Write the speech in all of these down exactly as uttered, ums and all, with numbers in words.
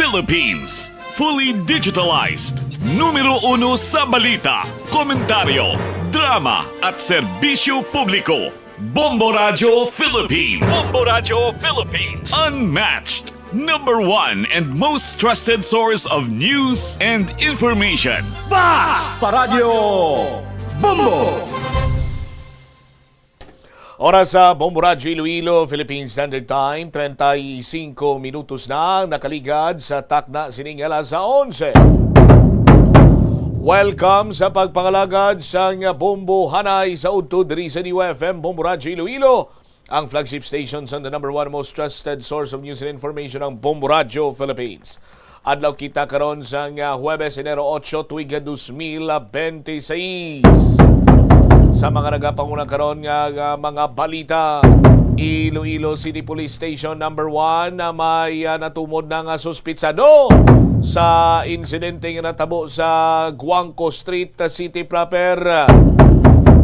Philippines. Fully digitalized. Numero uno sa balita, komentaryo, drama at serbisyo publiko. Bombo Radyo Philippines. Bombo Radyo Philippines. Unmatched. Number one and most trusted source of news and information. Basta Radyo Bombo! Oras sa Bombo Radyo Iloilo, Philippine Standard Time, treinta y cinco minutos na ang nakaligad sa takna sining alas onse. Welcome sa pagpangalagad sang Bombo Hanay sa udto diri sa D Y F M Bombo Radyo Iloilo, ang flagship station sang the number one most trusted source of news and information, ang Bombo Radyo Philippines. Adlaw kita karon sang, ah, Huwebes, Enero ocho, tuig dos mil bente seis. Sa mga nagapanguna karon nga, nga mga balita, Iloilo City Police Station number one na may, ah, natumod na nga suspitsado sa insidente nga natabo sa Guangco Street, ah, City proper.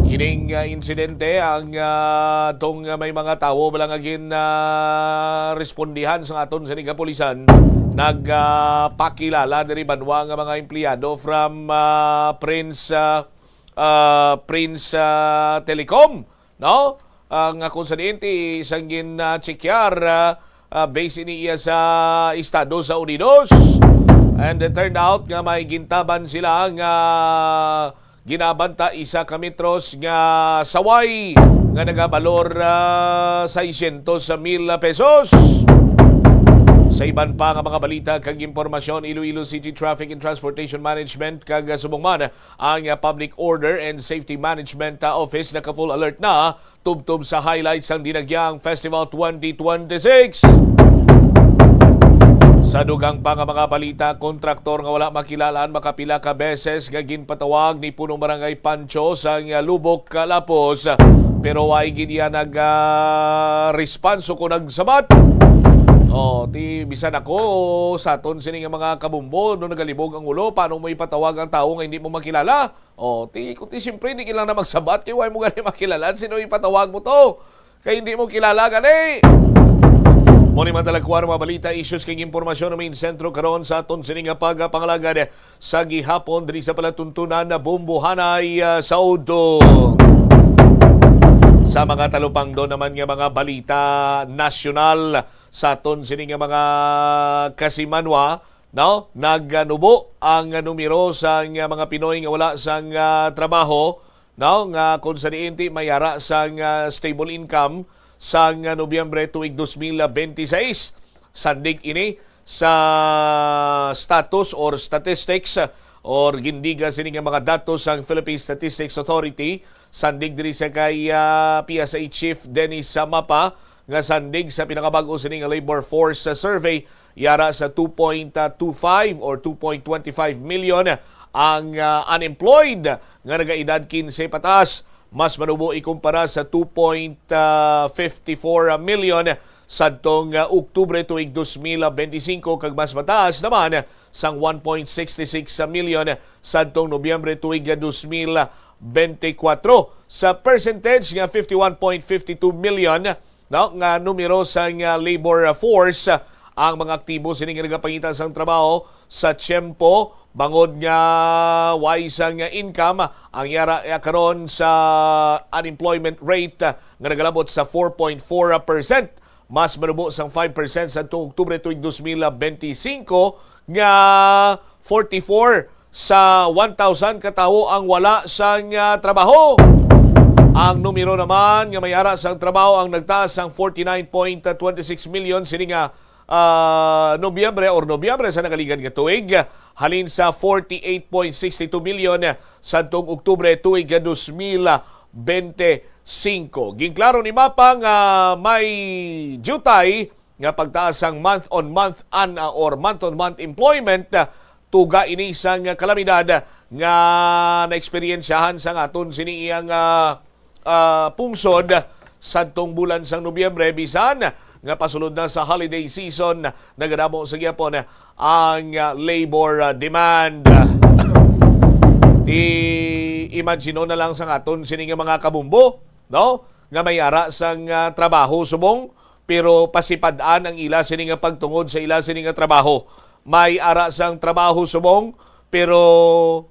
Ining, ah, insidente ang, ah, tong, ah, may mga tawo bala nga gin, ah, respondihan sa aton sini kapulisan, nagpakilala diri banwa nga mga empleyado from, ah, Prince, ah, ah, Prince, ah, Telecom, no? Ang, ah, kung sa diin ti sang gin, ah, check-yar, ah, ah, base ini iya sa Estados Unidos. And it turned out nga may gintaban sila nga ginabanta isa ka metros nga saway nga nagabalor, ah, seiscientos mil pesos. Sa iban pa nga mga balita kag impormasyon, Iloilo City Traffic and Transportation Management kag, ah, subong man ang, ah, Public Order and Safety Management, ah, Office naka-full alert na tubtob sa highlights sang Dinagyang Festival twenty twenty-six. Sa dugang pa nga mga balita, kontraktor nga wala makilalaan makapila ka beses nga ginpatawag ni Punong Barangay Pancho sang Lubok, Lapos, pero way gid iya nag, ah, response o kung nagsabat. Oh, ti bisan ako sa aton sini nga mga kabumbo, no, nagalibog ang ulo, paano mo ipatawag ang tawo nga hindi mo makilala? Oh, ti, kung ti, siyempre, hindi kailangan na magsabat kay way mo gani makilala. Sino ipatawag mo to? Kay hindi mo kilala gani. Mo ni madalagkuan ang mga balita, issues kag impormasyon na main sentro karon sa aton sini nga pagpangalagad sa gihapon diri sa palatuntunan na Bombo Hanay, ah, sa udto. Sa mga talupangdo naman nga mga balita nasyonal sa aton sini nga mga kasimanwa, no? Nagnubo ang numero sang mga Pinoy nga wala sang, ah, trabaho, no? Nga kung sa diin ti may ara sang, ah, stable income sang, ah, Nobyembre tuig dos mil bente seis. Sandig ini sa status or statistics or gindiga sini nga mga datos sang Philippine Statistics Authority, sandig diri sa kay, ah, P S A Chief Dennis Mapa, nga sandig sa pinakabag-o sini nga labor force, ah, survey, yara sa two point two five or two point twenty five million ang, ah, unemployed nga nagaedad kinse pataas. Mas manubo ikumpara sa two point fifty four million sadtong, ah, Oktubre tuig dos mil bente singko, kag mas mataas naman sang one point six six million sadtong Nobyembre tuig dos mil bente kwatro. Sa percentage nga fifty one point fifty two million, no, nga numero sang, ah, labor force, ah, ang mga aktibo sini nga nagapangita sang trabaho sa tiyempo, bangod nga way sang income, ang yara, eh, karon sa unemployment rate, ah, nga nagalabot sa four point four percent. Mas manubo sang five percent sadtong Oktubre tuig dos mil bente singko, nga forty four sa one thousand ka tawo ang wala sang, ah, trabaho. Ang numero naman nga may ara sang trabaho ang nagtaas sang forty nine point twenty six million sini nga, ah, Nobyembre or Nobyembre sa nakaligad nga tuig, halin sa forty eight point six two million sadtong Oktubre tuig dos mil bente singko. Ginklaro ni Mapa nga may diutay nga pagtaas sang month-on-month an-, ah, or month-on-month employment, ah, tuga ini sang kalamidad nga naeksperyensyahan sang aton sini iyang, ah, ah, pungsod sadtong bulan sang Nobyembre, bisan nga pasulod na sa holiday season, nagadamo sa gihapon ang, ah, labor, ah, demand. I-imagine na lang sang aton sini nga mga kabumbo, no? Nga may ara sang, ah, trabaho subong, pero pasipad-an ang ila sini nga pagtungod sa ila sini nga trabaho. May ara sang trabaho subong, pero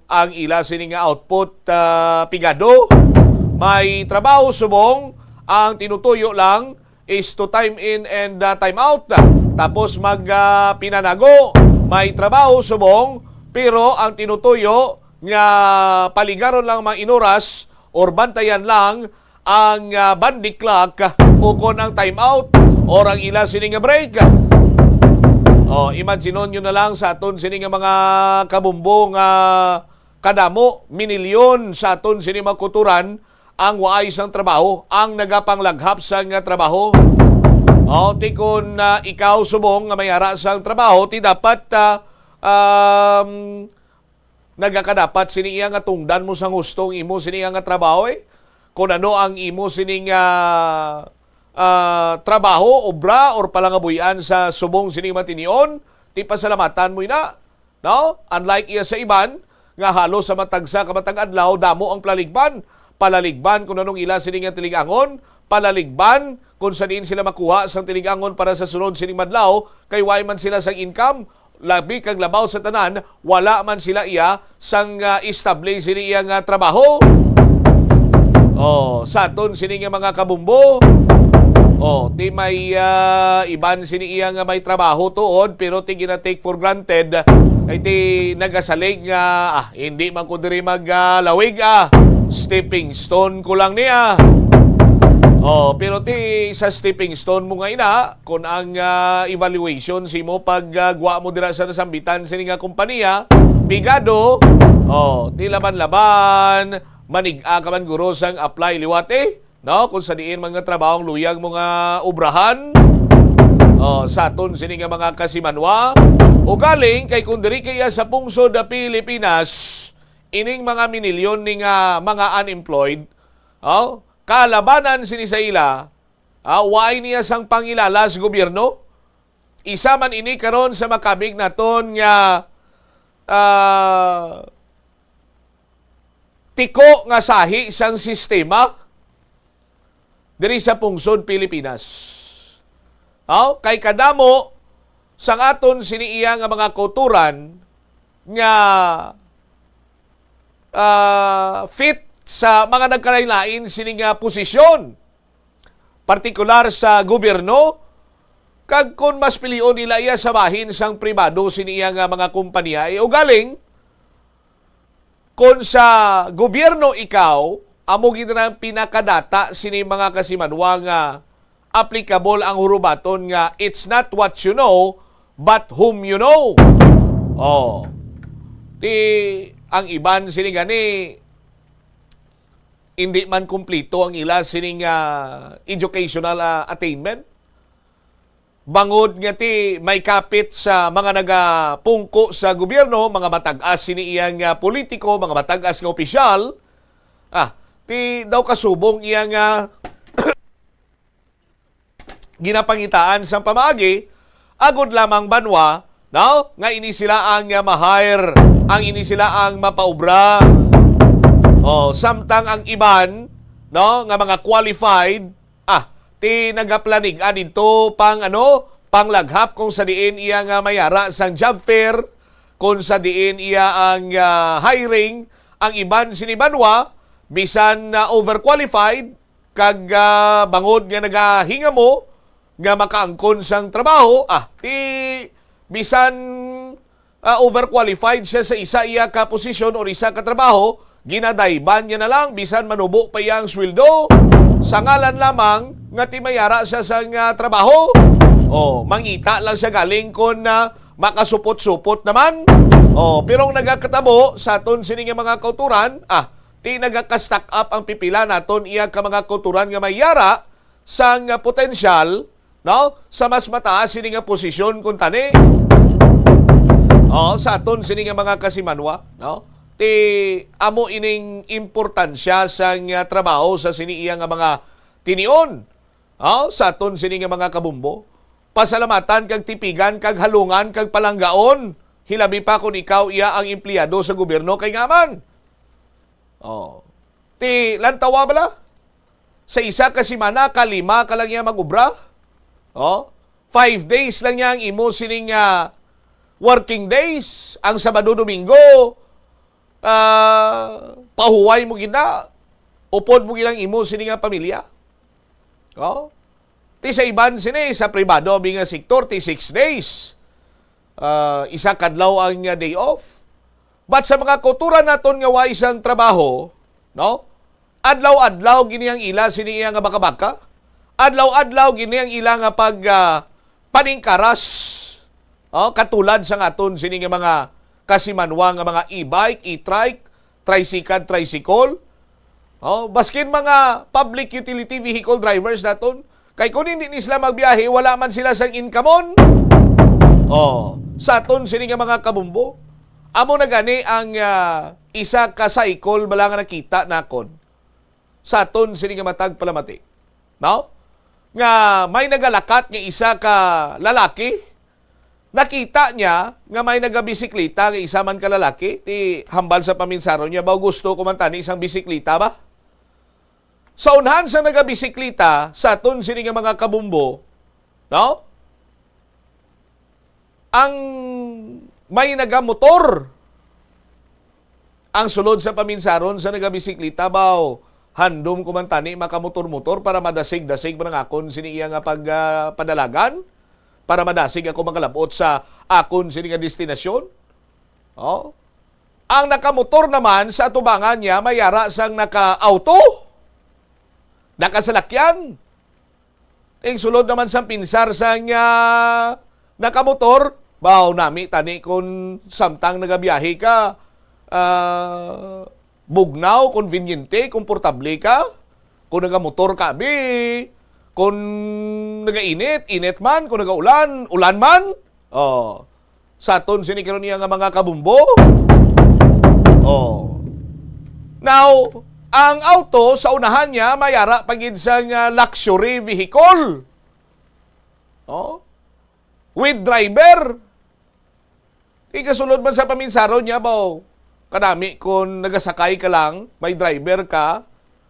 ang ila sini nga output, ah, pigado. May trabaho subong, ang tinutuyo lang is to time in and, ah, time out. Tapos mag, ah, pinanago. May trabaho subong, pero ang tinutuyo nga paligaron lang mga inoras or bantayan lang ang, ah, bandi clock o kon ang time out or ang ila sini nga break. Oh, imagine nyo na lang sa aton sini nga mga kabumbo nga kadamo, minilyon sa aton sini mga kuturan ang waay sang trabaho, ang nagapanglaghap sang, ah, trabaho. Oh, ti kon, ah, ikaw subong nga may ara sang trabaho, ti dapat, ah, um, nagakadapat sini iya nga tungdan mo sang husto ang imo sini iya nga trabaho, eh. Kung ano ang imo sini nga, ah, trabaho, obra, or palangabuy-an sa subong sini matinion, ti pasalamatan mo ina, no? Unlike iya sa iban, nga halos sa matag sa ka matag adlaw, damo ang palaligban. Palaligban kung anong ila sini nga tilig-angon, palaligban kung sa diin sila makuha sang tilig-angon para sa sunod sining madlaw, kay way man sila sang income, labi kag labaw sa tanan, wala man sila iya sang, ah, estable sini iya nga trabaho. Oh, sa aton sini nga mga kabumbo, oh, ti may, ah, iban sini iya nga may trabaho tuod, pero ti gina-take for granted, kay ti nagasalig nga, ah, hindi man ko diri mag, ah, lawig, ah, stepping stone ko lang niya. Oh, pero ti sa stepping stone mo nga ina, kon ang, ah, evaluation sa imo pag, ah, gwa mo dira sa nasambitan sini nga kompanya, pigado, oh, ti laban-laban, manig-a ka man guro sang apply liwat, eh, no? Kung sa diin man nga trabaho ang luyag mo nga obrahan, oh, sa aton sini nga mga kasimanwa, ugaling kay kung diri kaya sa pungsod na Pilipinas, ining mga minilyon ni nga mga unemployed, oh, kalabanan sini sa ila, ah, waay niya sang pangilala sa gobyerno. Isa man ini karon sa makabig naton nga, ah, tiko nga sahi sang sistema diri sa pungsod Pilipinas. Aw, kay kadamo sang aton sini iya nga mga kauturan nga, ah, fit sa mga nagkalain-lain sini nga posisyon, partikular sa gobyerno, kag kon mas pilion nila iya sa bahin sang pribado sini iya nga mga kompanya, eh, ugaling, kon sa gobyerno ikaw, amo gid na ang pinakadata sini mga kasimanwa nga applicable ang hurubaton nga, "It's not what you know, but whom you know." Oh. Ti ang iban sini gani, hindi man kumplito ang ila sining, ah, educational, ah, attainment. Bangod nga ti may kapit sa mga nagapungko sa gobyerno, mga matag-as sini iyang, ah, politiko, mga matag-as nga opisyal, ah, ti daw kasubong iyang, ah, ginapangitaan sang pamaagi, agod lamang banwa, no, nga ini sila ang, ah, ma-hire, ang ini sila ang mapaubra. Oh, samtang ang iban, no, nga mga qualified, ah, ti nagaplanig-a didto pang, ano, panglaghap kung sa diin iya nga mayara sang job fair, kung sa diin iya ang, ah, hiring, ang iban sini banwa, bisan na overqualified, kag, ah, bangod nga nagahingamo nga makaangkon sang trabaho, ah, ti bisan, ah, overqualified siya sa isa iya ka posisyon or isa ka trabaho, ginadayban niya na lang bisan manubo pa iya ang sweldo sa ngalan lamang nga ti may ara siya sang, ah, trabaho. Oh, mangita lang siya galing kon, ah, makasupot-supot naman. Oh, pero ang nagakatabo sa aton sini nga mga kauturan, ah, ti nagaka-stack up ang pipila naton iya ka mga kauturan nga may yara sang, ah, potensyal, no, sa mas mataas sini nga posisyon kuntani. Oh, sa aton sini nga mga kasimanwa, no? Ti amo ining importansya sang, ah, trabaho sa sini iya nga mga tinion. Oh, sa aton sini nga mga kabumbo. Pasalamatan kag tipigan kag halungan kag palanggaon. Hilabi pa kon ikaw iya ang empleyado sa gobyerno kay nga man. Oh. Ti lantawa bala? Sa isa ka semana, kalima ka lang niya mag-obra? Oh? Five days lang niya ang imo sining, ah, working days, ang Sabado, Domingo, ah, pahuway mo gid na, upod mo gid ang imo sini nga pamilya. Oh? Ti sa iban sini, sa pribado, abi nga sektor, ti six days. Ah, isa kadlaw ang, ah, day off. But sa mga kauturan naton nga way sang trabaho, no? Adlaw-adlaw gini ang ila sini iya nga baka-baka. Adlaw-adlaw gini ang ila nga pag, ah, paningkaras. Oh, katulad sa aton sini nga mga kasimanwa nga mga e-bike, e-trike, tricycle, tricycle. Oh, baskin mga public utility vehicle drivers naton, kay kung hindi ni sila magbiyahe, wala man sila sang income-on. Oh, sa aton sini nga mga kabumbo, amo na gani ang, ah, isa ka cycle bala nga nakita nakon sa aton sini nga matag palamati, no? Nga may nagalakat nga isa ka lalaki, nakita niya nga may nagabisiklita nga isa man ka lalaki, ti hambal sa paminsaron niya, "Baw gusto ko man tani isang bisiklita ba?" Sa unhan sa nagabisiklita, sa aton sini nga mga kabumbo, no? Ang may nagamotor. Ang sulod sa paminsaron sa nagabisiklita, baw, handom ko man tani makamotor-motor para madasig-dasig man ang akon sini iya nga pag, ah, padalagan, para madasig ako makalab-ot sa akon sini nga destinasyon. Oh. Ang nakamotor naman sa atubangan niya may ara sang naka-auto, nakasalakyan. Ing sulod naman sang pinsar sang, ah, nakamotor, baw nami tani kon samtang nagabiyahe ka, ah, bugnaw, konbinyente, komportable ka. Kung nagamotor ka, abi, kung nagainit, init man, kung nagaulan, ulan man. Oh. Sa aton sini karon niya nga mga kabumbo. Oh. Now, ang auto sa unahan niya may ara pa gid sang, ah, luxury vehicle. Oh. With driver. Ikasulod man sa paminsaron niya, baw, kanami kung nagasakay ka lang, may driver ka,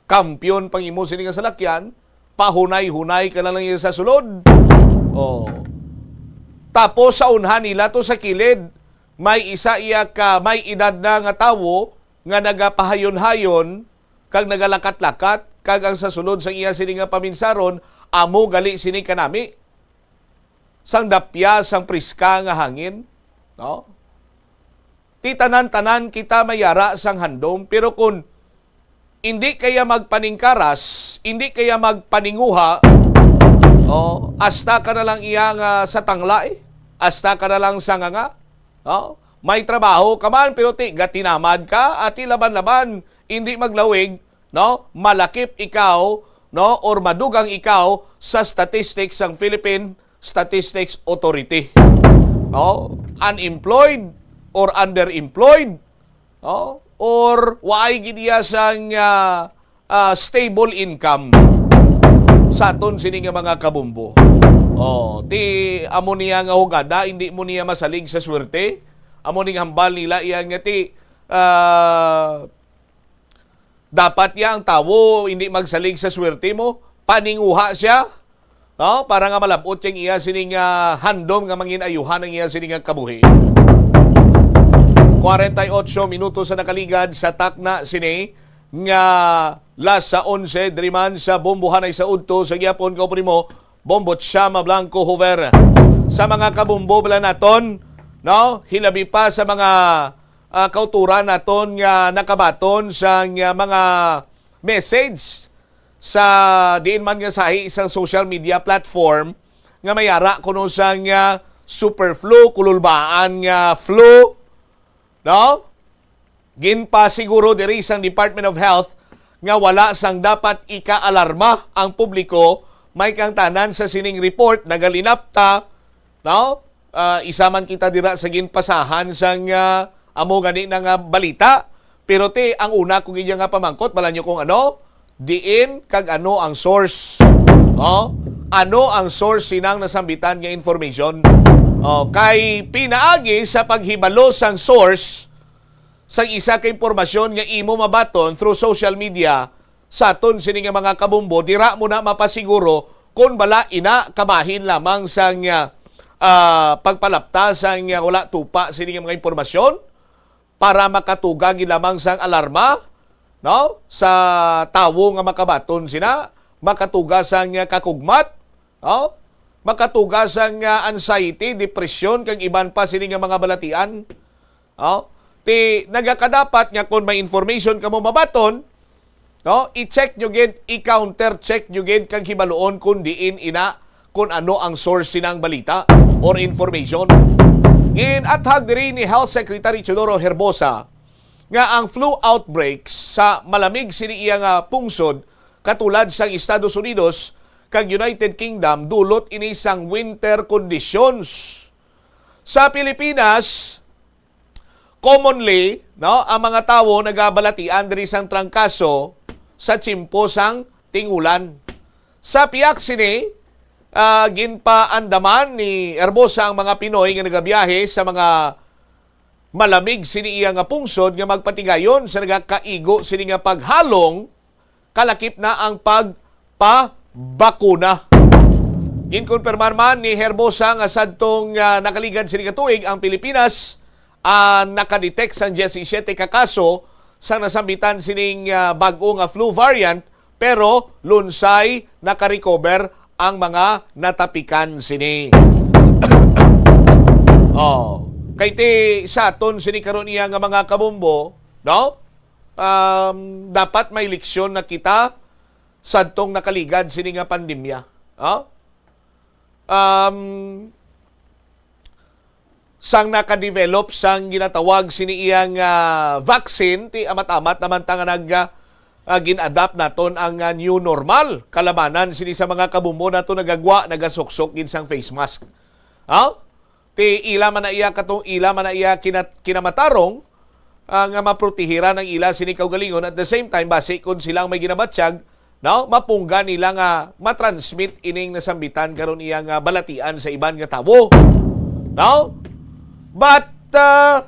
kampiyon pang imo sini nga salakyan, pahunay-hunay ka na lang iya sa sulod. Oh. Tapos sa unhan nila to sa kilid, may isa iya ka may edad na nga tawo nga nagapahayon-hayon kag nagalakat-lakat, kag ang sa sulod sang iya sini nga paminsaron, amo gali sini kanami sang dapya sang priska nga hangin, no? Ti tanan-tanan kita may ara sang handom, pero kun indi kaya magpaningkaras, indi kaya magpaninguha, oh, asta ka na lang iya nga sa tangla, eh. Asta ka na lang sa nganga, no? May trabaho ka man, pero ti gatinamad ka, ati laban-laban, indi maglawig, no? Malakip ikaw, no? Or madugang ikaw sa statistics sang Philippine Statistics Authority. No? Unemployed or underemployed, no? Or waay gid iya sang, ah, ah, stable income sa aton sini nga mga kabumbo. Oh, ti amo niya nga hugada, hindi mo niya masalig sa swerte. Amo ning hambal nila iya nga ti, ah, dapat ya ang tawo hindi magsalig sa swerte mo, paninguha siya, no? Para nga malab-ot yang iya sini nga handom nga mangin-ayuhan ang iya sini nga kabuhi. Kwarenta y otso minutos sa nakaligad sa takna sini nga las sa onse, diri man sa Bombohanay sa Udto sa gihapon, kaupo nimo, Bombo Chama Blanco Hoover. Sa mga kabumbo bala naton, no? Hilabi pa sa mga, ah, kauturan naton nga nakabaton sa nga mga message sa diin man nga sahi sang social media platform nga may ara kuno sang, ah, super flu, kululbaan nga flu, no? Ginpasiguro diri sang Department of Health nga wala sang dapat ikaalarma ang publiko, may kang tanan sa sining report nagalinapta, no? Ah, isa man kita dira sa ginpasahan sang, ah, amo gani na nga balita. Pero ti, ang una ko gid nga pamangkot, bala nyo kung ano, diin kag ano ang source. Oh? Ano ang source sinang nasambitan nga information? Oh, kay pinaagi sa paghibalo sang source, sang isa ka impormasyon nga imo mabaton through social media, sa aton sini nga mga kabumbo, dira mo na mapasiguro kon bala ina kabahin lamang sang, ah, ah, pagpalapta sang, ah, wala tupa sini nga mga impormasyon para makatuga gid lamang sang alarma, no? Sa tawo nga makabaton sina, makatuga sang, ah, kakugmat, no? Makatuga sang, ah, anxiety, depresyon, kag iban pa sini nga mga balatian. Oh, ti nagakadapat nga kon may information kamo mabaton, no, i-check nyo gid, i-counter check nyo gid kag hibaluon kung diin ina, kung ano ang source sinang balita or information. Ginathag diri ni Health Secretary Teodoro Herbosa nga ang flu outbreaks sa malamig sini iya nga pungsod katulad sang Estados Unidos kag United Kingdom dulot ini sang winter conditions. Sa Pilipinas, commonly, no, ang mga tawo nagabalatian diri sang trangkaso sa tiyempo sang ting-ulan. Sa pihak sini, ah, ginpaandaman ni Herbosa ang mga Pinoy nga nagabiyahe sa mga malamig sini iya nga pungsod nga magpatigayon sa nagakaigo sini nga paghalong kalakip na ang pagpabakuna. Ginkonpirmar man ni Herbosa nga sadtong, ah, nakaligad sini nga tuig ang Pilipinas, ah, nakadetect sang diyesisiyete ka kaso sa nasambitan sining, ah, bag-o nga flu variant, pero lunsay nakarecover ang mga natapikan sini. Oh, kay ti sa aton sini karon iya nga mga kabombo, no? Um, dapat may leksyon na kita sadtong nakaligad sini nga pandemya. Oh? Um, sang nakadevelop sang ginatawag sini iyang, ah, vaccine, ti amat-amat naman ta nga nag, ah, ah, gin-adapt naton ang, ah, new normal. Kalabanan sini sa mga kabumbo nato nagagwa, nagasuksok gid sang face mask. Ha? Ti ila man na iya katong ila man na iya kina-, kinamatarong, ah, nga maprotehiran ang ila sini kaugalingon. At the same time, basi kung silang may ginabatyag, no, mapunggan nila nga matransmit ining nasambitan karon iya nga balatian sa iban nga tawo. No? But, ah,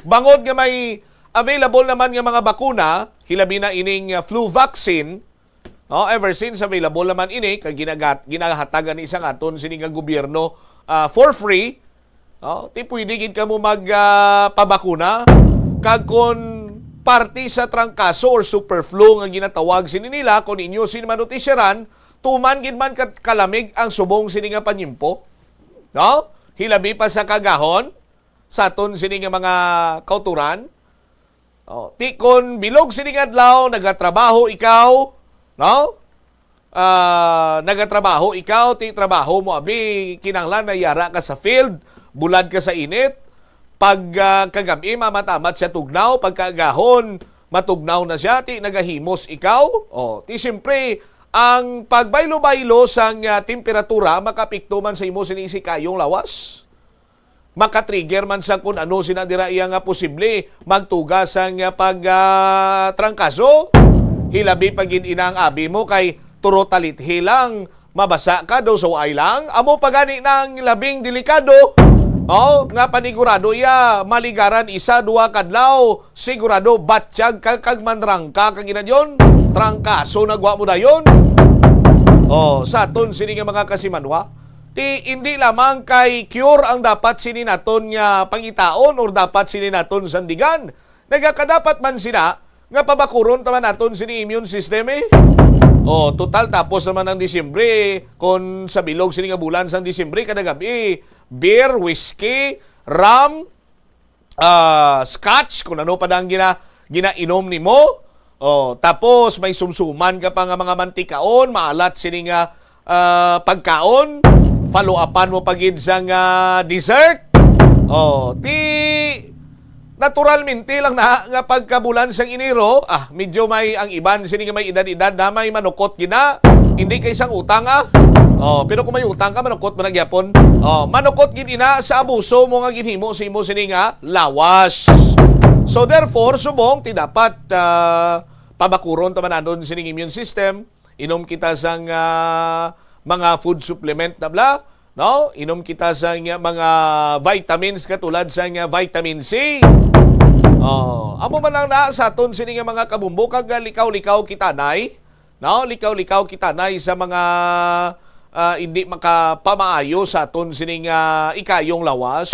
bangod nga may available naman nga mga bakuna, hilabi na ining, ah, flu vaccine, no? Ever since available naman ini, kay ginagat-, ginahatagan ni sa aton sini nga gobyerno, ah, for free, no? Ti pwede gid kamo mag, ah, pabakuna. Kag kon parte sa trangkaso or super flu nga ginatawag sini nila, kon inyo sini manutisyaran, tuman gid man kat-, kalamig ang subong sini nga panyimpo. No? Hilabi pa sa kaagahon, sa aton sini nga mga kauturan. Oh, ti kon bilog sini nga adlaw, nagatrabaho ikaw, no? Ah, nagatrabaho ikaw, ti trabaho mo abi, kinahanglan na yara ka sa field, bulad ka sa init. Pag, ah, kagab-i, mamat-amat siya tugnaw, pagkaagahon, matugnaw na siya, ti nagahimos ikaw. Oh, ti siyempre, ang pagbaylo-baylo sang, ah, temperatura makaapekto man sa imo sini isikayong lawas. Makatrigger man sa kun ano sina dira iya nga posible magtuga sang pag, ah, trangkaso. Hilabi pa gid ina ang abi mo kay turo talithi lang, mabasa ka daw sa waay lang. Amo pa gani nang labing delikado, oh, nga panigurado iya maligaran isa, duha kadlaw, sigurado batyag ka kag manrangka ka ginadyon. Trangkaso nagwa mo dayon. Oh, sa aton sini nga mga kasimanwa, ti indi lamang kay cure ang dapat sini naton nga pangitaon or dapat sini naton sandigan. Nagakadapat man sina nga pabakuron ta man naton sini immune system eh. Oh, total tapos naman ang Disyembre, kon sa bilog sini nga bulan sang Disyembre kada gab-i, beer, whiskey, rum, ah, scotch, kung ano pa na ang gina-, ginainom nimo. Oh, tapos may sumsuman ka pa nga mga mantikaon, maalat sini nga, ah, pagkaon, follow-upan mo pa gid sang, ah, dessert. Oh, ti naturalmente lang na nga pagkabulan sang Enero, ah, medyo may ang iban sini nga may edad-edad na may manukot gid na. Hindi kay sang utang, ah. Oh, pero kung may utang ka, manukot man na gyapon. Oh, manukot gid ina sa abuso mo nga ginhimo sa imo sini nga lawas. So therefore, subong ti dapat, ah, pabakuron ta man naton sining immune system. Inom kita sang, ah, mga food supplement na bla, no? Inom kita sang, ah, mga vitamins katulad sang, ah, vitamin C. Oh, amo man lang na sa aton sini nga mga kabumbo kag, ah, likaw-likaw kita nay. No, likaw-likaw kita nay sa mga, ah, hindi makapamaayo sa aton sining, ah, ikayong lawas.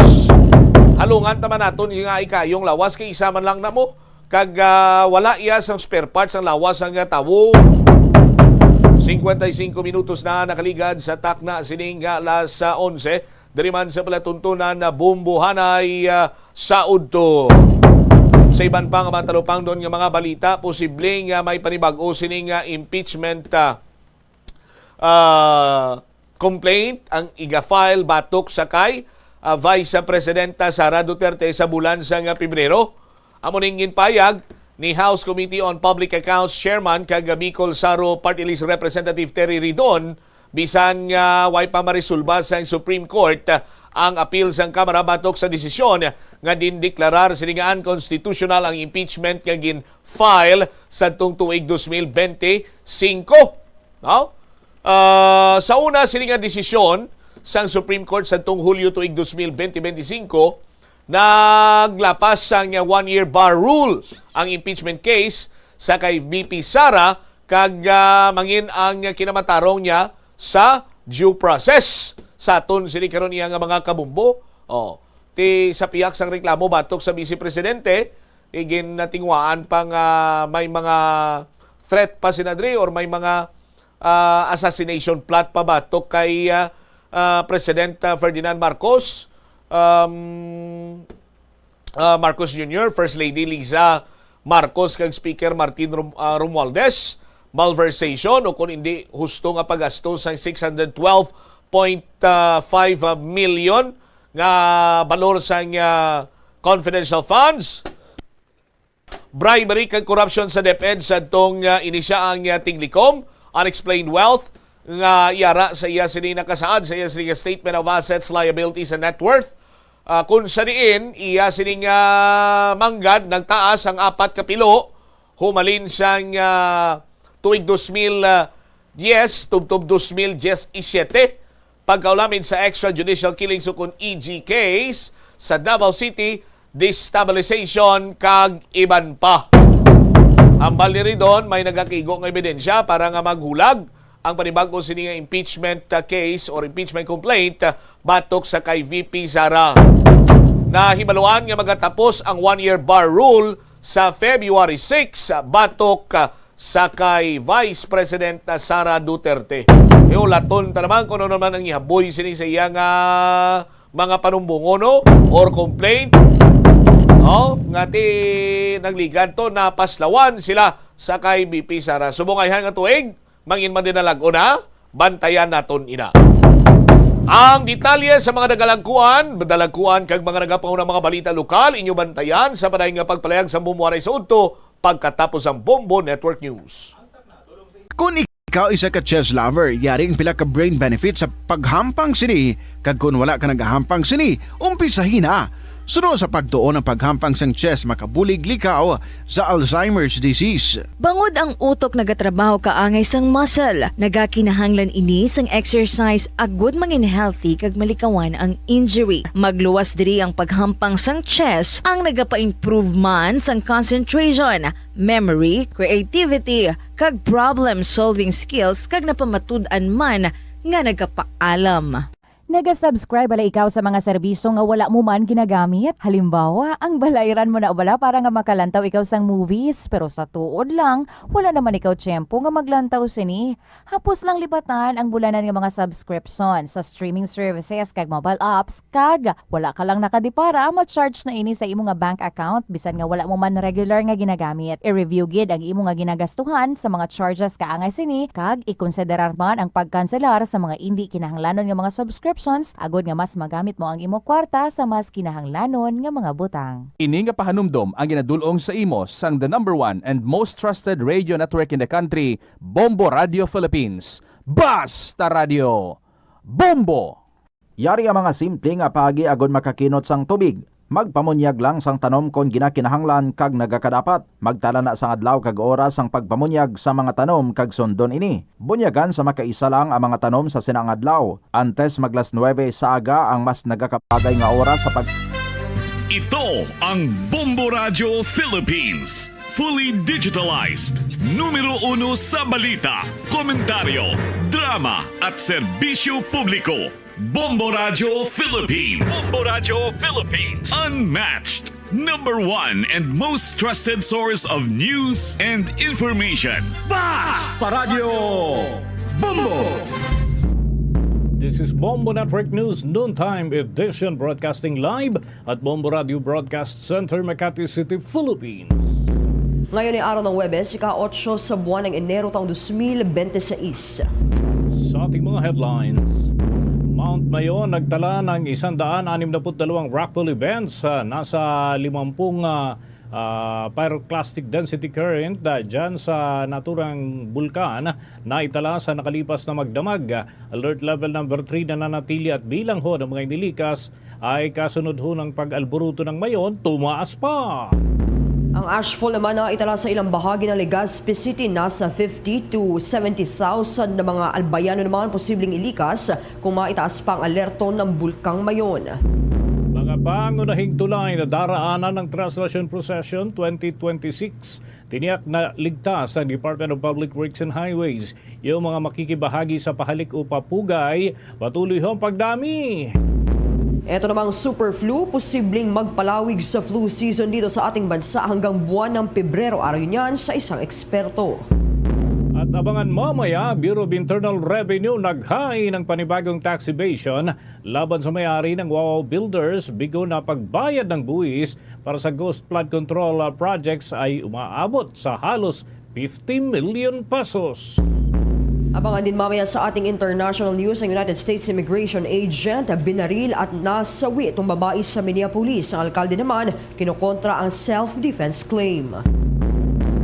Halungan ta man naton nga ikayong lawas kay isa man lang namo. Kag, ah, wala iya sang spare parts ang lawas sang, ah, tawo. Cincuenta y cinco minutos na nakaligad sa takna sining, ah, alas, ah, onse. Diri man sa palatuntunan na Bombohanay, ah, sa udto. Sa iban pa nga mga talupangdon nga mga balita, posible nga may panibag-o sining, ah, impeachment, ah, ah, complaint ang iga-file batok sa kay, ah, Vice Presidenta Sara Duterte sa bulan sang Pebrero. Amo ning ginpayag ni House Committee on Public Accounts Chairman kag Bicol Saro Party List Representative Terry Ridon, bisan nga way pa maresolba sang Supreme Court, ah, ang appeal sang Kamara batok sa desisyon nga dindeklarar sini nga unconstitutional ang impeachment nga gin-file sadtong tuig dos mil benti singko. No? Ah, sa una sini nga desisyon sang Supreme Court sadtong Hulyo tuig dos mil benti benti singko, naglapas sang one-year bar rule ang impeachment case sa kay V P Sara kag, ah, mangin ang kinamatarong niya sa due process. Sa aton sini karon iya nga mga kabumbo, oh, ti sa pihak sang reklamo batok sa Vice Presidente, igin natingwaan pa nga may mga threat pa sina diri or may mga, ah, assassination plot pa batok kay, ah, ah, President, ah, Ferdinand Marcos, um, ah, Marcos Junior, First Lady Liza Marcos kag Speaker Martin Rom-, ah, Romualdez, malversation o kung hindi husto nga paggasto sang six hundred twelve point five million nga balor sang, ah, confidential funds, bribery kag corruption sa DepEd sadtong, ah, inisya ang, ah, tiglikom, unexplained wealth, nga yara sa iya sini nakasaad sa iya sini nga statement of assets, liabilities, and net worth. Ah, kung sa diin iya sini nga manggad nagtaas ang apat ka pilo humalin sang, ah, tuig dos mil diyes tubtob dos mil diyes y siyete, pagkaulamin sa extrajudicial killings ukon E G case sa Davao City, destabilization, kag iban pa. Hambal ni Ridon, may nagakigo nga ebidensya para nga maghulag ang panibag-o sini nga impeachment, uh, case or impeachment complaint, uh, batok sa kay V P Sara. Nahibaluan nga magatapos ang one-year bar rule sa February six, uh, batok, uh, sa kay Vice President, uh, Sara Duterte. Iulaton ta naman kung ano naman ang ihaboy sini sa iya nga mga panumbongon, no? Or complaint, no? Nga ti nagligad to, napaslawan sila sa kay V P Sara. Subong ayhan nga tuig, mangin man dinalag-on na, bantayan naton ina. Ang detalye sa mga nagalagkuan, madalagkuan kag mga nagapanguna mga balita lokal, inyo bantayan sa panay nga pagpalayag sa Bombo Anay sa udto pagkatapos ang Bombo Network News. Kung ikaw isa ka chess lover, yari ang pila ka brain benefits sa paghampang sini, kag kung wala ka nagahampang sini, umpisahi na. Suno sa pagtuon, ang paghampang sang chess makabulig likaw sa Alzheimer's disease. Bangod ang utok nagatrabaho kaangay sang muscle, nagakinahanglan ini sang exercise agud mangin healthy kag malikawan ang injury. Magluwas diri ang paghampang sang chess, ang nagapa-improve man sang concentration, memory, creativity, kag problem-solving skills, kag napamatud-an man nga nagapaalam. Naga-subscribe bala ikaw sa mga serbisyo nga wala mo man ginagamit? Halimbawa, ang balayran mo na bala para nga makalantaw ikaw sang movies, pero sa tuod lang, wala naman ikaw tiyempo nga maglantaw sini. Hapos lang lipatan ang bulanan nga mga subscription sa streaming services kag mobile apps, kag wala ka lang nakadipara, ma-charge na ini sa imo nga bank account bisan nga wala mo man regular nga ginagamit. I-review gid ang imo nga ginagastuhan sa mga charges kaangay sini, kag ikonsiderar man ang pagkanselar sa mga indi kinahanglanon nga mga subscriptions agod nga mas magamit mo ang imo kwarta sa mas kinahanglanon nga mga butang. Ini nga pahanumdom ang ginadul-ong sa imo sang the number one and most trusted radio network in the country, Bombo Radio Philippines. Basta Radio, Bombo! Yari ang mga simple nga paagi agod makakinot sang tubig. Magpamunyag lang sang tanom kon ginakinahanglan kag nagakadapat. Magtala na sang adlaw kag oras sang pagpamunyag sa mga tanom kag sundon ini. Bunyagan sa makaisa lang ang mga tanom sa sina nga adlaw. Antes mag las nuebe sa aga ang mas nagakabagay nga oras sa pag- Ito ang Bombo Radyo Philippines. Fully digitalized. Numero uno sa balita. Komentaryo, drama at serbisyo publiko. Bombo Radyo Philippines. Bombo Radyo Philippines. Unmatched, number one and most trusted source of news and information. Bas Paradyo Bombo! This is Bombo Network News Noontime Edition, broadcasting live at Bombo Radio Broadcast Center, Makati City, Philippines. Ngayon ay araw ng Huwebes, ika-otso sa buwan ng Enero taong dos mil bente seis. Sa ating mga headlines, Mount Mayon nagtala ng isang daan anim na put dalawang raffle events, ah, nasa limampung, ah, ah, pyroclastic density current, ah, dyan sa naturang bulkan na itala sa nakalipas na magdamag. Alert level number three na nanatili at bilanghon ang mga inilikas ay kasunod ho ng pag-alburuto ng Mayon, tumaas pa. Ang ashfall naman na itala sa ilang bahagi ng Legazpi City, nasa fifty to seventy thousand na mga Albayano naman posibleng ilikas kung maitaas pa ang alerto ng Bulkang Mayon. Mga pangunahing tulay na daraanan ng Translation Procession twenty twenty-six, tiniyak na ligtas ang Department of Public Works and Highways. Yung mga makikibahagi sa pahalik o papugay, patuloy ho ang pagdami. Ito namang super flu, posibleng magpalawig sa flu season dito sa ating bansa hanggang buwan ng Pebrero, ayon yan sa isang eksperto. At abangan mamaya, Bureau of Internal Revenue naghain ng panibagong tax evasion laban sa may-ari ng Wawaw Builders, bigo na pagbayad ng buwis para sa ghost flood control, ah, projects ay umaabot sa halos fifty million pesos. Abangan din mamaya sa ating international news, ang United States immigration agent binaril at nasawi itong babae sa Minneapolis. Ang alkalde naman kinokontra ang self-defense claim.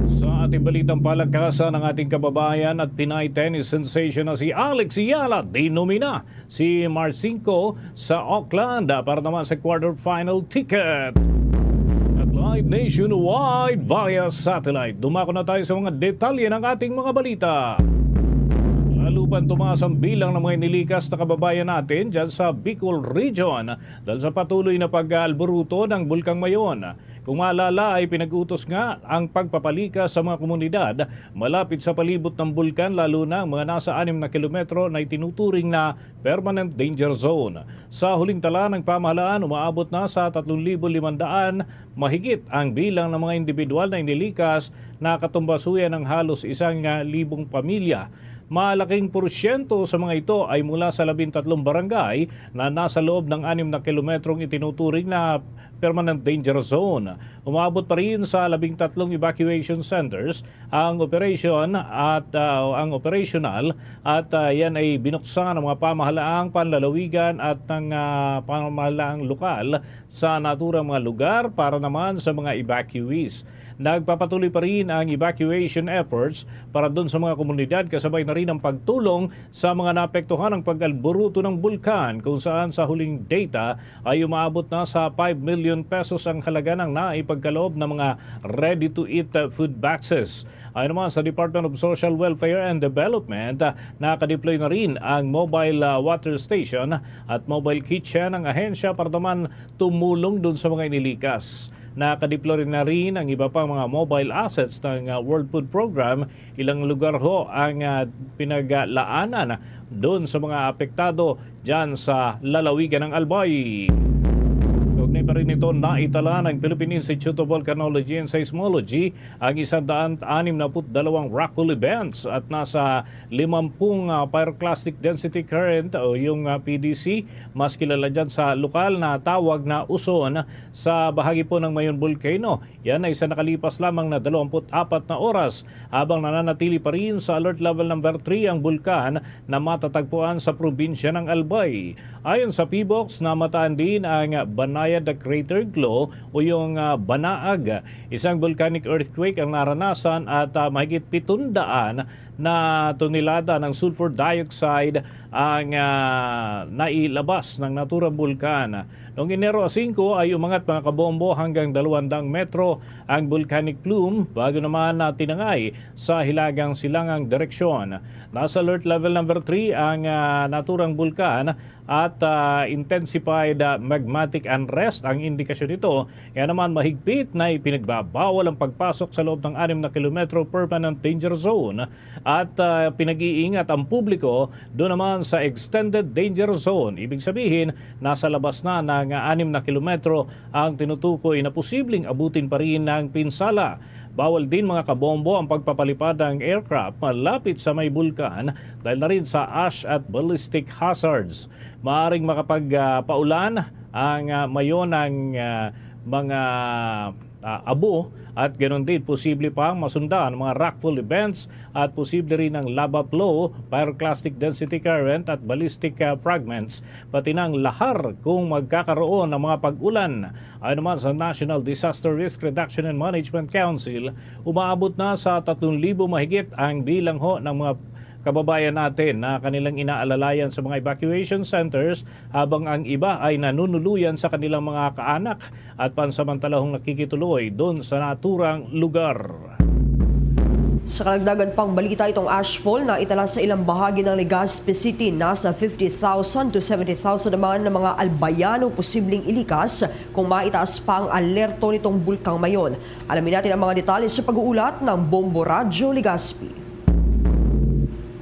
Sa ating balitang palakasan, ang ating kababayan at Pinay tennis sensation na si Alex Yala, dinomina si Marcinko sa Auckland para naman sa quarterfinal ticket. At live nationwide via satellite. Dumako na tayo sa mga detalye ng ating mga balita. Lalo pang tumaas ang bilang ng mga inilikas na kababayan natin dyan sa Bicol Region dahil sa patuloy na pag-aalburuto ng Bulkang Mayon. Kung maalala, ay pinag-utos nga ang pagpapalikas sa mga komunidad malapit sa palibot ng bulkan, lalo na ang mga nasa anim na kilometro na itinuturing na permanent danger zone. Sa huling tala ng pamahalaan, umaabot na sa tatlong libo limang daan mahigit ang bilang ng mga individual na inilikas, nakatumbasuyan ang halos isang, ah, libong pamilya. Malaking porsyento sa mga ito ay mula sa labing tatlong barangay na nasa loob ng anim na kilometrong itinuturing na permanent danger zone. Umaabot pa rin sa labing tatlong evacuation centers ang operation at, ah, ang operational at, ah, yan ay binuksan ng mga pamahalaang panlalawigan at ng, ah, pamahalaang lokal sa naturang mga lugar para naman sa mga evacuees. Nagpapatuloy pa rin ang evacuation efforts para doon sa mga komunidad, kasabay na rin ang pagtulong sa mga naapektuhan ng pag-alburuto ng bulkan, kung saan sa huling data ay umaabot na sa five million pesos ang halaga ng naipagkaloob ng mga ready-to-eat, uh, food boxes. Ayon naman sa Department of Social Welfare and Development, uh, nakadeploy na rin ang mobile, uh, water station at mobile kitchen ang ahensya para naman tumulong dun sa mga inilikas. Nakadeploy na rin ang iba pang mga mobile assets ng, uh, World Food Program. Ilang lugar ho ang, ah, pinaglaanan doon sa mga apektado dyan sa lalawigan ng Albay. Kaugnay pa rin nito, naitala ng Philippine Institute of Volcanology and Seismology ang isang daan anim na put dalawang raffle events at nasa limampung, ah, pyroclastic density current o yung, ah, P D C, mas kilala dyan sa lokal na tawag na uson, sa bahagi po ng Mayon Volcano. Yan ay sa nakalipas lamang na dalawampu't apat na oras, habang nananatili pa rin sa alert level number three ang bulkan na matatagpuan sa probinsya ng Albay. Ayon sa PHIVOLCS, namataan din ang Banayad na crater glow o yung, ah, banaag. Isang volcanic earthquake ang naranasan at, ah, mahigit pitong daan na tonelada ng sulfur dioxide ang, ah, nailabas ng naturang bulkan. Noong Enero singko ay umangat, mga kabombo, hanggang dalawang daang metro ang volcanic plume bago naman na tinangay sa hilagang silangang direksyon. Nasa alert level number three ang, ah, naturang bulkan at ah, intensified ah, magmatic unrest ang indikasyon nito. Kaya naman mahigpit na ipinagbabawal ang pagpasok sa loob ng anim na kilometro permanent danger zone at ah, pinag-iingat ang publiko doon naman sa extended danger zone. Ibig sabihin, nasa labas na ng anim na kilometro ang tinutukoy na posibleng abutin pa rin ng pinsala. Bawal din, mga kabombo, ang pagpapalipad ng aircraft malapit sa may bulkan dahil na rin sa ash at ballistic hazards. Maaring makapagpaulan ang ah, mayon ng ah, mga ah, abo at ganun din posible pang masundan ang mga rockfall events at posible rin ang lava flow, pyroclastic density current at ballistic ah, fragments, pati ng lahar kung magkakaroon ng mga pag-ulan. Ayon naman sa National Disaster Risk Reduction and Management Council, umaabot na sa tatlong libo mahigit ang bilang ho ng mga kababayan natin na kanilang inaalalayan sa mga evacuation centers, habang ang iba ay nanunuluyan sa kanilang mga kaanak at pansamantalahong nakikituloy doon sa naturang lugar. Sa kalagdagan pang balita, itong ashfall na itala sa ilang bahagi ng Legazpi City, nasa fifty thousand to seventy thousand naman ng mga Albayano posibleng ilikas kung maitaas pa ang alerto nitong Bulkang Mayon. Alamin natin ang mga detalye sa pag-uulat ng Bombo Radyo Legazpi.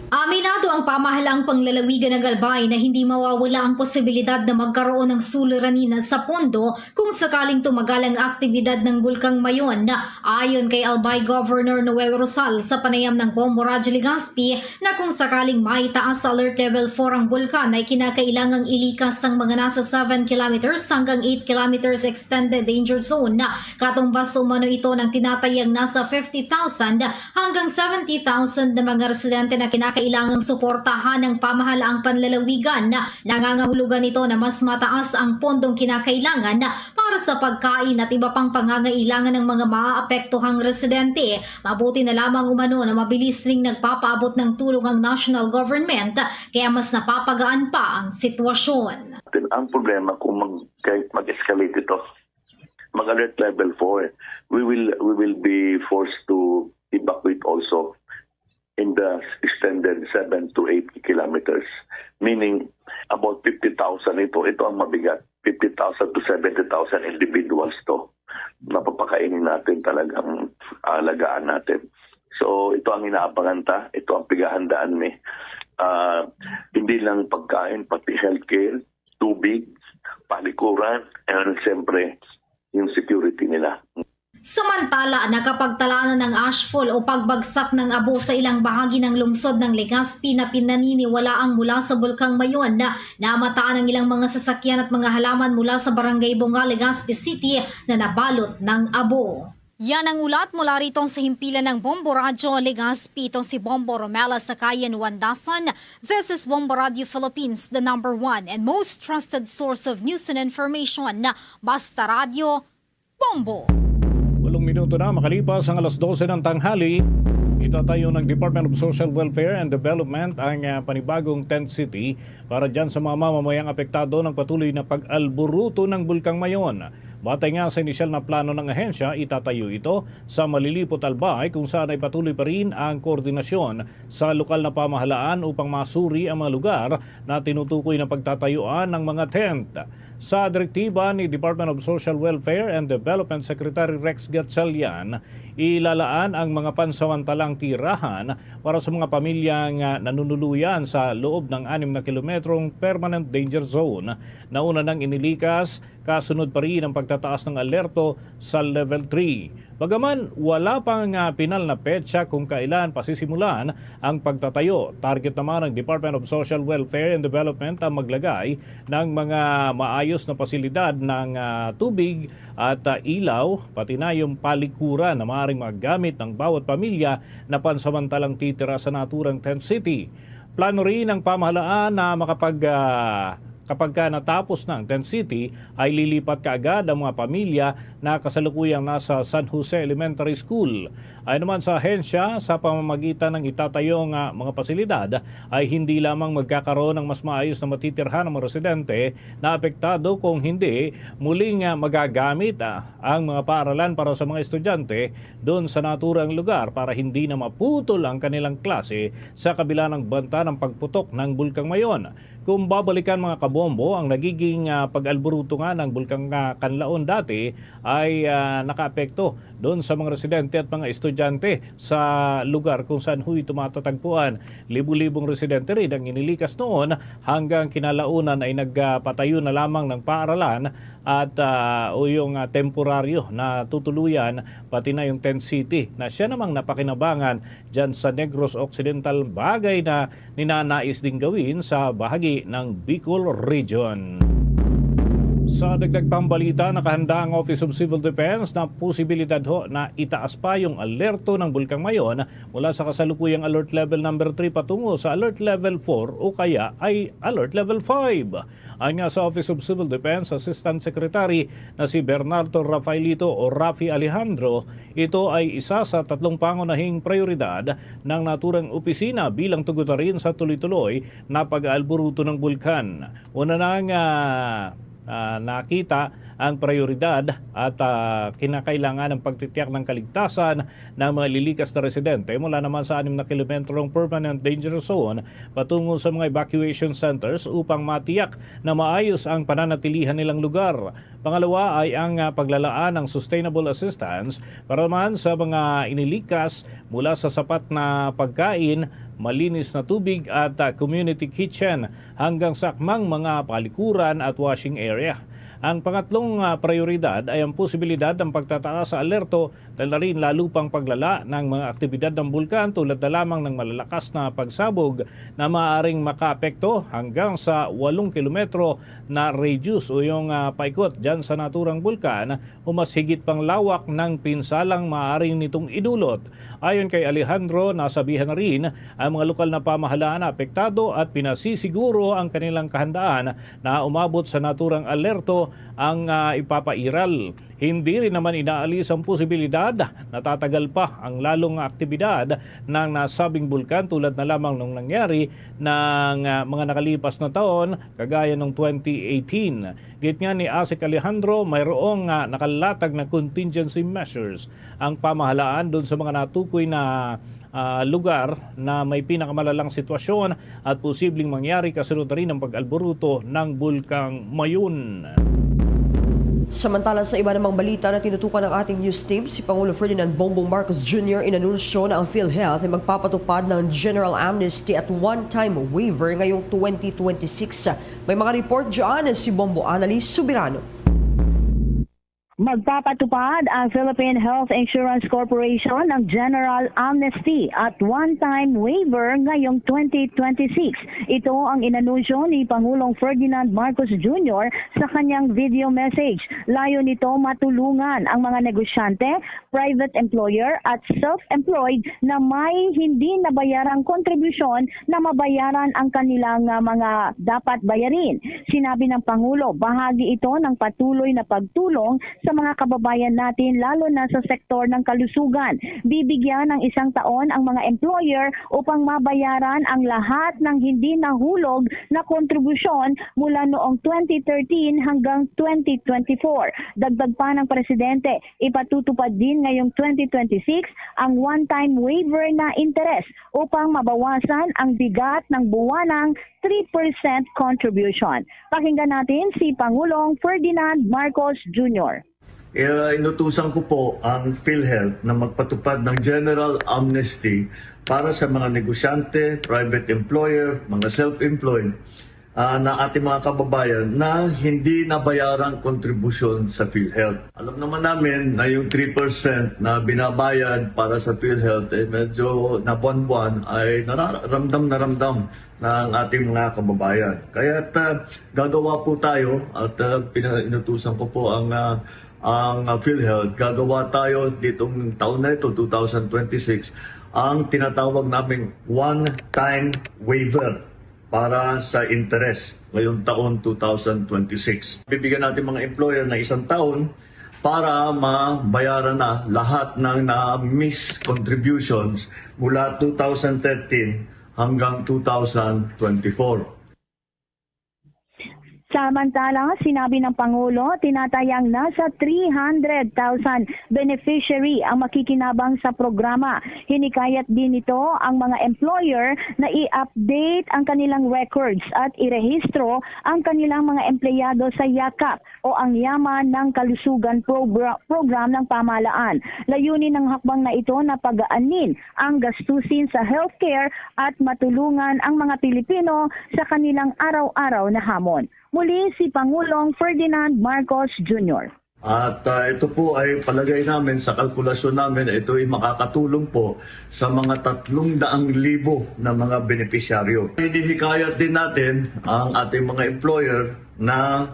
Aminado ang pamahalaang panglalawigan ng Albay na hindi mawawala ang posibilidad na magkaroon ng suliranin sa pondo kung sakaling tumagal ang aktibidad ng Bulkang Mayon. Ayon kay Albay Governor Noel Rosal, sa panayam ng Bombo Radyo Legazpi, na kung sakaling maitaas sa Alert Level four ang bulkan, ay kinakailangang ilikas ang mga nasa seven kilometers hanggang eight kilometers extended danger zone. Katumbas umano ito ng tinatayang nasa fifty thousand hanggang seventy thousand na mga residente na kinakailangang suportahan ng pamahalaang panlalawigan. Nangangahulugan ito na mas mataas ang pondong kinakailangan para sa pagkain at iba pang pangangailangan ng mga maaapektuhang residente. Mabuti na lamang umano na mabilis ring nagpapaabot ng tulong ang national government, kaya mas napapagaan pa ang sitwasyon. Ang problema kung mag, mag-escalate ito, mag-alert level four, we will we will be forced to evacuate also in the extended seven to eight kilometers, meaning about fifty thousand ito. Ito ang mabigat, fifty thousand to seventy thousand individuals to. Mapapakainin natin, talagang alagaan natin. So ito ang inaabangan ta, ito ang pighahandaan mi. Ah, hindi lang pagkain, pati healthcare, tubig, palikuran, and siyempre yung security nila. Samantala, nakapagtala na ng ashfall o pagbagsak ng abo sa ilang bahagi ng lungsod ng Legazpi na pinaniniwalaang mula sa Bulkang Mayon. Namataan ang ilang mga sasakyan at mga halaman mula sa Barangay Bunga, Legazpi City na nabalot ng abo. Yan ang ulat mula rito sa himpilan ng Bombo Radyo Legazpi. Itong si Bombo Romela Sakayan Wandasan. This is Bombo Radyo Philippines, the number one and most trusted source of news and information. Basta Radyo, Bombo. Walong minuto na makalipas ang alas dose ng tanghali. Itatayo ng Department of Social Welfare and Development ang ah, panibagong tent city para dyan sa mga mamamayang apektado ng patuloy na pag-alburuto ng Bulkang Mayon. Batay nga sa inisyal na plano ng ahensya, itatayo ito sa Malilipot, Albay, kung saan ay patuloy pa rin ang koordinasyon sa lokal na pamahalaan upang masuri ang mga lugar na tinutukoy na pagtatayuan ng mga tent. Sa direktiba ni Department of Social Welfare and Development Secretary Rex Gatchalian, ilalaan ang mga pansamantalang tirahan para sa mga pamilyang ah, nanunuluyan sa loob ng anim na kilometrong permanent danger zone na una nang inilikas, kasunod pa rin ang pagtataas ng alerto sa Level three. Bagaman wala pa nga pinal na petsa kung kailan pasisimulan ang pagtatayo, target naman ng Department of Social Welfare and Development ang maglagay ng mga maayos na pasilidad ng ah, tubig at ah, ilaw, pati na yung palikuran na maaaring magamit ng bawat pamilya na pansamantalang titira sa naturang tent city. Plano rin ng pamahalaan na makapag ah, kapag ka natapos na ang tent city, ay lilipat kaagad ang mga pamilya na kasalukuyang nasa San Jose Elementary School. Ayon naman sa ahensya, sa pamamagitan ng itatayong ah, mga pasilidad, ay hindi lamang magkakaroon ng mas maayos na matitirhan ng mga residente na apektado, kung hindi, muling ah, magagamit ah, ang mga paaralan para sa mga estudyante doon sa naturang lugar para hindi na maputol ang kanilang klase sa kabila ng banta ng pagputok ng Bulkang Mayon. Kung babalikan, mga kabombo, ang nagiging, ah, pag-alburuto nga ng Bulkang, ah, Kanlaon dati ay, ah, nakaapekto doon sa mga residente at mga estudyante sa lugar kung saan ho ito matatagpuan. Libo-libong residente rin ang inilikas noon hanggang kinalaunan ay nagpatayo na lamang ng paaralan at, ah, o yung, ah, temporaryo na tutuluyan, pati na yung tent city na siya namang napakinabangan dyan sa Negros Occidental, bagay na ninanais ding gawin sa bahagi ng Bicol Region. Sa dagdag pang balita, nakahanda ang Office of Civil Defense na posibilidad ho na itaas pa yung alerto ng Bulkang Mayon mula sa kasalukuyang Alert Level number three patungo sa Alert Level four o kaya ay Alert Level five. Ayon nga sa Office of Civil Defense Assistant Secretary na si Bernardo Rafaelito o Rafi Alejandro, ito ay isa sa tatlong pangunahing prioridad ng naturang opisina bilang tugon na rin sa tuloy-tuloy na pag-aalburuto ng bulkan. Una na nga, ah, nakita ang prioridad at, ah, kinakailangan ng pagtitiyak ng kaligtasan ng mga lilikas na residente mula naman sa anim na kilometrong permanent danger zone patungo sa mga evacuation centers upang matiyak na maayos ang pananatilihan nilang lugar. Pangalawa ay ang, ah, paglalaan ng sustainable assistance para naman sa mga inilikas mula sa sapat na pagkain, malinis na tubig at, ah, community kitchen hanggang sa akmang mga palikuran at washing area. Ang pangatlong, ah, prioridad ay ang posibilidad ng pagtataas sa alerto dahil na rin lalo pang paglala ng mga aktibidad ng bulkan tulad na lamang ng malalakas na pagsabog na maaaring makaapekto hanggang sa walong kilometro na radius o yung, ah, paikot dyan sa naturang bulkan o mas higit pang lawak ng pinsalang maaaring nitong idulot. Ayon kay Alejandro, nasabihan na rin ang mga lokal na pamahalaan na apektado at pinasisiguro ang kanilang kahandaan na umabot sa naturang alerto ang, ah, ipapairal. Hindi rin naman inaalis ang posibilidad na tatagal pa ang lalong aktibidad ng nasabing bulkan tulad na lamang nung nangyari ng, ah, mga nakalipas na taon, kagaya nung twenty eighteen. Git nga ni Asik Alejandro, mayroong, ah, nakalatag na contingency measures ang pamahalaan doon sa mga natukoy na, ah, lugar na may pinakamalalang sitwasyon at posibleng mangyari kasunod na rin ng pag-alburuto ng Bulkang Mayon. Samantala, sa iba namang balita na tinutukan ng ating news team, si Pangulo Ferdinand Bongbong Marcos Junior inanunsyo na ang PhilHealth ay magpapatupad ng general amnesty at one-time waiver ngayong twenty twenty-six. May mga report dyan si Bombo Annalise Subirano. Magpapatupad ang Philippine Health Insurance Corporation ng General Amnesty at one-time waiver ngayong twenty twenty-six. Ito ang inanunsyo ni Pangulong Ferdinand Marcos Junior sa kanyang video message. Layo nito matulungan ang mga negosyante, private employer at self-employed na may hindi nabayarang kontribusyon na mabayaran ang kanilang, ah, mga dapat bayarin. Sinabi ng Pangulo, bahagi ito ng patuloy na pagtulong sa mga kababayan natin, lalo na sa sektor ng kalusugan. Bibigyan ng isang taon ang mga employer upang mabayaran ang lahat ng hindi nahulog na kontribusyon mula noong twenty thirteen hanggang twenty twenty-four. Dagdag pa ng Presidente, ipatutupad din ngayong twenty twenty-six ang one-time waiver na interes upang mabawasan ang bigat ng buwanang three percent contribution. Pakinggan natin si Pangulong Ferdinand Marcos Junior. Eh, inutusan ko po ang PhilHealth na magpatupad ng general amnesty para sa mga negosyante, private employer, mga self-employed, ah, na ating mga kababayan na hindi nabayarang kontribusyon sa PhilHealth. Alam naman namin na yung three percent na binabayad para sa PhilHealth, eh, medyo na buwan-buwan ay nararamdam na ramdam ng ating mga kababayan. Kaya, ah, gagawa po tayo at, ah, pina-, inutusan ko po ang, ah, ang, ah, PhilHealth. Gagawa tayo ditong taon na ito, two thousand twenty-six, ang tinatawag naming one-time waiver para sa interes ngayong taon, two thousand twenty-six. Bibigyan natin mga employer na isang taon para mabayaran na lahat ng na-miss contributions mula two thousand thirteen hanggang two thousand twenty-four. Samantala, sinabi ng Pangulo, tinatayang nasa three hundred thousand beneficiary ang makikinabang sa programa. Hinikayat din nito ang mga employer na i-update ang kanilang records at irehistro ang kanilang mga empleyado sa yakap o ang Yaman ng Kalusugan Progra- Program ng pamahalaan. Layunin ng hakbang na ito na pagaanin ang gastusin sa healthcare at matulungan ang mga Pilipino sa kanilang araw-araw na hamon. Muli si Pangulong Ferdinand Marcos Junior. At, ah, ito po ay palagay namin sa kalkulasyon namin, ito ay makakatulong po sa mga tatlong daang libo na mga benepisyaryo. Hinihikayat din natin ang ating mga employer na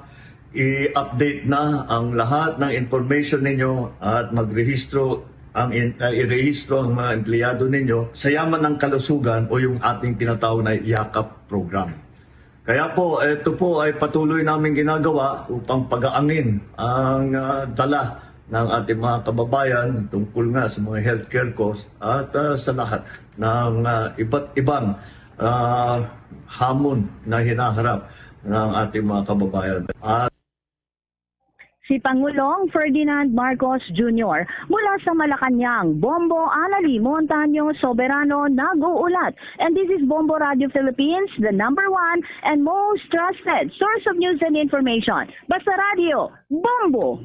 i-update na ang lahat ng information ninyo at magrehistro ang in-, ah, irehistro ang mga empleyado ninyo sa Yaman ng Kalusugan o yung ating tinatawag na yakap program. Kaya po, ito po ay patuloy naming ginagawa upang pagaangin ang, ah, dala ng ating mga kababayan tungkol nga sa mga healthcare costs at, ah, sa lahat ng, ah, iba't ibang, ah, hamon na hinaharap ng ating mga kababayan. At Si Pangulong Ferdinand Marcos Junior mula sa Malacañang, Bombo Anali Montaño Soberano nag-uulat. And this is Bombo Radio Philippines, the number one and most trusted source of news and information. Basta Radio, Bombo!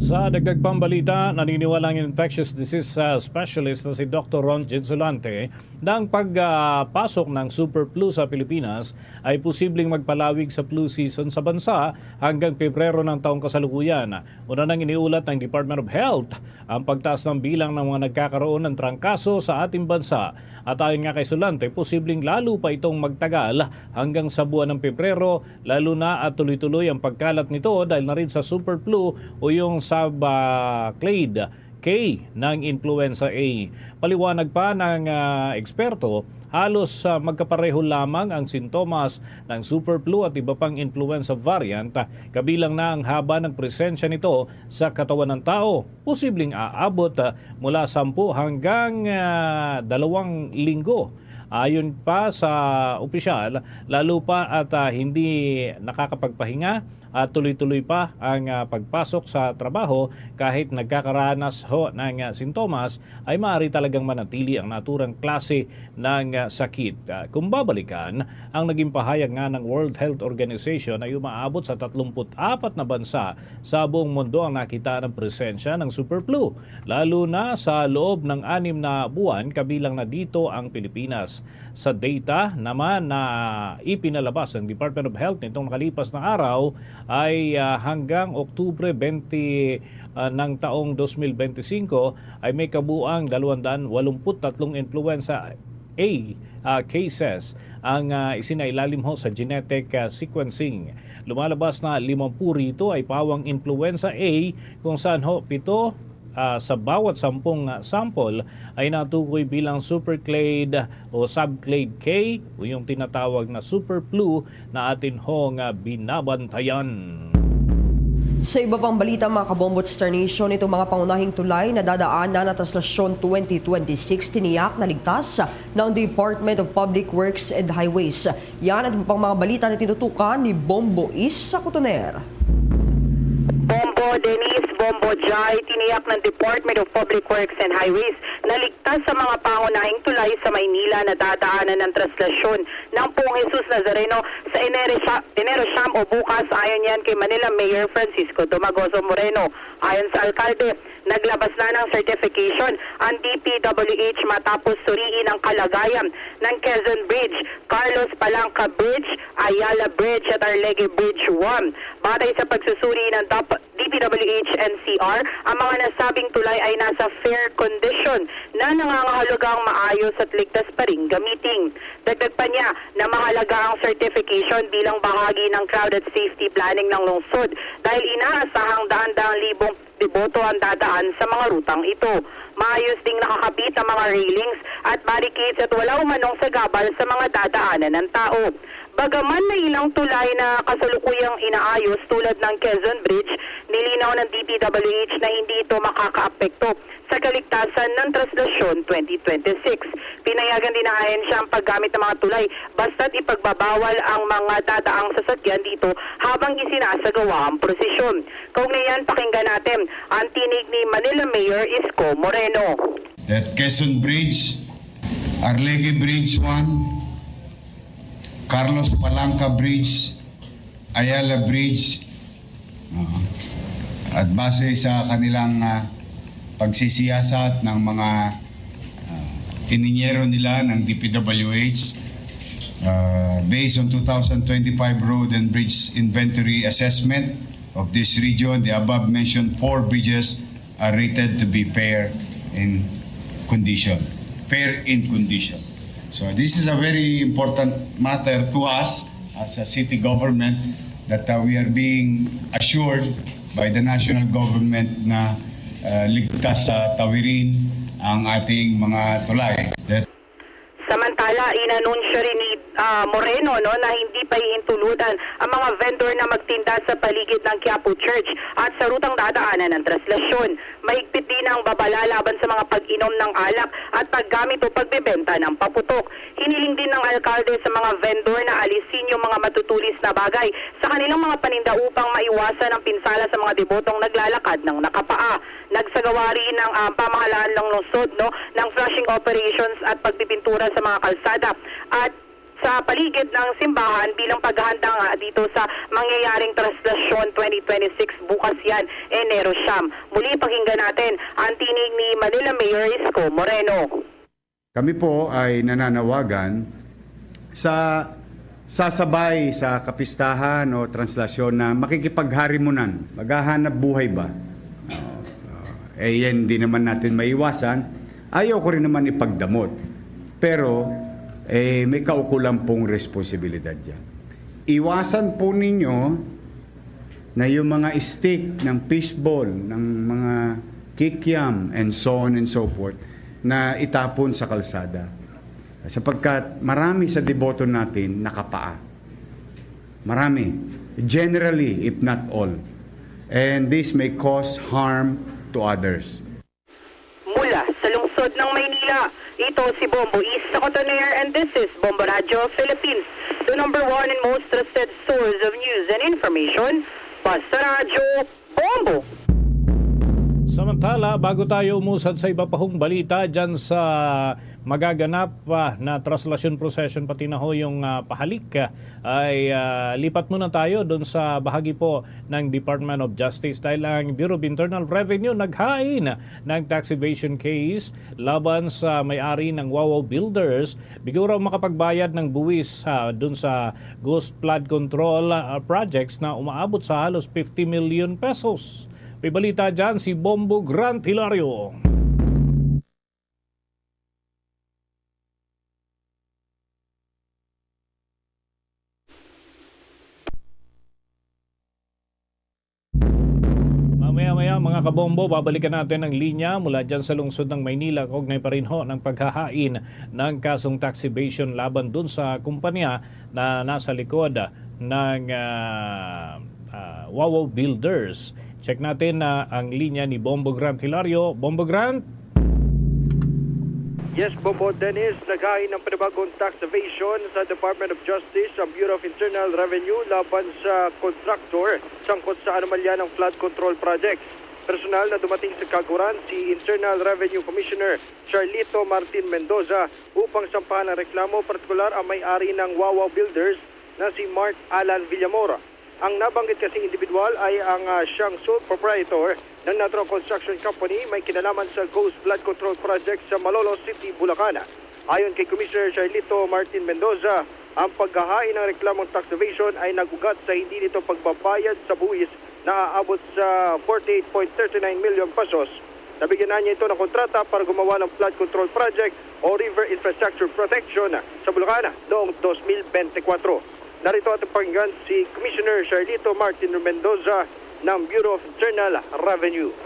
Sa dagdag pang balita, naniniwala ang infectious disease, ah, specialist na si Doktor Ron Ginsolante na ang pagpasok ng super flu sa Pilipinas ay posibleng magpalawig sa flu season sa bansa hanggang Pebrero ng taong kasalukuyan. Una nang iniulat ng Department of Health ang pagtaas ng bilang ng mga nagkakaroon ng trangkaso sa ating bansa. At ayon nga kay Solante, posibleng lalo pa itong magtagal hanggang sa buwan ng Pebrero, lalo na at tuloy-tuloy ang pagkalat nito dahil na rin sa super flu o yung sa, ah, clade K ng influenza A. Paliwanag pa ng, ah, eksperto, halos, ah, magkapareho lamang ang sintomas ng super flu at iba pang influenza variant, ah, kabilang na ang haba ng presensya nito sa katawan ng tao, posibleng aabot, ah, mula sampu hanggang, ah, dalawang linggo. Ayon pa sa opisyal, lalo pa at, ah, hindi nakakapagpahinga at tuloy-tuloy pa ang, ah, pagpasok sa trabaho kahit nagkakaranas ho ng, ah, sintomas, ay maaari talagang manatili ang naturang klase ng, ah, sakit. Ah, kung babalikan, ang naging pahayag nga ng World Health Organization ay umaabot sa tatlumpu't apat na bansa sa buong mundo ang nakita ng presensya ng super flu, lalo na sa loob ng anim na buwan, kabilang na dito ang Pilipinas. Sa data naman na ipinalabas ng Department of Health nitong nakalipas na araw ay, ah, hanggang Oktubre twenty, ah, ng taong dos mil bente singko ay may kabuang dalawang daan walumput tatlong influenza A, ah, cases ang, ah, isinailalim ho sa genetic, ah, sequencing. Lumalabas na limampu rito ay pawang influenza A, kung saan ho pito, ah, sa bawat sampung, ah, sample ay natukoy bilang superclade o subclade K o yung tinatawag na super flu na atin ho nga binabantayan. Sa iba pang balita, mga Kabombo at Star Nation, itong mga pangunahing tulay na dadaanan ng Translasyon twenty twenty-six tiniyak na ligtas ng Department of Public Works and Highways. Yan at iba pang mga balita na tinutukan ni Bombo Is sa Kutoner. Bombo Denise, Bombo Jai, tiniyak ng Department of Public Works and Highways na ligtas sa mga pangunahing tulay sa Maynila na dadaanan ng Translasyon ng Poong Jesus Nazareno sa Enero siya, Enero siyam o bukas, ayon yan kay Manila Mayor Francisco Dumagoso Moreno. Ayon sa alkalde, naglabas na ng certification ang D P W H matapos suriin ang kalagayan ng Quezon Bridge, Carlos Palanca Bridge, Ayala Bridge at Arlegue Bridge one. Batay sa pagsusuri ng dap-, D P W H N C R, ang mga nasabing tulay ay nasa fair condition na nangangahulugang maayos at ligtas pa ring gamitin. Dagdag pa niya na mahalaga ang certification bilang bahagi ng crowd at safety planning ng lungsod dahil inaasahang daan-daang libong deboto ang dadaan sa mga rutang ito. Maayos ding nakakabit ang mga railings at barricades at wala umanong sagabal sa mga dadaanan ng tao. Bagaman may ilang tulay na kasalukuyang inaayos tulad ng Quezon Bridge, nilinaw ng D P W H na hindi ito makakaapekto sa kaligtasan ng Translasyon twenty twenty-six. Pinayagan din ng ahensya ang paggamit ng mga tulay basta't ipagbabawal ang mga dadaang sasakyan dito habang isinasagawa ang prosesyon. Kaugnay niyan, pakinggan natin ang tinig ni Manila Mayor Isko Moreno. That Quezon Bridge, Arlegue Bridge one, Carlos Palanca Bridge, Ayala Bridge, uh, at base sa kanilang uh, pagsisiyasat ng mga uh, ininyero nila ng D P W H, uh, based on two thousand twenty-five road and bridge inventory assessment of this region, the above mentioned four bridges are rated to be fair in condition. Fair in condition. So this is a very important matter to us as a city government that uh, we are being assured by the national government na uh, ligtas sa tawirin ang ating mga tulay. That Samantala, inanunsyo rin ni ah, Moreno, no, na hindi pahihintulutan ang mga vendor na magtinda sa paligid ng Quiapo Church at sa rutang dadaanan ng Translasyon. Mahigpit din ang babala laban sa mga pag-inom ng alak at paggamit o pagbebenta ng paputok. Hiniling din ng alkalde sa mga vendor na alisin yung mga matutulis na bagay sa kanilang mga paninda upang maiwasan ang pinsala sa mga debotong naglalakad ng nakapaa. Nagsagawa rin ng ah, pamahalaan ng lungsod, no, ng flushing operations at pagpipintura sa mga kalsada at sa paligid ng simbahan bilang paghahanda nga dito sa mangyayaring Translasyon twenty twenty-six bukas yan, Enero siyam. Muli, pakinggan natin ang tinig ni Manila Mayor Isko Moreno. Kami po ay nananawagan sa sasabay sa kapistahan o translasyon na makikipagharimunan, maghahanap buhay ba? Uh, eh, yan di naman natin maiwasan. Ayaw ko rin naman ipagdamot. Pero eh, may kaukulan pong responsibilidad yan. Iwasan po ninyo na yung mga stick ng fishball, ng mga kikiam, and so on and so forth, na itapon sa kalsada. Sapagkat marami sa deboto natin nakapaa. Marami. Generally, if not all. And this may cause harm to others. Mula sa lungsod ng Maynila, ito si Bombo Isa Cotoner and this is Bombo Radyo Philippines, the number one and most trusted source of news and information. Basta Radyo, Bombo! Samantala, bago tayo umusad sa iba pa hong balita dyan sa magaganap ah, na traslasyon procession pati na ho yung ah, pahalik, ah, ay ah, lipat muna tayo doon sa bahagi po ng Department of Justice dahil ang Bureau of Internal Revenue naghain ng tax evasion case laban sa may-ari ng Wawaw Builders, bigura makapagbayad ng buwis ah, dun sa ghost flood control ah, projects na umaabot sa halos fifty million pesos. May balita dyan si Bombo Grant Hilario. Mamaya-maya, mga kabombo, babalikan natin ang linya mula dyan sa lungsod ng Maynila, kaugnay pa rin ho ng paghahain ng kasong tax evasion laban dun sa kumpanya na nasa likod ng ah, ah, Wawaw Builders. Check natin na ang linya ni Bombo Grant Hilario. Bombo Grant? Yes, Bombo Dennis, naghain ng panibagong tax evasion sa Department of Justice ang Bureau of Internal Revenue laban sa contractor sangkot sa anomalya ng flood control projects. Personal na dumating sa kaguran si Internal Revenue Commissioner Charlito Martin Mendoza upang sampahan ang reklamo, partikular ang may-ari ng Wawaw Builders na si Mark Alan Villamor. Ang nabanggit kasing individual ay ang ah, siyang sole proprietor ng Natural Construction Company may kinalaman sa Ghost Flood Control Project sa Malolos City, Bulacan. Ayon kay Commissioner Charlito Martin Mendoza, ang paghahain ng reklamong tax evasion ay nag-ugat sa hindi nito pagbabayad sa buwis na aabot sa forty-eight point thirty-nine million pesos. Nabigyan na niya ito ng kontrata para gumawa ng flood control project o river infrastructure protection sa Bulacan noong twenty twenty-four. Narito ating pakinggan si Commissioner Charlito Martin Mendoza ng Bureau of Internal Revenue.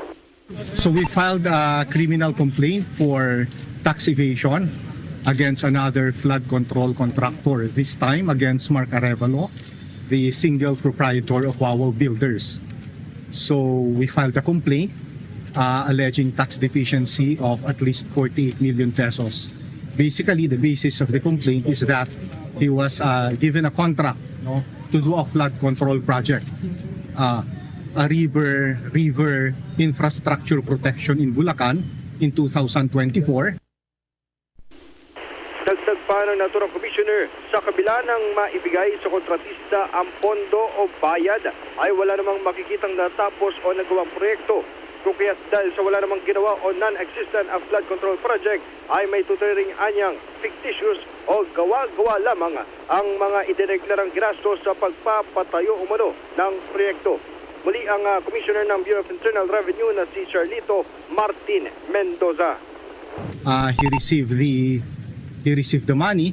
So we filed a criminal complaint for tax evasion against another flood control contractor, this time against Mark Arevalo, the single proprietor of Wawaw Builders. So we filed a complaint uh, alleging tax deficiency of at least forty-eight million pesos. Basically, the basis of the complaint is that he was uh, given a contract, no, to do a flood control project, uh, a river river infrastructure protection in Bulacan in two thousand twenty-four. Dagdag pa ng naturang commissioner, sa kabila ng maibigay sa kontratista ang pondo o bayad, ay wala namang makikitang natapos o nagawang proyekto. Kung kaya't dahil sa wala namang ginawa o non-existent ang flood control project, ay may tuturing anyang fictitious o gawa-gawa lamang ang mga idineklarang ginastos sa pagpapatayo umano ng proyekto. Muli ang ah, Commissioner ng Bureau of Internal Revenue na si Charlito Martin Mendoza. Uh, he received the he received the money,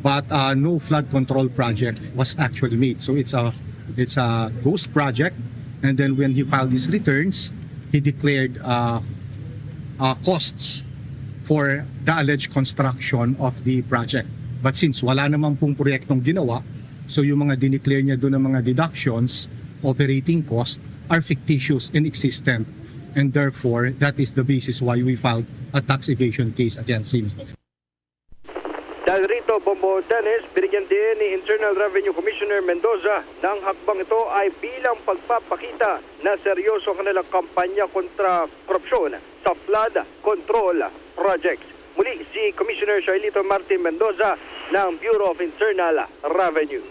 but uh, no flood control project was actually made. So it's a it's a ghost project. And then when he filed his returns, he declared uh, uh, costs for the alleged construction of the project. But since wala naman pong proyektong ginawa, so yung mga dineclare niya doon ng mga deductions, operating cost, are fictitious, inexistent. And therefore, that is the basis why we filed a tax evasion case against him. Dahil rito, Bombo Dennis, binigyan din ni Internal Revenue Commissioner Mendoza na ang hakbang ito ay bilang pagpapakita na seryoso ang kanilang kampanya kontra korupsyon sa flood control projects. Muli si Commissioner Charlito Martin Mendoza ng Bureau of Internal Revenue.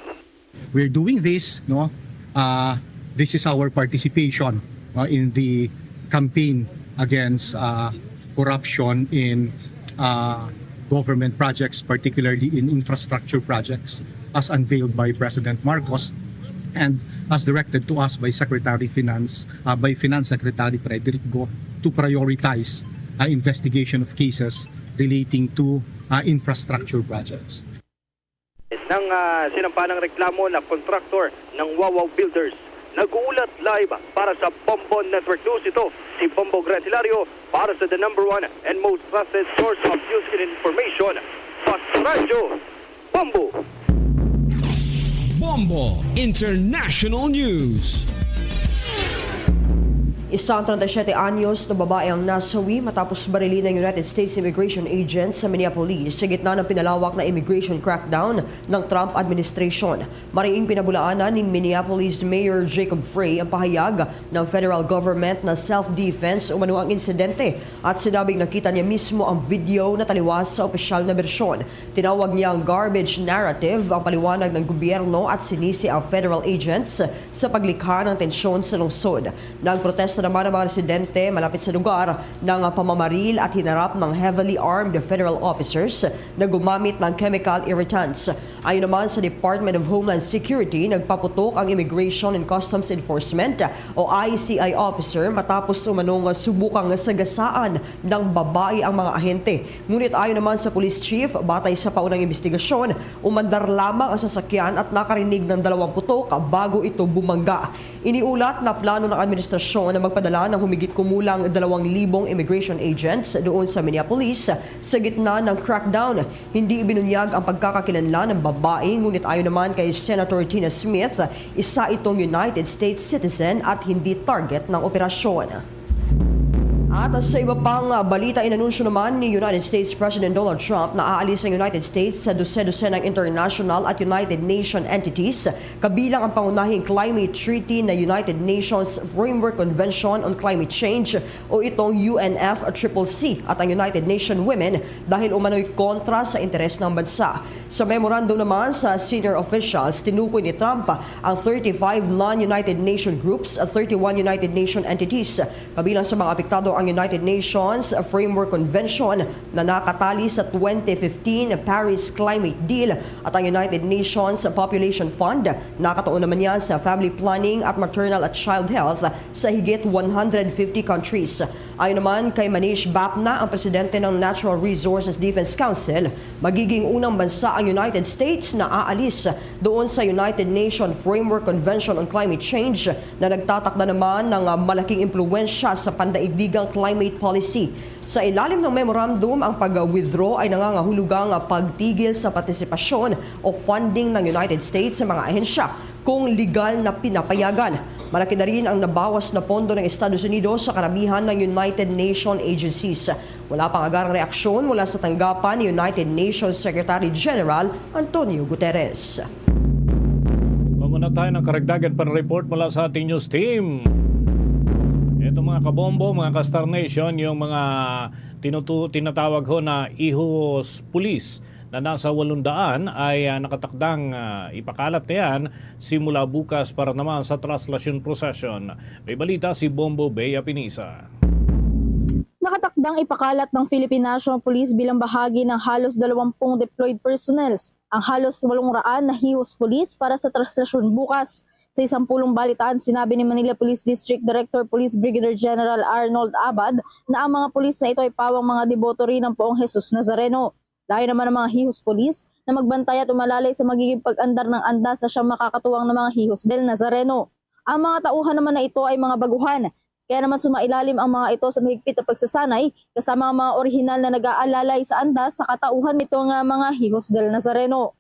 We're doing this, no? Uh, this is our participation uh, in the campaign against uh, corruption in uh, government projects, particularly in infrastructure projects, as unveiled by President Marcos and as directed to us by Secretary Finance, uh, by Finance Secretary Frederick Go, to prioritize uh, investigation of cases relating to uh, infrastructure projects. Ng uh, sinampanang reklamo na contractor ng Wawaw Builders. Nag-uulat live para sa Bombo Network News ito si Bombo Grant Hilario para sa the number one and most trusted source of news and information, Fast Radyo, Bombo. Bombo International News. Isang treinta y siete anyos na babae ang nasawi matapos barilin ng United States immigration agents sa Minneapolis sa gitna ng pinalawak na immigration crackdown ng Trump administration. Mariing pinabulaanan ni Minneapolis Mayor Jacob Frey ang pahayag ng federal government na self-defense umano ang insidente at sinabing nakita niya mismo ang video na taliwas sa opisyal na bersyon. Tinawag niya ang garbage narrative ang paliwanag ng gobyerno at sinisi ang federal agents sa paglikha ng tensyon sa lungsod. Nagprotesta naman ang mga residente malapit sa lugar ng pamamaril at hinarap ng heavily armed federal officers na gumamit ng chemical irritants. Ayon naman sa Department of Homeland Security, nagpaputok ang Immigration and Customs Enforcement o I C I officer matapos umanong subukang sagasaan ng babae ang mga ahente. Ngunit ayon naman sa police chief, batay sa paunang investigasyon, umandar lamang ang sasakyan at nakarinig ng dalawang putok bago ito bumangga. Iniulat na plano ng administrasyon na magpadala ng humigit kumulang dalawang libong immigration agents doon sa Minneapolis sa gitna ng crackdown. Hindi ibinunyag ang pagkakakilanlan ng babae, ngunit ayon naman kay Senator Tina Smith, isa itong United States citizen at hindi target ng operasyon. At sa iba pang balita, inanunsyo naman ni United States President Donald Trump na aalis ang United States sa dose-dosenang international at United Nation entities, kabilang ang pangunahing climate treaty na United Nations Framework Convention on Climate Change o itong U N F triple C at ang United Nation Women dahil umano'y kontra sa interes ng bansa. Sa memorandum naman sa senior officials, tinukoy ni Trump ang thirty-five non-United Nation groups, thirty-one United Nation entities. Kabilang sa mga apektado ang United Nations Framework Convention na nakatali sa twenty fifteen Paris Climate Deal at ang United Nations Population Fund. Nakatuon naman yan sa family planning at maternal at child health sa higit one hundred fifty countries. Ayon naman kay Manish Bapna, ang presidente ng Natural Resources Defense Council, magiging unang bansa ang United States na aalis doon sa United Nations Framework Convention on Climate Change na nagtatakda naman ng ah, malaking impluwensya sa pandaigdigang climate policy. Sa ilalim ng memorandum, ang pag-withdraw ay nangangahulugang ah, pagtigil sa partisipasyon o funding ng United States sa mga ahensya kung legal na pinapayagan. Malaki na rin ang nabawas na pondo ng Estados Unidos sa karamihan ng United Nations agencies. Wala pang agarang reaksyon mula sa tanggapan ni United Nations Secretary General Antonio Guterres. Muna tayo ng karagdagan pa report mula sa ating news team. Ito, mga kabombo, mga ka-Star Nation, yung mga tinutu- tinatawag ho na ihos pulis na nasa walong daan ay, ah, nakatakdang, ah, ipakalat na yan simula bukas para naman sa traslasyon procession. May balita si Bombo Bea Pinisa. Nakatakdang ipakalat ng Philippine National Police bilang bahagi ng halos dalawampung deployed personnels ang halos walong raan na hihos pulis para sa traslasyon bukas. Sa isang pulong balitaan, sinabi ni Manila Police District Director Police Brigadier General Arnold Abad na ang mga pulis na ito ay pawang mga deboto rin ng Poong Jesus Nazareno. Layo naman ang mga hihos pulis na magbantay at umalalay sa magiging pag-andar ng andas sa siyang makakatuwang na mga hihos del Nazareno. Ang mga tauhan naman na ito ay mga baguhan, kaya naman sumailalim ang mga ito sa mahigpit na pagsasanay kasama ang mga orihinal na nag-aalalay sa andas sa katauhan nito nga mga hihos del Nazareno.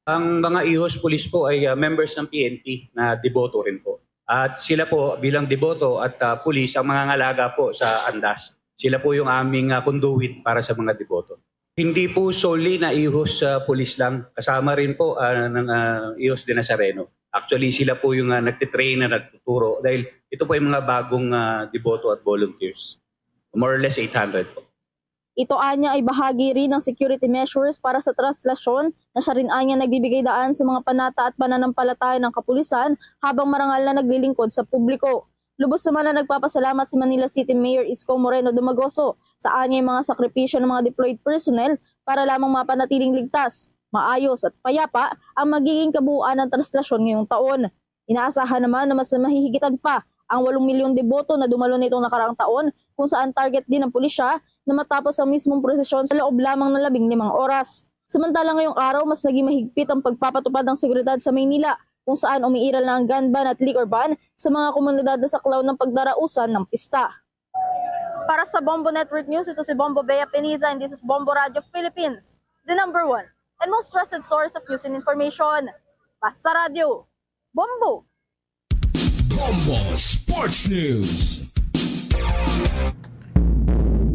Ang mga ihos pulis po ay, ah, members ng P N P na deboto rin po. At sila po bilang deboto at, ah, pulis ang mga ngalaga po sa andas. Sila po yung aming, ah, conduit para sa mga deboto. Hindi po solely na ihos, ah, pulis lang. Kasama rin po, ah, ng, ah, ihos de Nazareno. Actually, sila po yung, ah, nagtitrain na nagtuturo dahil ito po yung mga bagong, ah, deboto at volunteers. More or less eight hundred po. Ito anya ay bahagi rin ng security measures para sa traslasyon na siya rin anya nagbibigay daan sa mga panata at pananampalataya ng kapulisan habang marangal na naglilingkod sa publiko. Lubos naman na nagpapasalamat si Manila City Mayor Isko Moreno Dumagoso sa anyay mga sakripisyo ng mga deployed personnel para lamang mapanatiling ligtas, maayos at payapa ang magiging kabuuan ng traslasyon ngayong taon. Inaasahan naman na mas mahihigitan pa ang walong milyon deboto na dumalo nitong nakaraang taon, kung saan target din ng pulisya na matapos ang mismong prosesyon sa loob lamang ng labing limang oras. Samantala, ngayong araw, mas naging mahigpit ang pagpapatupad ng seguridad sa Maynila, kung saan umiiral na ang gun ban at liquor ban sa mga komunidad na saklaw ng pagdarausan ng pista. Para sa Bombo Network News, ito si Bombo Bea Peniza, and this is Bombo Radio Philippines, the number one and most trusted source of news and information. Basta Radyo, Bombo! Bombo Sports News.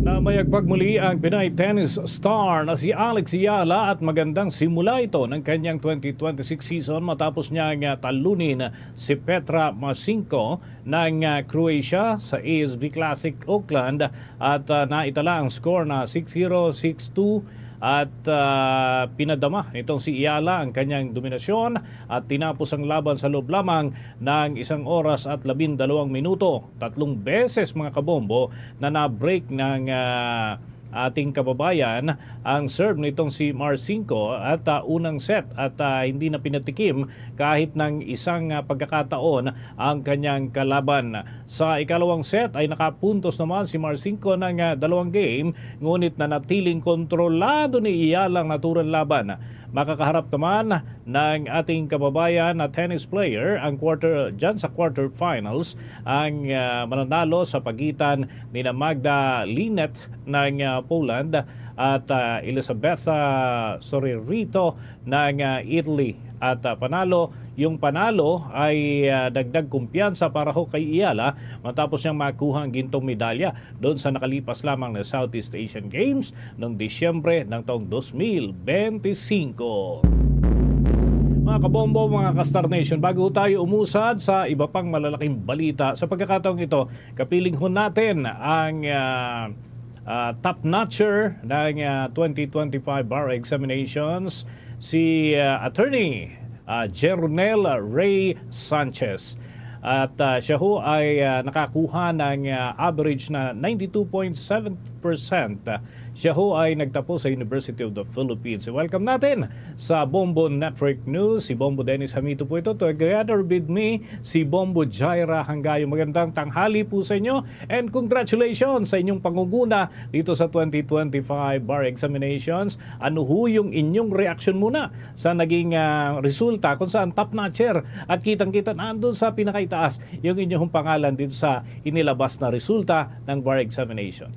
Namayagpag muli ang Pinay tennis star na si Alex Eala at magandang simula ito ng kanyang twenty twenty-six season matapos niyang, ah, talunin si Petra Marcinko ng, ah, Croatia sa A S B Classic Auckland at, ah, naitala ang score na six zero, six two at, ah, pinadama nitong si Eala ang kanyang dominasyon at tinapos ang laban sa loob lamang ng isang oras at labindalawang minuto. Tatlong beses, mga kabombo, na na-break ng, ah, ating kababayan ang serve nitong si Marcinko at, ah, unang set at, ah, hindi na pinatikim kahit ng isang, ah, pagkakataon ang kanyang kalaban. Sa ikalawang set ay nakapuntos naman si Marcinko ng, ah, dalawang game, ngunit nanatiling kontrolado ni Eala ang naturang laban. Makakaharap naman ng ating kababayan na tennis player ang quarter, dyan sa quarterfinals ang, ah, mananalo sa pagitan ni na Magda Linett ng, ah, Poland at, ah, Elizabeth, ah, sorry, Rito ng, ah, Italy. At, ah, panalo, yung panalo ay, ah, dagdag kumpiyansa para ho kay Eala matapos niyang makuha ang gintong medalya doon sa nakalipas lamang na Southeast Asian Games noong Disyembre ng taong dos mil benti singko. Mga kabombo, mga ka-Star Nation, bago tayo umusad sa iba pang malalaking balita, sa pagkakataong ito, kapiling ho natin ang, ah, ah, top notcher ng, ah, twenty twenty-five bar examinations, si, ah, Attorney, ah, Jeronel Ray Sanchez. At, ah, siya ho ay, ah, nakakuha ng, ah, average na ninety-two point seven percent. Siya ho ay nagtapos sa University of the Philippines. Welcome natin sa Bombo Network News. Si Bombo Dennis Hamito po ito. Together with me, si Bombo Jaira Hangayo. Magandang tanghali po sa inyo and congratulations sa inyong pangunguna dito sa twenty twenty-five bar examinations. Ano ho yung inyong reaksyon muna sa naging, ah, resulta kung saan top notcher at kitang-kita na andun sa pinakaitaas yung inyong pangalan dito sa inilabas na resulta ng bar examination?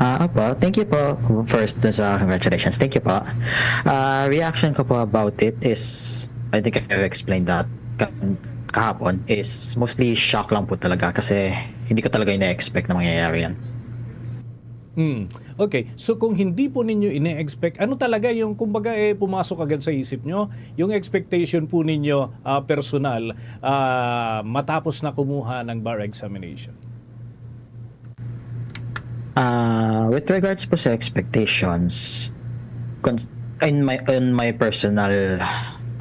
Ah, opo. Thank you po first dun sa congratulations. Thank you po. Ah, reaction ko po about it is, I think I've explained that kan-, kahapon is mostly shock lang po talaga kasi hindi ko talaga ina-expect na mangyayari yan. Hmm. Okay. So kung hindi po ninyo ine-expect, ano talaga yung, kumbaga, eh, pumasok agad sa isip nyo, yung expectation po ninyo, ah, personal, ah, matapos na kumuha ng bar examination? Ah, with regards po sa expectations, con- in my in my personal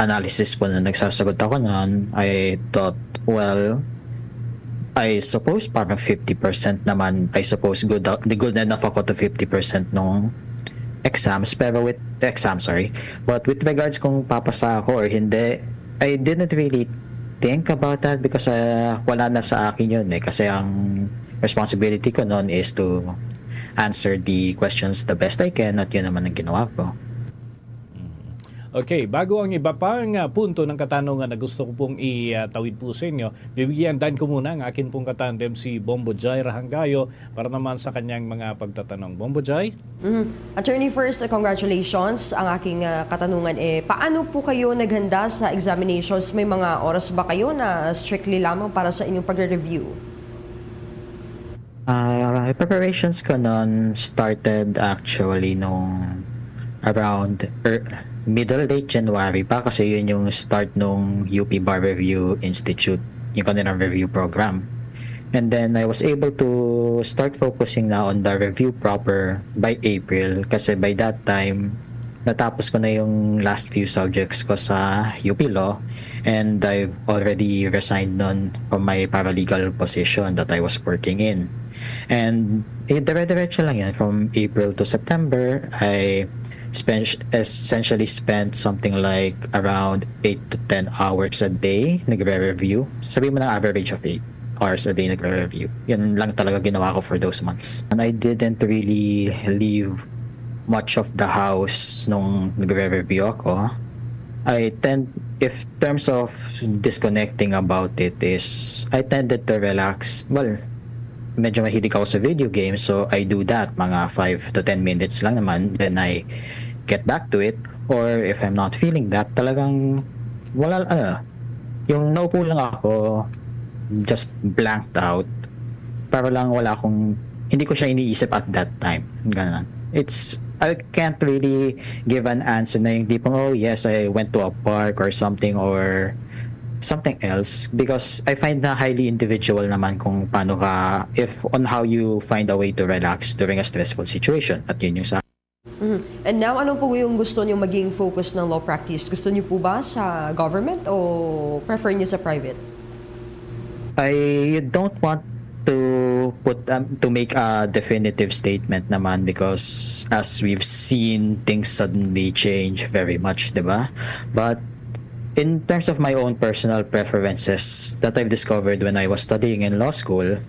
analysis po na nagsasagot ako noon, I thought, well, I suppose parang fifty percent naman, I suppose good out- good enough ako to fifty percent nung exams, pero with exam, sorry. But with regards kung papasa ako or hindi, I didn't really think about that because uh, wala na sa akin yun eh. Kasi ang responsibility ko noon is to answer the questions the best I can at yun naman ang ginawa ko. Okay, bago ang iba pang ah, punto ng katanungan na gusto ko pong itawid po sa inyo, bibigyan dan ko muna ang akin pong katandem si Bombo Jai Rahangayo para naman sa kanyang mga pagtatanong. Bombo Jai? Mhm. Attorney, first, uh, congratulations. Ang aking uh, katanungan eh, paano po kayo naghanda sa examinations? May mga oras ba kayo na strictly lamang para sa inyong pagre-review? Ah, preparations ko noon started actually nung around er, middle late January pa kasi yun yung start nung U P Bar Review Institute, yung kanilang review program. And then I was able to start focusing na on the review proper by April kasi by that time natapos ko na yung last few subjects ko sa U P Law and I've already resigned nun from my paralegal position that I was working in. And eh, dire-diretso lang yun. From April to September, I spent, essentially spent something like around eight to ten hours a day nagre-review. Sabi mo ng average of eight hours a day nagre-review. Yun lang talaga ginawa ko for those months. And I didn't really leave much of the house nung nagre-review ako. I tend, if terms of disconnecting about it is, I tended to relax. Well, medyo mahilig ako sa video games, so I do that. Mga five to ten minutes lang naman, then I get back to it. Or if I'm not feeling that, talagang wala, uh, yung naupo lang ako, just blanked out. Para lang wala akong, hindi ko siya iniisip at that time. Ganun. It's, I can't really give an answer na yung tipong, oh yes, I went to a park or something or something else because I find na highly individual naman kung paano ka, if on how you find a way to relax during a stressful situation. At yun yung sa Mhm. And now, ano po yung gusto niyo maging focus ng law practice? Gusto niyo po ba sa government o prefer niyo sa private? I don't want to put um, to make a definitive statement naman because as we've seen, things suddenly change very much, diba? But in terms of my own personal preferences that I've discovered when I was studying in law school,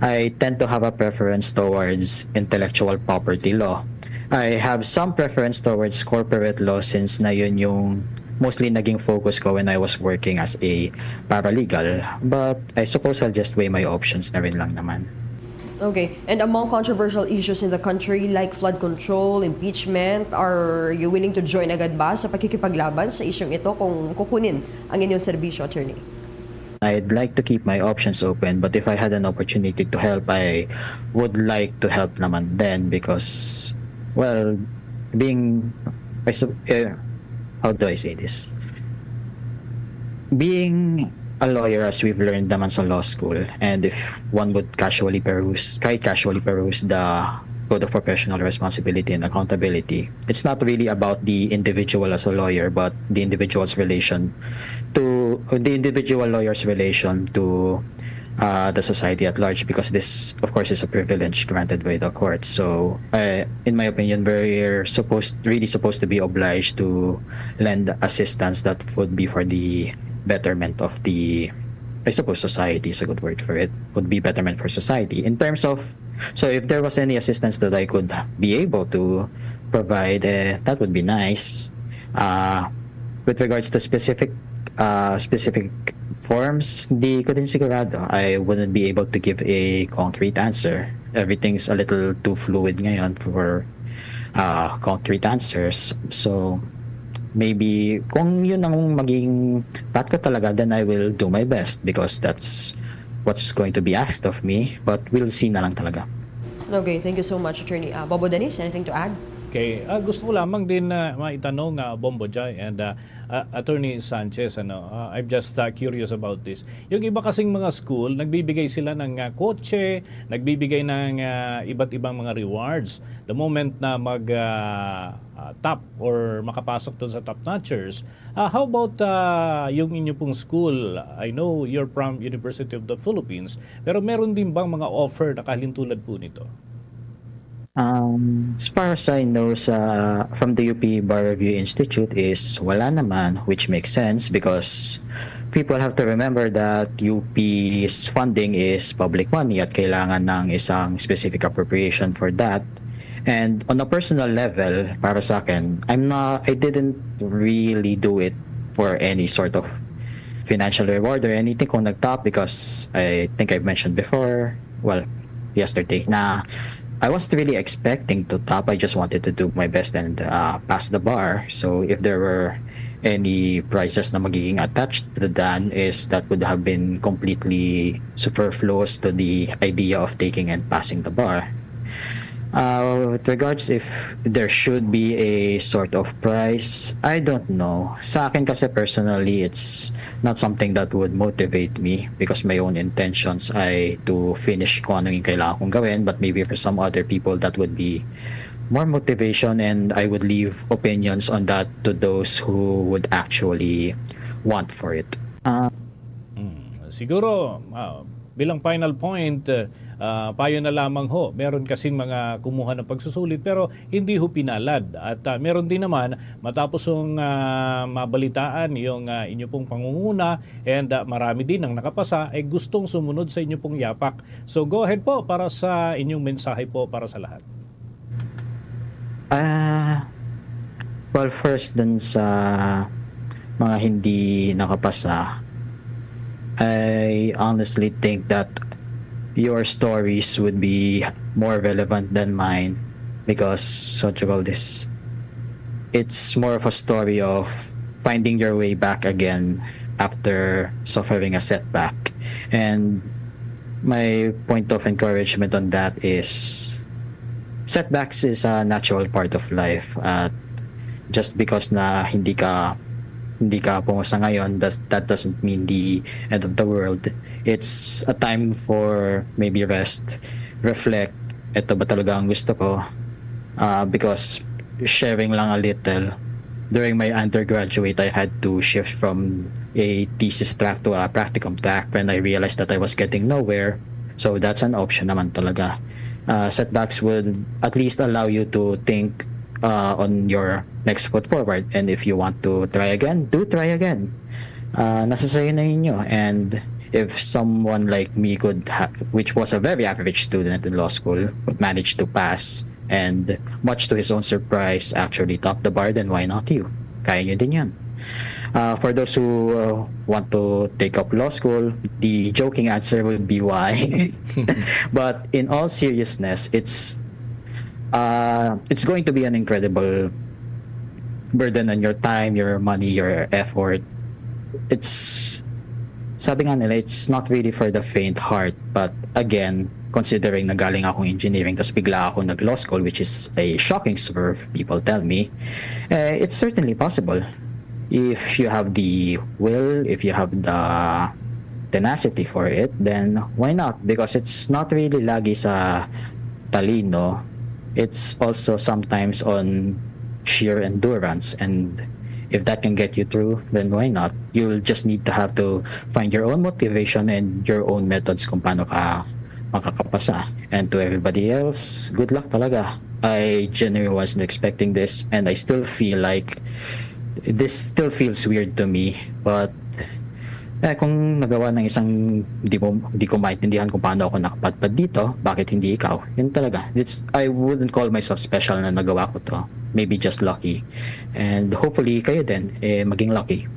I tend to have a preference towards intellectual property law. I have some preference towards corporate law since na yun yung mostly naging focus ko when I was working as a paralegal. But I suppose I'll just weigh my options na rin lang naman. Okay. And among controversial issues in the country like flood control, impeachment, are you willing to join agad ba sa pakikipaglaban sa isyung ito kung kukunin ang inyong serbisyo, attorney? I'd like to keep my options open, but if I had an opportunity to help, I would like to help naman then because, well, being, I su- eh, how do I say this? Being a lawyer, as we've learned naman sa law school, and if one would casually peruse, kahit casually peruse the Code of Professional Responsibility and Accountability, it's not really about the individual as a lawyer, but the individual's relation to the individual lawyer's relation to uh, the society at large, because this, of course, is a privilege granted by the court. So, uh, in my opinion, we're supposed, really supposed to be obliged to lend assistance that would be for the betterment of the, I suppose, society is a good word for it. Would be betterment for society in terms of, so if there was any assistance that I could be able to provide, uh, that would be nice. Uh, with regards to specific uh, specific forms, di ko din sigurado. I wouldn't be able to give a concrete answer. Everything's a little too fluid ngayon for uh, concrete answers. So, Maybe kung yun ang maging path ko talaga, then I will do my best because that's what's going to be asked of me. But we'll see na lang talaga. Okay, thank you so much, Attorney. Uh, Bobo Dennis, anything to add? Okay, ah, gusto ko lamang din na maitanong, ah, Bombo Jai and ah, ah, Attorney Sanchez, ano, ah, I'm just ah, curious about this. Yung iba kasing mga school, nagbibigay sila ng ah, kotse, nagbibigay ng ah, iba't ibang mga rewards the moment na mag ah, ah, top or makapasok doon sa top notchers. Ah, how about ah, yung inyo pong school? I know you're from University of the Philippines, pero meron din bang mga offer na kahalintulad po nito? Um, as far as I know, sa from the U P Bar Review Institute is wala naman, which makes sense because people have to remember that U P's funding is public money at kailangan ng isang specific appropriation for that. And on a personal level, para sa akin, I'm not, I didn't really do it for any sort of financial reward or anything kung nag-top because I think I've mentioned before, well, yesterday, na I wasn't really expecting to top. I just wanted to do my best and uh, pass the bar. So if there were any prizes na magiging attached to the dan is that would have been completely superfluous to the idea of taking and passing the bar. Uh, with regards if there should be a sort of price, I don't know. Sa akin kasi personally, it's not something that would motivate me because my own intentions ay to finish kung ano yung kailangan kong gawin, but maybe for some other people that would be more motivation and I would leave opinions on that to those who would actually want for it. Uh, Hmm, siguro, ah, bilang final point, ah, payo na lamang ho, meron kasing mga kumuha ng pagsusulit pero hindi ho pinalad. At ah, meron din naman, matapos yung ah, mabalitaan yung ah, inyo pong pangunguna and ah, marami din ang nakapasa, ay gustong sumunod sa inyo pong yapak. So go ahead po para sa inyong mensahe po para sa lahat. Ah, well, first dun sa mga hindi nakapasa, I honestly think that your stories would be more relevant than mine because what you call this, it's more of a story of finding your way back again after suffering a setback. And my point of encouragement on that is setbacks is a natural part of life at just because na hindi ka hindi ka pumasa ngayon, does, that doesn't mean the end of the world. It's a time for maybe rest, reflect, ito ba talaga ang gusto ko? Uh, because sharing lang a little, during my undergraduate, I had to shift from a thesis track to a practicum track when I realized that I was getting nowhere. So that's an option naman talaga. Uh, setbacks would at least allow you to think uh, on your next foot forward. And if you want to try again, do try again. Uh, nasa sayo na inyo. And if someone like me could, ha- which was a very average student in law school, would manage to pass and much to his own surprise, actually top the bar, then why not you? Kaya nyo din yan. Uh, for those who uh, want to take up law school, the joking answer would be why. But in all seriousness, it's uh, it's going to be an incredible burden on your time, your money, your effort. It's sabi nga nila, it's not really for the faint heart. But again, considering na galing akong engineering, tapos bigla ako nag-law school, which is a shocking swerve, people tell me, eh, it's certainly possible. If you have the will, if you have the tenacity for it, then why not? Because it's not really lagi sa talino. It's also sometimes on sheer endurance, and if that can get you through, then why not? You'll just need to have to find your own motivation and your own methods kung paano ka makakapasa. And to everybody else, good luck talaga. I genuinely wasn't expecting this, and I still feel like this still feels weird to me, but eh, kung nagawa ng isang di mo di ko maintindihan kung paano ako nakapadpad dito, bakit hindi ikaw? Yun talaga. It's I wouldn't call myself special na nagawa ko to. Maybe just lucky. And hopefully kayo din eh maging lucky.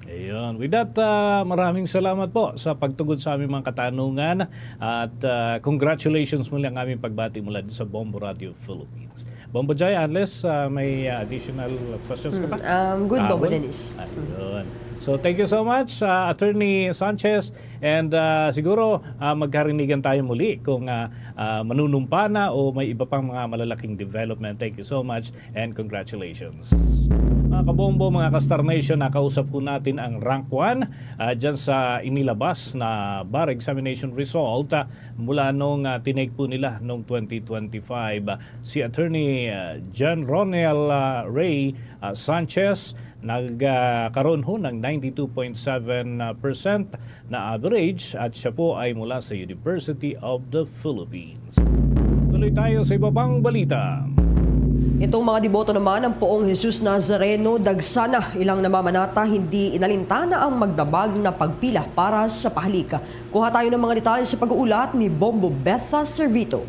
Ayun. With that, ah, maraming salamat po sa pagtugon sa aming mga katanungan at, ah, congratulations muli ang aming pagbati mula dito sa Bombo Radio Philippines. Bombo Jai, unless, ah, may, ah, additional questions ka pa? Mm, um, good, Bombo Kahapon? Dennis. Ayun. So, thank you so much, ah, Attorney Sanchez. And, ah, siguro, ah, magkarinigan tayo muli kung, ah, ah, manunumpa na o may iba pang mga malalaking development. Thank you so much and congratulations. Mga kabombo, mga ka-Star Nation, nakausap po natin ang rank one, ah, dyan sa inilabas na bar examination result, ah, mula nung, ah, tinake po nila noong twenty twenty-five. Ah, si Attorney, ah, John Ronel, ah, Ray, ah, Sanchez, nagkaroon ho ng ninety-two point seven percent na average at siya po ay mula sa University of the Philippines. Tuloy tayo sa iba pang balita. Itong mga deboto naman ng Poong Jesus Nazareno, dagsana ilang namamanata, hindi inalintana ang magdamag na pagpila para sa pahalik. Kuha tayo ng mga detalye sa pag-uulat ni Bombo Betha Servito.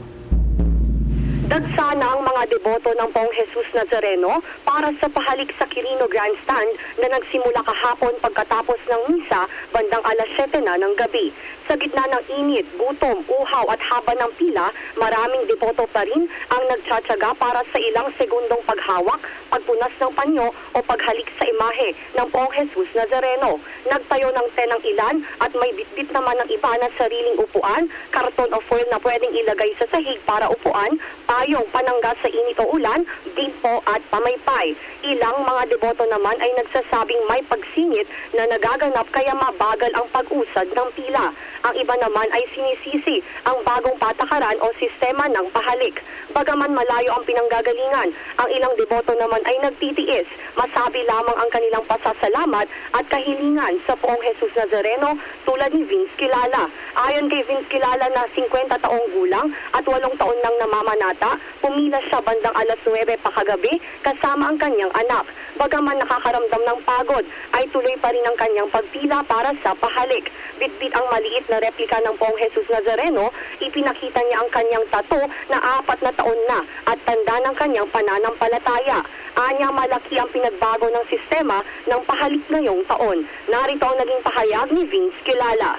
Dagsana ang mga deboto ng Poong Jesus Nazareno para sa pahalik sa Quirino Grandstand na nagsimula kahapon pagkatapos ng misa bandang alas siyete na ng gabi. Sa gitna ng init, gutom, uhaw at haba ng pila, maraming deboto pa rin ang nagtsatsaga para sa ilang segundong paghawak, pagpunas ng panyo o paghalik sa imahe ng Poong Jesus Nazareno. Nagtayo ng tent ang ilan at may bitbit naman ng iba na sariling upuan, karton o foil na pwedeng ilagay sa sahig para upuan, payong panangga sa init o ulan, dimpo at pamaypay. Ilang mga deboto naman ay nagsasabing may pagsingit na nagaganap kaya mabagal ang pag-usad ng pila. Ang iba naman ay sinisisi ang bagong patakaran o sistema ng pahalik. Bagaman malayo ang pinanggagalingan, ang ilang deboto naman ay nagtitiis. Masabi lamang ang kanilang pasasalamat at kahilingan sa Poong Jesus Nazareno tulad ni Vince Kilala. Ayon kay Vince Kilala na singkwenta taong gulang at walong taon nang namamanata, pumila siya bandang alas nuwebe pa kagabi kasama ang kanyang anak. Bagaman nakakaramdam ng pagod, ay tuloy pa rin ang kanyang pagpila para sa pahalik. Bitbit ang maliit na replika ng Poong Jesus Nazareno, ipinakita niya ang kanyang tato na apat na taon na at tanda ng kanyang pananampalataya. Anya, malaki ang pinagbago ng sistema ng pahalik ngayong taon. Narito ang naging pahayag ni Vince Kilala.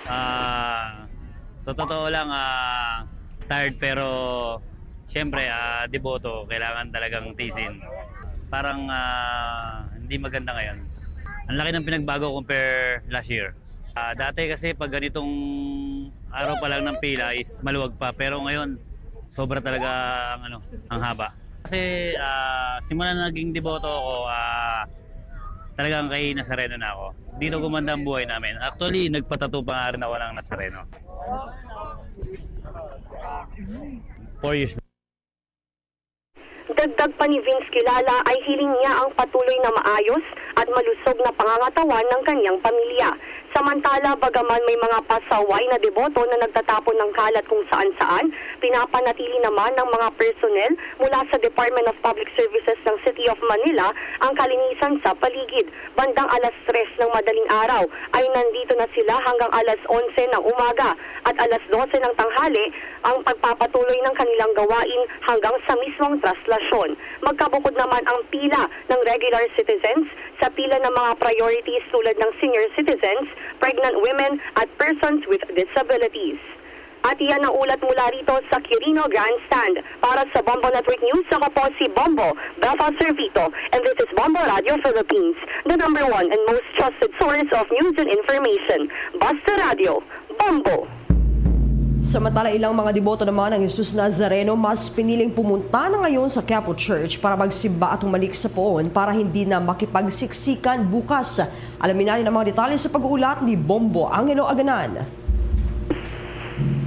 Ah, sa totoo lang, ah, tired, pero siyempre, ah, deboto, kailangan talagang tiisin. Parang, ah, hindi maganda ngayon. Ang laki ng pinagbago compare last year. Ah, dati kasi pag ganitong araw pa lang ng pila is maluwag pa, pero ngayon sobra talaga ang ano, ang haba. Kasi, ah, simula na naging deboto ako, ah, talagang kay Nazareno na ako. Dito gumanda ang buhay namin. Actually, nagpatato pa nga rin ako ng Nazareno. Four years na. Dagdag pa ni Vince Kilala ay hiling niya ang patuloy na maayos at malusog na pangangatawan ng kanyang pamilya. Samantala, bagaman may mga pasaway na deboto na nagtatapon ng kalat kung saan-saan, pinapanatili naman ng mga personnel mula sa Department of Public Services ng City of Manila ang kalinisan sa paligid. Bandang alas tres ng madaling araw ay nandito na sila hanggang alas onse ng umaga at alas dose ng tanghali ang pagpapatuloy ng kanilang gawain hanggang sa mismong traslasyon. Magkabukod naman ang pila ng regular citizens sa pila ng mga priorities tulad ng senior citizens, pregnant women, at persons with disabilities. At iyan ang ulat mula rito sa Quirino Grandstand. Para sa Bombo Network News, ako po si Bombo Belfast Servito, and this is Bombo Radio Philippines, the number one and most trusted source of news and information. Basta Radio, Bombo! Samantala, ilang mga deboto naman ng Jesus Nazareno mas piniling pumunta na ngayon sa Quiapo Church para magsimba at humalik sa poon para hindi na makipagsiksikan bukas. Alamin natin ang mga detalye sa pag-uulat ni Bombo Angelo Aganan.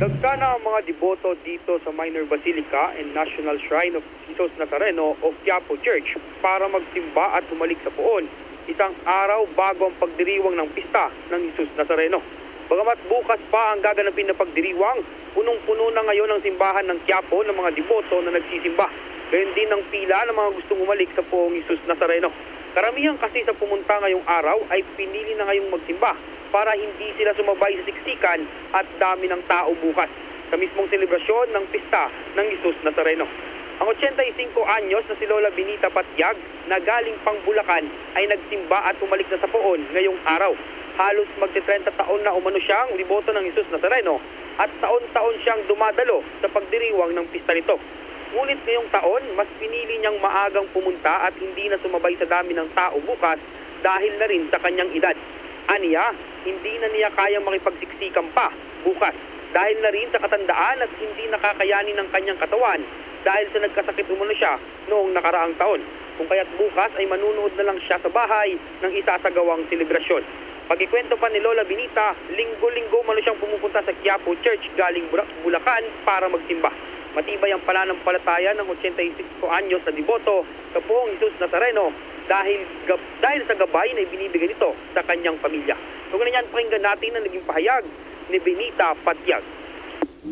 Dagsana ang mga deboto dito sa Minor Basilica and National Shrine of Jesus Nazareno of Quiapo Church para magsimba at humalik sa poon, isang araw bago ang pagdiriwang ng pista ng Jesus Nazareno. Bagamat bukas pa ang gaganapin na pagdiriwang, punong-puno na ngayon ang simbahan ng Quiapo ng mga deboto na nagsisimba. Gayon din ang pila ng mga gustong humalik sa poong Jesus Nazareno. Karamihan kasi sa pumunta ngayong araw ay pinili na ngayong magsimba para hindi sila sumabay sa siksikan at dami ng tao bukas sa mismong selebrasyon ng pista ng Jesus Nazareno. Ang ochenta y cinco anyos na si Lola Benita Patiag na galing pang Bulacan ay nagsimba at bumalik na sa poon ngayong araw. Halos magti-trenta taon na umano siyang deboto ng Jesus Nazareno at taon-taon siyang dumadalo sa pagdiriwang ng pista nito. Ngunit ngayong taon, mas pinili niyang maagang pumunta at hindi na sumabay sa dami ng tao bukas dahil na rin sa kanyang edad. Aniya, hindi na niya kayang makipagsiksikan pa bukas dahil na rin sa katandaan at hindi na kakayanin ng kanyang katawan dahil sa nagkasakit umano siya noong nakaraang taon. Kung kaya't bukas ay manunood na lang siya sa bahay ng isasagawang selebrasyon. Pagkikwento pa ni Lola Benita, linggo-linggo umano siyang pumupunta sa Quiapo Church galing Bura-, Bulacan para magsimba. Matibay ang pananampalataya ng ochenta y cinco anyos na deboto sa Poong Jesus Nazareno dahil gab-, dahil sa gabay na ibinibigay nito sa kanyang pamilya. Kaugnay niyan, pakinggan natin ang naging pahayag ni Benita Patiag.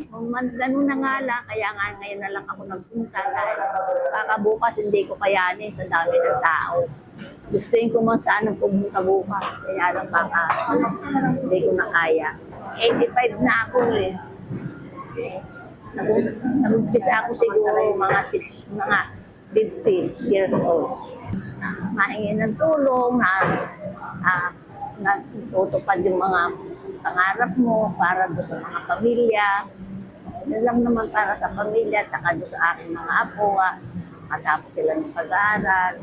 Kung man, ganun na nga lang, kaya nga ngayon na lang ako nagpunta dahil baka bukas hindi ko kayanin sa dami ng tao. Gusto ko man sana pumunta bukas, kaya lang baka hindi ko na kaya. Eighty-five na ako eh. Nag-, nag-umpisa ako siguro mga six, mga fifty years old. Mahingi ng tulong na, ah, natutupad yung mga pangarap mo para doon sa mga pamilya. Yun lang naman para sa pamilya, saka doon sa aking mga apo, ah, matapos sila ng pag-aaral.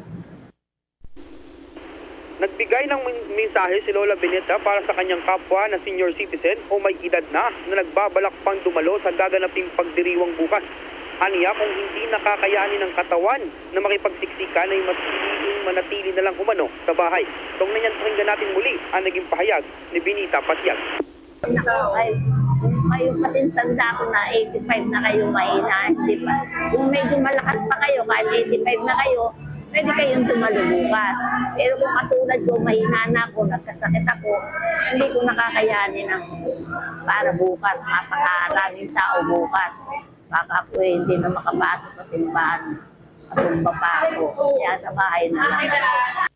Nagbigay ng men-, mensahe si Lola Benita para sa kanyang kapwa na senior citizen o may edad na na nagbabalak pang dumalo sa gaganaping pagdiriwang bukas. Aniya, kung hindi na kakayanin ng katawan na makipagsiksikan, ay mas piliing manatili na lang umano sa bahay. Kaugnay niyan, pakinggan natin muli ang naging pahayag ni Benita Patiag. Nako, ay, kung kayo kasing tanda ko na eighty-five na kayo, mahina, hindi pa. Kung medyo malakas pa kayo, kahit eighty-five na kayo, pwede kayong dumalo bukas. Pero kung katulad ko, mahina na ako, nagkasakit ako, hindi ko nakakayanin ang para bukas, mapakaraming tao bukas. Baka ako eh, hindi na makapasok sa simbahan. Matumba pa ako. Kaya sa bahay na lang.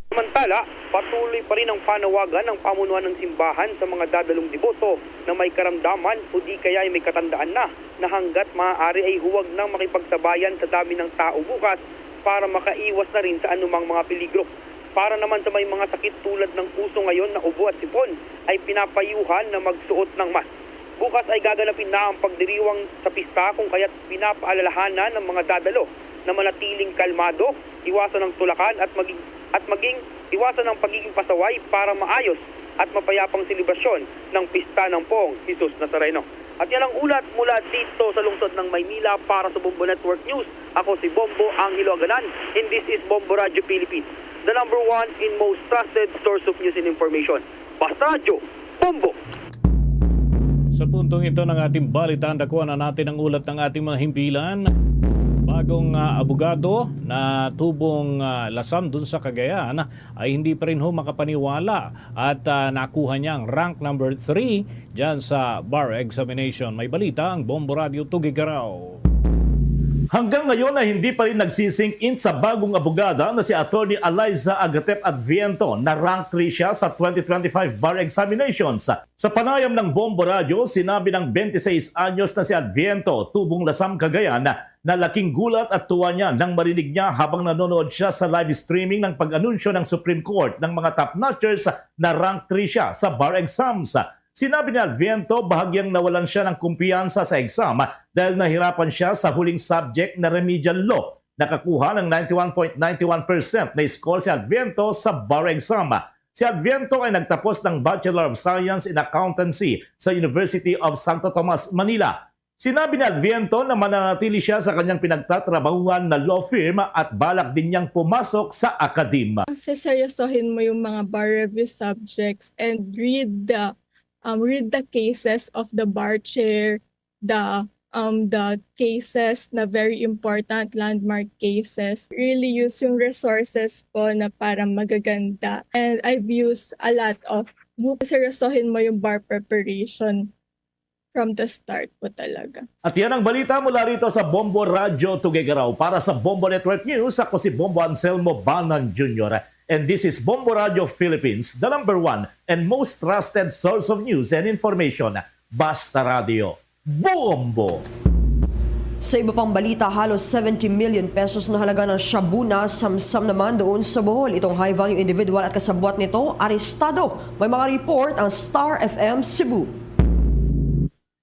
Samantala, patuloy pa rin ang panawagan ng pamunuan ng simbahan sa mga dadalong deboto na may karamdaman o di kaya ay may katandaan na, na hanggat maaari ay huwag nang makipagsabayan sa dami ng tao bukas para makaiwas na rin sa anumang mga peligro. Para naman sa may mga sakit tulad ng uso ngayon na ubo at sipon, ay pinapayuhan na magsuot ng mask. Bukas ay gaganapin na ang pagdiriwang sa pista, kung kaya't pinapaalalahanan ng mga dadalo na manatiling kalmado, iwasan ang tulakan at maging, at maging iwasan ang pagiging pasaway para maayos at mapayapang selebrasyon ng pista ng Poong Jesus Nazareno. At yan ang ulat mula dito sa lungsod ng Maynila para sa Bombo Network News. Ako si Bombo Angelo Aganan, and this is Bombo Radio Philippines, the number one in most trusted source of news and information. Basta Radyo, Bombo! Sa puntong ito ng ating balitaan, dakuha na natin ang ulat ng ating mga himpilan. Bagong, ah, abogado na tubong, ah, lasam dun sa Cagayan ay hindi pa rin ho makapaniwala at, ah, nakuha niya ang rank number three dyan sa bar examination. May balita ang Bombo Radio Tugigaraw. Hanggang ngayon ay hindi pa rin nagsising in sa bagong abogada na si Attorney Eliza Agatep Adviento na rank three siya sa twenty twenty-five bar examinations. Sa panayam ng Bombo Radio, sinabi ng twenty-six anyos na si Adviento, tubong Lasam, Cagayan, na laking gulat at tuwa niya nang marinig niya habang nanonood siya sa live streaming ng pag-anunsyo ng Supreme Court ng mga top notchers na rank three siya sa bar exams. Sinabi ni Adviento, bahagyang nawalan siya ng kumpiyansa sa exam dahil nahirapan siya sa huling subject na remedial law. Nakakuha ng ninety-one point nine one percent na score si Adviento sa bar exam. Si Adviento ay nagtapos ng Bachelor of Science in Accountancy sa University of Santo Tomas, Manila. Sinabi ni Adviento na mananatili siya sa kanyang pinagtatrabahuhan na law firm at balak din niyang pumasok sa akadema. Seseryosohin mo yung mga bar review subjects and read the, um, read the cases of the bar chair, the, um, the cases na very important, landmark cases. Really use yung resources po na para magaganda. And I've used a lot of book. Seryosohin mo yung bar preparation from the start po talaga. At yan ang balita mula rito sa Bombo Radyo Tuguegarao. Para sa Bombo Network News, ako si Bombo Anselmo Banan Junior. And this is Bombo Radyo Philippines, the number one and most trusted source of news and information. Basta Radio, Bombo! Sa iba pang balita, halos seventy million pesos na halaga ng shabu na samsam naman doon sa Bohol itong high-value individual at kasabwat nito arestado. May mga report ang Star F M Cebu.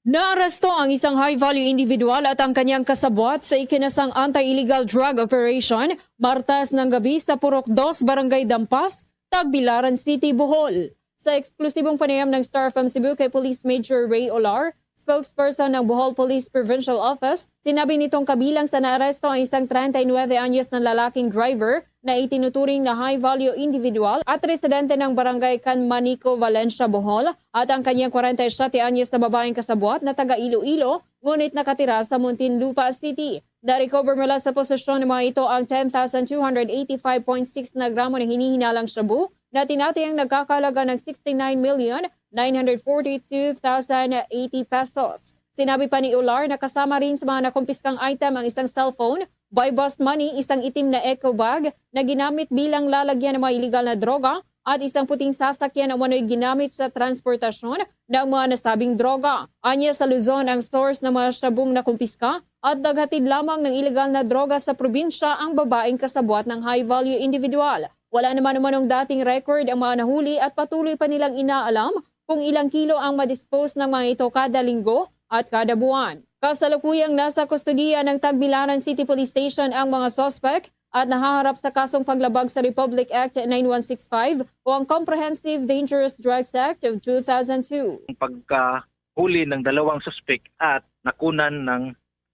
Naaresto ang isang high-value individual at ang kanyang kasabwat sa ikinasang anti-illegal drug operation, Martes ng gabi sa Purok Dos, Barangay Dampas, Tagbilaran City, Bohol. Sa eksklusibong panayam ng Star F M Cebu kay Police Major Ray Olar, spokesperson ng Bohol Police Provincial Office, sinabi nitong kabilang sa naaresto ang isang treinta y nueve anyos na lalaking driver na itinuturing na high-value individual at residente ng barangay Canmanico, Valencia, Bohol, at ang kanyang kwarenta y siyete anyos na babaeng kasabwat na taga Iloilo, ngunit nakatira sa Muntinlupa City. Na-recover mula sa posesyon ng mga ito ang ten thousand two hundred eighty-five point six na gramo ng hinihinalang shabu na tinatayang nagkakalaga ng sixty-nine million nine hundred forty-two thousand eighty pesos. Sinabi pa ni Ular na kasama rin sa mga nakumpiskang item ang isang cellphone, buy-bust money, isang itim na eco bag na ginamit bilang lalagyan ng mga iligal na droga, at isang puting sasakyan na umano'y ginamit sa transportasyon ng mga nasabing droga. Anya, sa Luzon ang source ng mga shabung nakumpiska at naghatid lamang ng iligal na droga sa probinsya ang babaeng kasabwat ng high-value individual. Wala naman umanong dating record ang mga nahuli at patuloy pa nilang inaalam kung ilang kilo ang madispose ng mga ito kada linggo at kada buwan. Kasalukuyang nasa kustodiya ng Tagbilaran City Police Station ang mga suspek at nahaharap sa kasong paglabag sa Republic Act nine one six five o ang Comprehensive Dangerous Drugs Act of two thousand two. Ang pagkahuli ng dalawang suspek at nakunan ng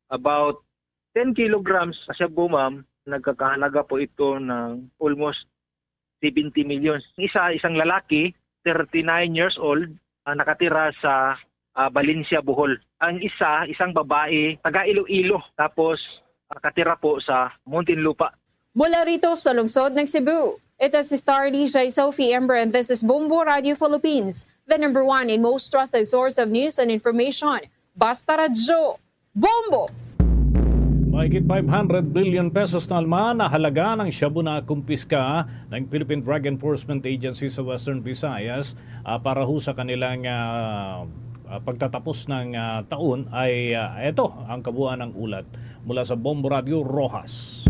about ten kilograms sa shabu, ma'am, nagkakahalaga po ito ng almost seventy million. Ang isa, isang lalaki, thirty-nine years old, ah, nakatira sa, ah, Valencia, Bohol. Ang isa, isang babae, taga Iloilo, tapos nakatira po sa Muntinlupa. Mula rito sa lungsod ng Cebu, ito si Star D J Sophie Ember, and this is Bombo Radio Philippines, the number one and most trusted source of news and information. Basta Radyo, Bombo! Mahigit five hundred billion pesos na alma na halaga ng shabu na kumpiska ng Philippine Drug Enforcement Agency sa Western Visayas, ah, para ho sa kanilang, ah, ah, pagtatapos ng, ah, taon ay, ah, eto ang kabuuan ng ulat. Mula sa Bombo Radio, Rojas.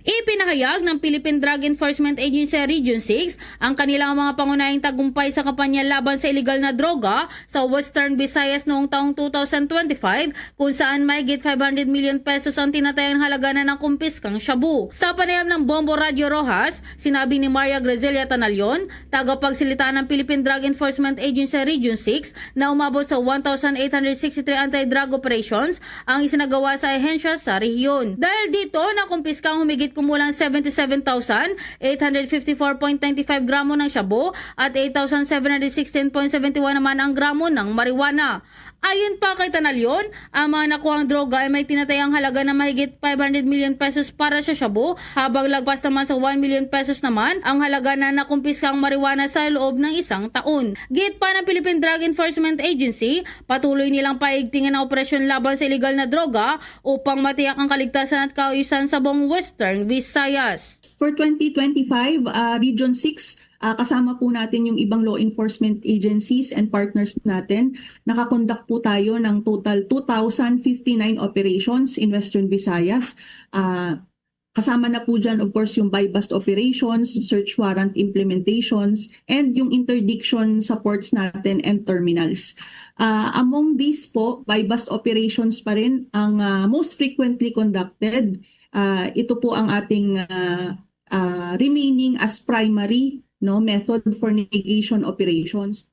Ipinahayag ng Philippine Drug Enforcement Agency Region six ang kanilang mga pangunahing tagumpay sa kampanya laban sa iligal na droga sa Western Visayas noong taong two thousand twenty-five, kung saan mahigit five hundred million pesos ang tinatayang halaga na nakumpiskang shabu. Sa panayam ng Bombo Radio Rojas, sinabi ni Maria Gracelia Tanalion, tagapagsalita ng Philippine Drug Enforcement Agency Region six, na umabot sa one thousand eight hundred sixty-three anti-drug operations ang isinagawa sa ahensya sa rehiyon. Dahil dito, nakumpiska ang humigit kumulang seventy-seven thousand eight hundred fifty-four point nine five gramo ng shabu at eight thousand seven hundred sixteen point seven one naman ang gramo ng marijuana. Ayon pa kay Tanalion, ang mga nakuhang droga ay may tinatayang halaga na mahigit five hundred million pesos para sa shabu, habang lagpas naman sa one million pesos naman ang halaga na nakumpiskang marijuana sa loob ng isang taon. Giit pa ng Philippine Drug Enforcement Agency, patuloy nilang paigtingan ang operasyon laban sa iligal na droga upang matiyak ang kaligtasan at kaayusan sa buong Western Visayas. For twenty twenty-five, ah, Region six, ah, kasama po natin yung ibang law enforcement agencies and partners natin. Nakakonduct po tayo ng total two thousand fifty-nine operations in Western Visayas. Ah, kasama na po dyan, of course, yung buy-bust operations, search warrant implementations, and yung interdiction supports natin and terminals. Ah, among these po, buy-bust operations pa rin ang, ah, most frequently conducted. Ah, ito po ang ating, ah, ah, remaining as primary, no, method for negation operations.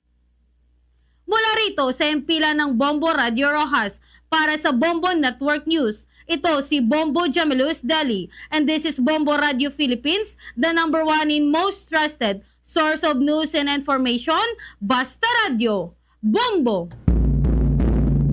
Mula rito sa himpilan ng Bombo Radio Rojas, para sa Bombo Network News, ito si Bombo Jamilus Deli, and this is Bombo Radio Philippines, the number one in most trusted source of news and information. Basta Radyo, Bombo!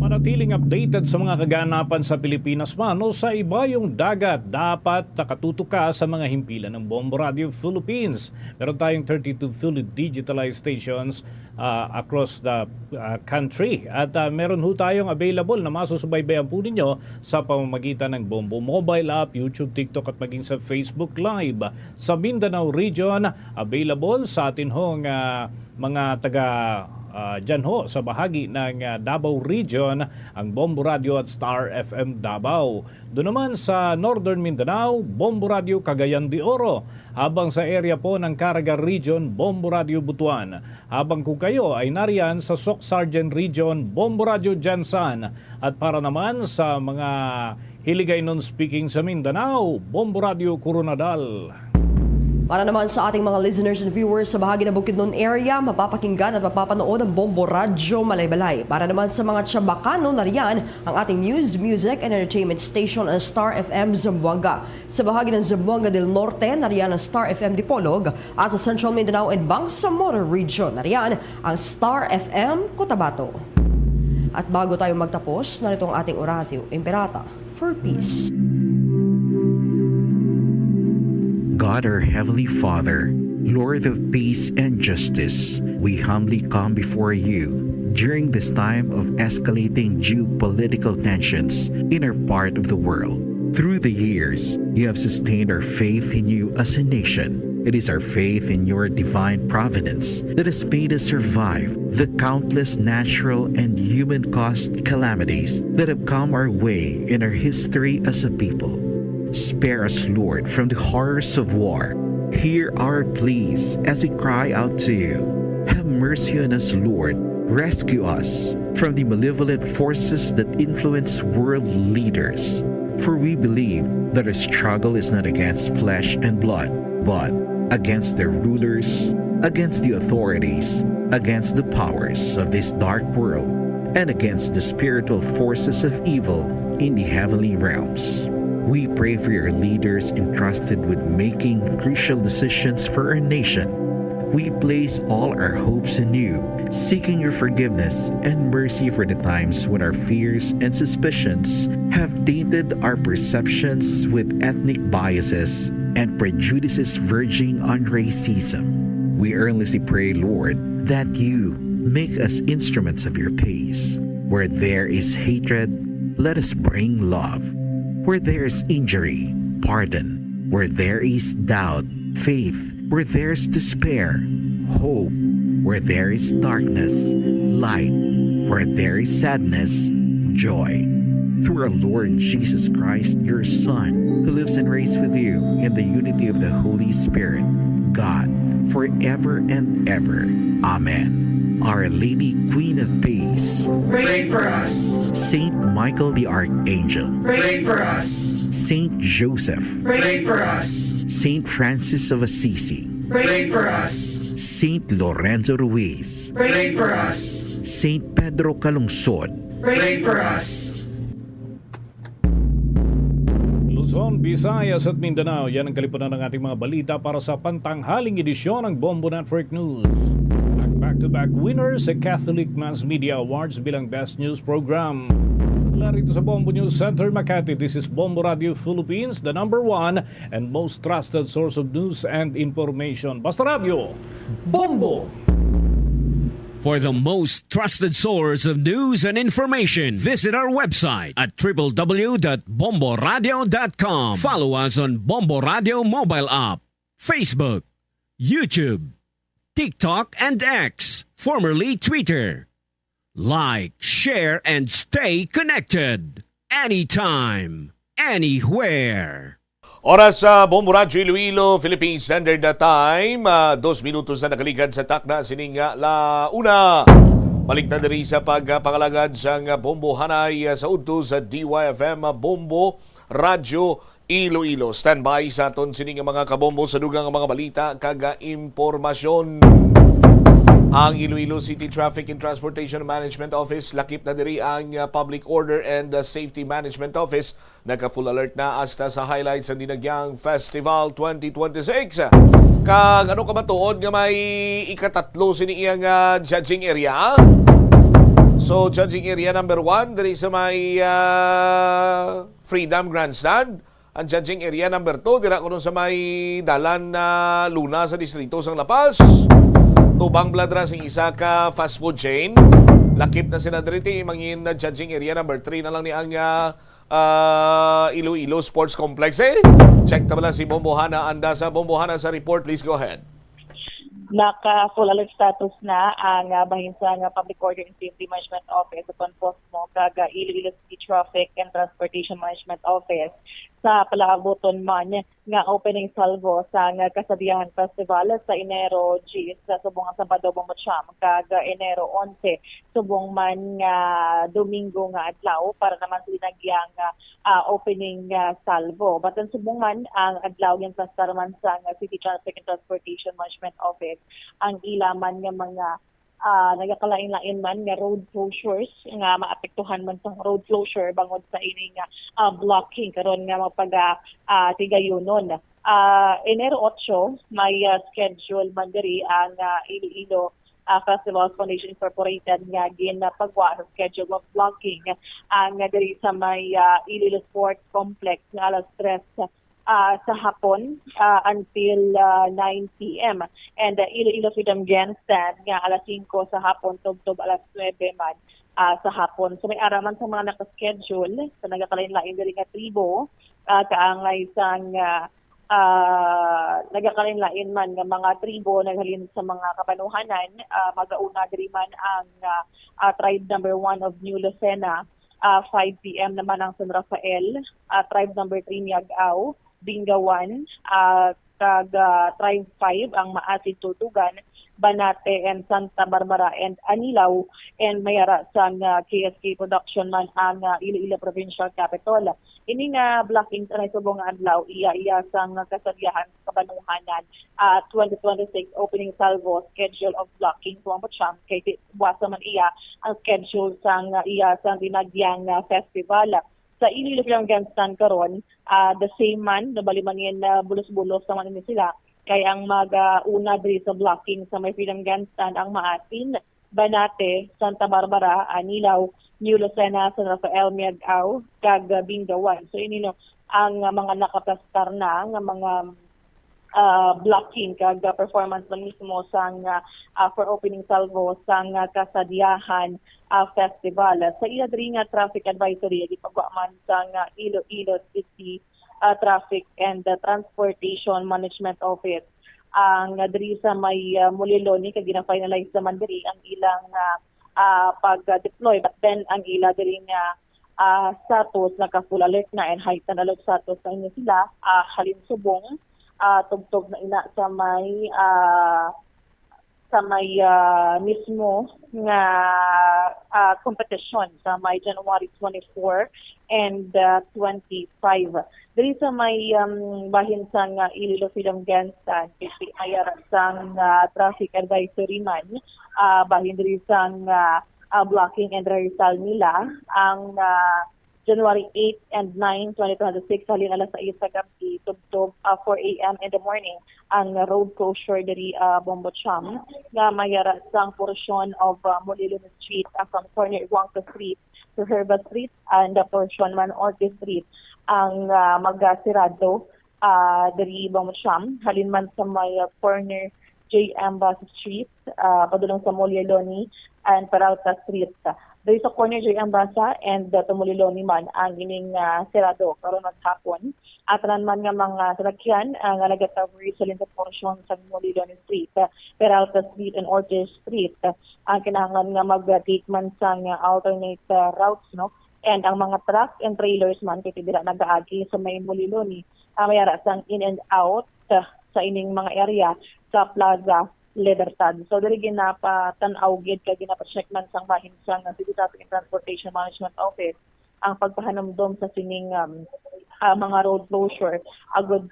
Manatiling updated sa mga kaganapan sa Pilipinas man o sa ibayong dagat, dapat nakatutok ka sa mga himpilan ng Bombo Radio Philippines. Meron tayong thirty-two fully digitalized stations, ah, across the, ah, country. At, ah, meron ho tayong available na masusubaybayan po ninyo sa pamamagitan ng Bombo mobile app, YouTube, TikTok, at maging sa Facebook Live. Sa Mindanao region, available sa atin hong, ah, mga taga, Ah, dyan ho sa bahagi ng, ah, Davao Region, ang Bombo Radio at Star F M Davao. Doon naman sa Northern Mindanao, Bombo Radio Cagayan de Oro. Habang sa area po ng Caraga Region, Bombo Radio Butuan. Habang kung kayo ay nariyan sa Soccsksargen Region, Bombo Radio Gensan. At para naman sa mga Hiligaynon speaking sa Mindanao, Bombo Radio Koronadal. Para naman sa ating mga listeners and viewers sa bahagi ng Bukidnon area, mapapakinggan at mapapanood ang Bombo Radyo Malaybalay. Para naman sa mga Chabacano, nariyan ang ating news, music, and entertainment station, ang Star F M Zamboanga. Sa bahagi ng Zamboanga del Norte, nariyan ang Star F M Dipolog, at sa Central Mindanao and Bangsamoro Region, nariyan ang Star F M Cotabato. At bago tayo magtapos, narito ang ating Oratio Imperata for peace. God, our Heavenly Father, Lord of peace and justice, we humbly come before you during this time of escalating geopolitical tensions in our part of the world. Through the years, you have sustained our faith in you as a nation. It is our faith in your divine providence that has made us survive the countless natural and human-caused calamities that have come our way in our history as a people. Spare us, Lord, from the horrors of war. Hear our pleas as we cry out to you. Have mercy on us, Lord. Rescue us from the malevolent forces that influence world leaders. For we believe that our struggle is not against flesh and blood, but against their rulers, against the authorities, against the powers of this dark world, and against the spiritual forces of evil in the heavenly realms. We pray for your leaders entrusted with making crucial decisions for our nation. We place all our hopes in you, seeking your forgiveness and mercy for the times when our fears and suspicions have tainted our perceptions with ethnic biases and prejudices verging on racism. We earnestly pray, Lord, that you make us instruments of your peace. Where there is hatred, let us bring love. Where there is injury, pardon. Where there is doubt, faith. Where there is despair, hope. Where there is darkness, light. Where there is sadness, joy. Through our Lord Jesus Christ, your Son, who lives and reigns with you in the unity of the Holy Spirit, God, forever and ever. Amen. Our Lady, Queen of Peace, pray for us. Saint Michael the Archangel, pray for us. Saint Joseph, pray for us. Saint Francis of Assisi, pray for us. Saint Lorenzo Ruiz, pray for us. Saint Pedro Calungsod, pray for us. Luzon, Visayas at Mindanao, yan ang kalipunan ng ating mga balita para sa pantanghaling edisyon ng Bombo Network News. Ang back-to-back winner sa Catholic Mass Media Awards bilang Best News Program. Mula rito sa Bombo News Center, Makati, this is Bombo Radio Philippines, the number one and most trusted source of news and information. Basta Radyo, Bombo! For the most trusted source of news and information, visit our website at triple w dot bombo radio dot com. Follow us on Bombo Radio mobile app, Facebook, YouTube, TikTok, and X, formerly Twitter. Like, share, and stay connected anytime, anywhere. Oras sa Bombo Radyo Iloilo, Philippine Standard Time, ah, dos minutos na nakaligad sa takna sining, ah, la una. Balik na diri sa pagpangalagad sang Bombo Hanay, ah, sa udto sa D Y F M, ah, Bombo Radyo Iloilo. Standby sa aton sini nga mga kabombo sa dugang nga mga balita kag, ah, impormasyon. Ang Iloilo City Traffic and Transportation Management Office, lakip na diri ang, ah, Public Order and, ah, Safety Management Office. Naka-full alert na hasta sa highlights sa Dinagyang Festival twenty twenty-six. Kag ano ka matuod nga may ikatatlo sini iyang, ah, judging area? So, judging area number one, diri sa may, ah, Freedom Grandstand. Ang judging area number two, dira kuno sa may dalan na Luna sa distrito sang La Paz. Tubang bladra sing isa ka fast food chain. Lakip na sila diri, ti, mangin na judging area number three na lang ni ang, ah, ah, Iloilo Sports Complex, eh. Check ta bala si Bombo Hana, anda sa Bombo Hana sa report. Please go ahead. Naka-full alert status na ang, ah, bahin sang Public Order and Safety Management Office o POSMO kag, ah, Iloilo City Traffic and Transportation Management Office sa palaabuton man nga opening salvo sang Kasadiahan Festival sa Enero diyes, sa subong nga Sabado, Bombo Cham, kag Enero onse, subong man nga Domingo nga adlaw, para naman sa dinagyang, ah, opening, ah, salvo. But ang subong man ang adlaw, ginplastar man sang City Traffic and Transportation Management Office ang ila man nga mga, ah, nagakalain-lain man nga road closures nga maapektuhan man sang road closure bangod sa ini nga, ah, blocking karon nga mapaga, ah, tigayunon. Ah, Enero otso, may, ah, schedule man diri ang, ah, Iloilo, ah, Festivals Foundation Incorporated nga ginpagwa sa schedule of blocking, ah, nga diri sa may, ah, Iloilo Sports Complex nga alas tres, ah, sa hapon, ah, until, ah, nine p m. And, ah, Iloilo Freedom Grandstand nga alas singko sa hapon tubtob alas nuebe man, ah, sa hapon. So, may ara man sa mga naka-schedule sa nagakalain-lain diri nga tribo, ah, kaangay sang, ah, ah, nagakalain-lain man nga mga tribo naghalin sa mga kabanuhanan, ah, magauna diri man ang, ah, ah, tribe number one of New Lucena, ah, five p m naman ang San Rafael, ah, tribe number three Miag-ao, Bingawan, ah, kag, ah, tribe five ang Maasin, Tultugan, Banate, and Santa Barbara and Anilao, and may ara sang, ah, K S K production man ang, ah, Iloilo Provincial Capitol. Ini nga blocking anay subong nga adlaw, iya-iya sang Kasadiahan Kabanuhanan, ah, twenty twenty-six opening salvo schedule of blocking, Bombo Cham, kay di buwasa man iya ang schedule sang, ah, iya sang dinagyang, ah, festival. Sa Iloilo Film Grandstand karon, ah, the same man, nabali man yan na bulos-bulos naman ini sila, kay ang mag, ah, una diri sa blocking sa may Film Grandstand ang Maasin, Banate, Santa Barbara, Anilao, New Lucena, San Rafael, Miag-ao, kag, ah, Bingawan. So, ini, no, ang, ah, mga nakaplastar na nga mga, ah, blocking kag, ah, performance man mismo sang, ah, ah, for opening salvo sang, ah, Kasadiahan, ah, Festival. Sa iya diri nga traffic advisory, gipagwa man sang, ah, Iloilo City, ah, Traffic and, ah, Transportation Management Office ang, ah, diri sa may, ah, Moliloni, kag gina-finalize naman diri ang ilang, ah, ah, pag-deploy. But then, ang ila diri nga, ah, status, naka-full alert na and heightened alert status na ini sila, ah, halin subong, ah, tubtob na ina sa may, ah, sa may, ah, mismo nga, ah, kompetisyon sa may January twenty-four and, ah, twenty-five. Diri sa may, um, bahin sang, ah, Iloilo Film Grandstand, may ara sang, ah, traffic advisory man, ah, bahin diri sang, ah, ah, blocking and rehearsal nila ang, ah, January eight and nine, twenty twenty-six, halin alas sais sa gabi tubtob, ah, four a m in the morning, ang road closure diri, ah, Bombo Cham, nga may ara sang portion of, ah, Moliloni Street, ah, from corner Juanco Street to Herba Street, and the portion man Ortiz Street ang, ah, magasirado, ah, diri Bombo Cham, halin man sa may, ah, corner J M Basa Street, ah, padulong sa Moliloni and Peralta Street. Diri sa corner J M Basa and, ah, to Moliloni man ang ining, ah, sirado karon maghapon. At tanan man nga mga salakyan, ah, nga nagataboy sa lingkod portion sa Moliloni Street, ah, Peralta Street and Ortiz Street, ah, ang kinahanglan nga mag-take man sang, ah, alternate, ah, routes, no? And ang mga truck and trailers man kay dira nagaagi sa may Moliloni, ah, may ara sang in and out, ah, sa ining mga area sa Plaza Libertad. So, diri ginapatan-aw gid kag ginapacheck man sang bahin sang City Traffic and Transportation Management Office ang pagpahanumdom sa sining, um, ah, mga road closure agud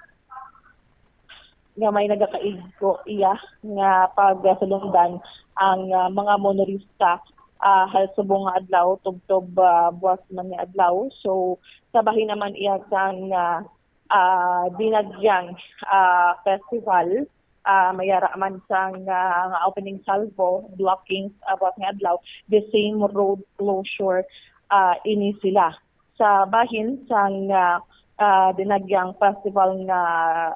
nga may nagakaigo iya nga pagsulundan ang, ah, mga motorista, ah, halin subong nga adlaw tubtob, ah, buwas man nga adlaw. So, sa bahin naman iya sang, ah, ah, dinagyang, ah, festival, ah, may ara man sang, ah, nga opening salvo, blockings, ah, buwas nga adlaw, the same road closure, ah, ini sila. Sa bahin sang, ah, ah, dinagyang festival nga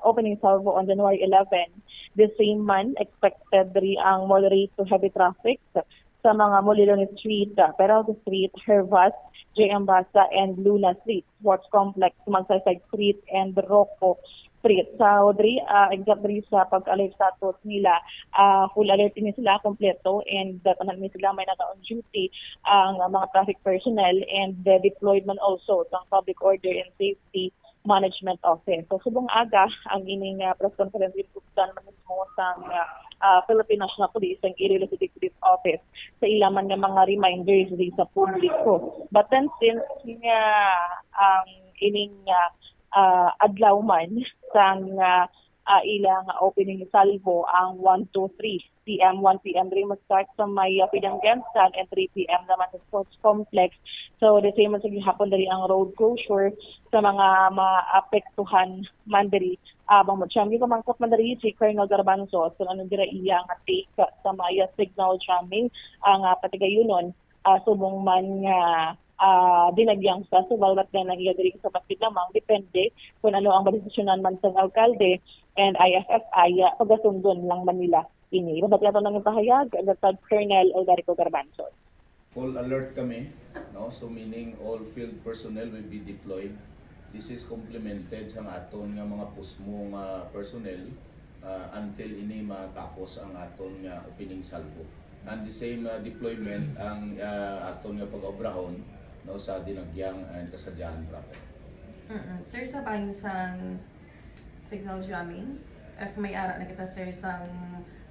opening salvo on January eleven, the same man, expected diri ang moderate to heavy traffic sa mga Moliloni Street, ah, Peralta Street, Hervas, J M Basa, and Luna Street, Sports Complex, Magsaysay Street, and Rocco street. So, diri, ah, except diri sa pag-alert status nila, ah, full alert ini sila kompleto, and, ah, tanan ni sila may naka-on duty ang, ah, mga traffic personnel, and, ah, deployed man also sang Public Order and Safety Management Office. So, subong aga ang ining, ah, press conference, ginupdan man mismo sang, ah, ah, Philippine National Police, ang Iloilo City Police Office, sa ila man nga mga reminders di sa publiko. But then, since nga ang ining, ah, ah, adlaw man sang, ah, ah, ila nga opening salvo ang one to three P M, one P M diri mag-start sa may, ah, Freedom Grandstand, and three P M naman sa Sports Complex. So, the same man sa gihapon diri ang road closure sa mga maapektuhan man diri. Ah, Bang Mutsyam, gipamangkot man diri si Colonel Garbanzo kung ano dira iya nga take sa may, ah, signal jamming ang, ah, patigayunon, ah, subong man nga, ah, Dinagyang Festival, but then ang iya diri sa Bukidlamang, depende kung ano ang madesisyonan man sa alkalde and I F F I, ah, pagasundon lang man nila ini. Mabati ato nang pahayag, Lieutenant Colonel Odarico Garbanzo. Full alert kami, no? So, meaning all field personnel will be deployed. This is complemented sa aton nga mga pusmo nga personnel, ah, until ini matapos ang aton nga opening salvo. And the same, ah, deployment ang, ah, aton nga pag-obrahon, no, sa Dinagyang and Kasadyahan proper. Mm-mm. Sir, sa bahin sang signal jamming, if may ara na kita, sir, sang,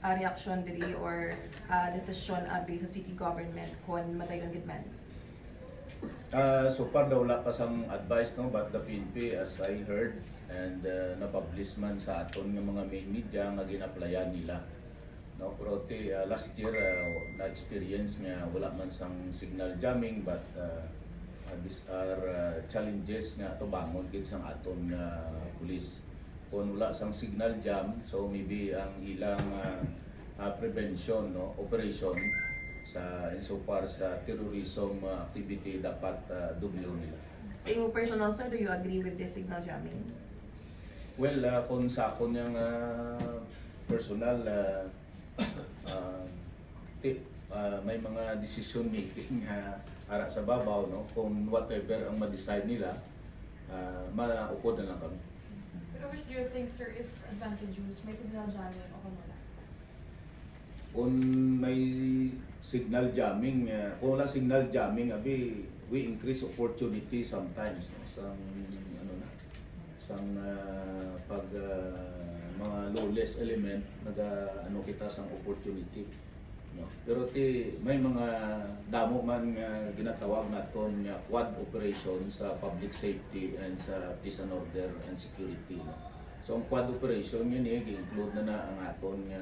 ah, reaksyon diri or, ah, desisyon abi sa city government kon madayon gid man? Ah, so far daw wala pa sang advice, no, but the P N P, as I heard, and, ah, na-publish man sa aton nga mga main media nga gin-applyan nila. No, pero ti, ah, last year, ah, na-experience nga wala man sang signal jamming, but, ah, ah, these are, ah, challenges nga atubangon gid sang aton nga pulis. Kung wala sang signal jam, so maybe ang ilang, ah, ah, prevention, no, operation sa, insofar sa terrorism, ah, activity, dapat, ah, dublihon nila. Sa imo personal, sir, do you agree with this signal jamming? Well, ah, kung sa akon yang, ah, personal, ah, ah, ti-, ah, may mga decision making, ah, ara sa babaw, no? Kung whatever ang ma-decide nila, ah, maupod na lang kami. Pero which do you think, sir, is advantageous? May signal jamming o kung wala? Kung may signal jamming, ah, kung wala signal jamming, abi, we increase opportunity sometimes, no? Sang, ano na, sang, ah, pag, ah, mga lawless element, naga, ano kita sang opportunity, no? Pero ti, may mga damo man nga ginatawag naton nga quad operation sa public safety and sa peace and order and security, no? So, ang quad operation, yun eh, gi-include na na ang aton nga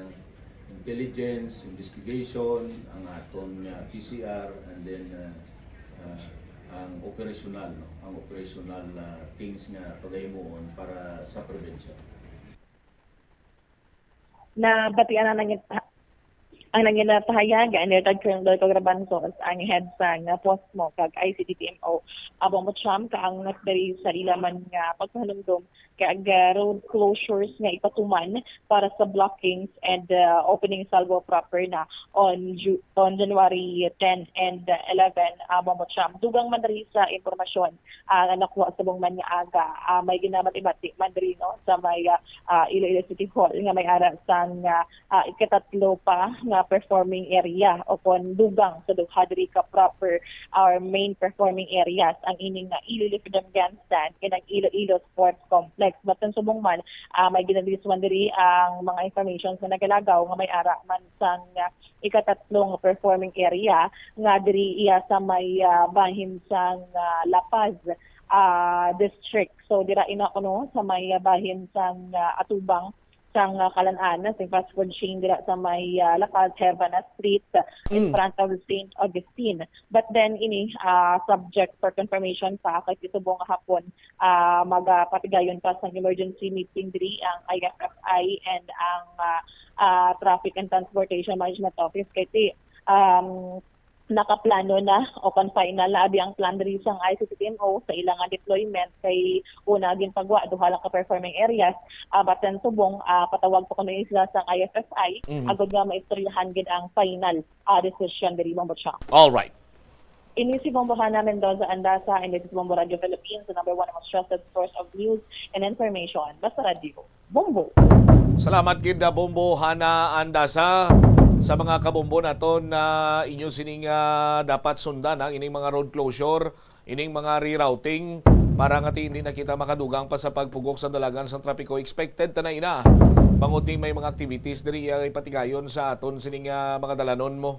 intelligence, investigation, ang aton nga P C R, and then, uh, uh, ang operational, no? Ang operational, uh, things nga pagahimuon para sa prevention. Nabatian ang nangin-, ang nangin pahayag ni Lieutenant Colonel Dorico Garbanzos, ang head sang, uh, POSMO kag I C T T M O, Abang Mucham, kaangat diri sa ila man nga pagpahanumdom kag, ah, road closures nga ipatuman para sa blockings and, ah, opening salvo proper na on Ju-, on January ten and, ah, eleven, ah, Mamo Cham. Dugang man diri sa impormasyon, ah, nga nakuha subong man nga aga, ah, may ginamati-mati man diri, no, sa may, ah, ah, Iloilo City Hall nga may ara sang, ah, ah, ikatatlo pa nga performing area o kon dugang sa duha diri ka proper or main performing areas ang ining nga Iloilo Freedom Grandstand kag ang Iloilo Sports Complex. But ang subong man, ah, may ginaliswan diri ang mga information nga nagalagaw nga may ara man sang, ah, ikatatlo nga performing area nga diri iya sa may, ah, bahin sang, ah, La Paz, ah, district. So dira ina kuno sa may, ah, bahin sang, ah, atubang sang, ah, kalan-an sing fast food chain dira sa may, ah, La Paz, Hervana Street, in Mm. front of Saint Augustine. But then ini, ah, subject for confirmation pa kay subong nga hapon, ah, magapatigayon pa sang emergency meeting diri ang I F F I and ang, ah, ah, Traffic and Transportation Management Office kay ti, um, nakaplano na o kon final na abi ang plan diri sang I C T T M O sa ilang deployment kay una ginpagwa duha lang ka performing areas, ah, but then subong, ah, patawag pa kuno sila sang I F F I Mm. agud nga maistoryahan gid ang final, ah, decision diri, Ma'am Butchang. All right. Ini si Bombo Hana Mendoza Andasa, and this is Bombo Radio Philippines, the number one most trusted source of news and information. Basta Radio Bombo. Salamat gid na Bombo Hana Andasa. Sa mga kabombo naton na inyo sining ah, dapat sundan ang ining mga road closure, ining mga rerouting para nga ti hindi na kita makadugang pa sa pagpugok sa dalagan sang trapiko. Expected ta na ina. Bangod ni may mga activities diri iya ipatigayon sa aton sining ah, mga dalanon mo.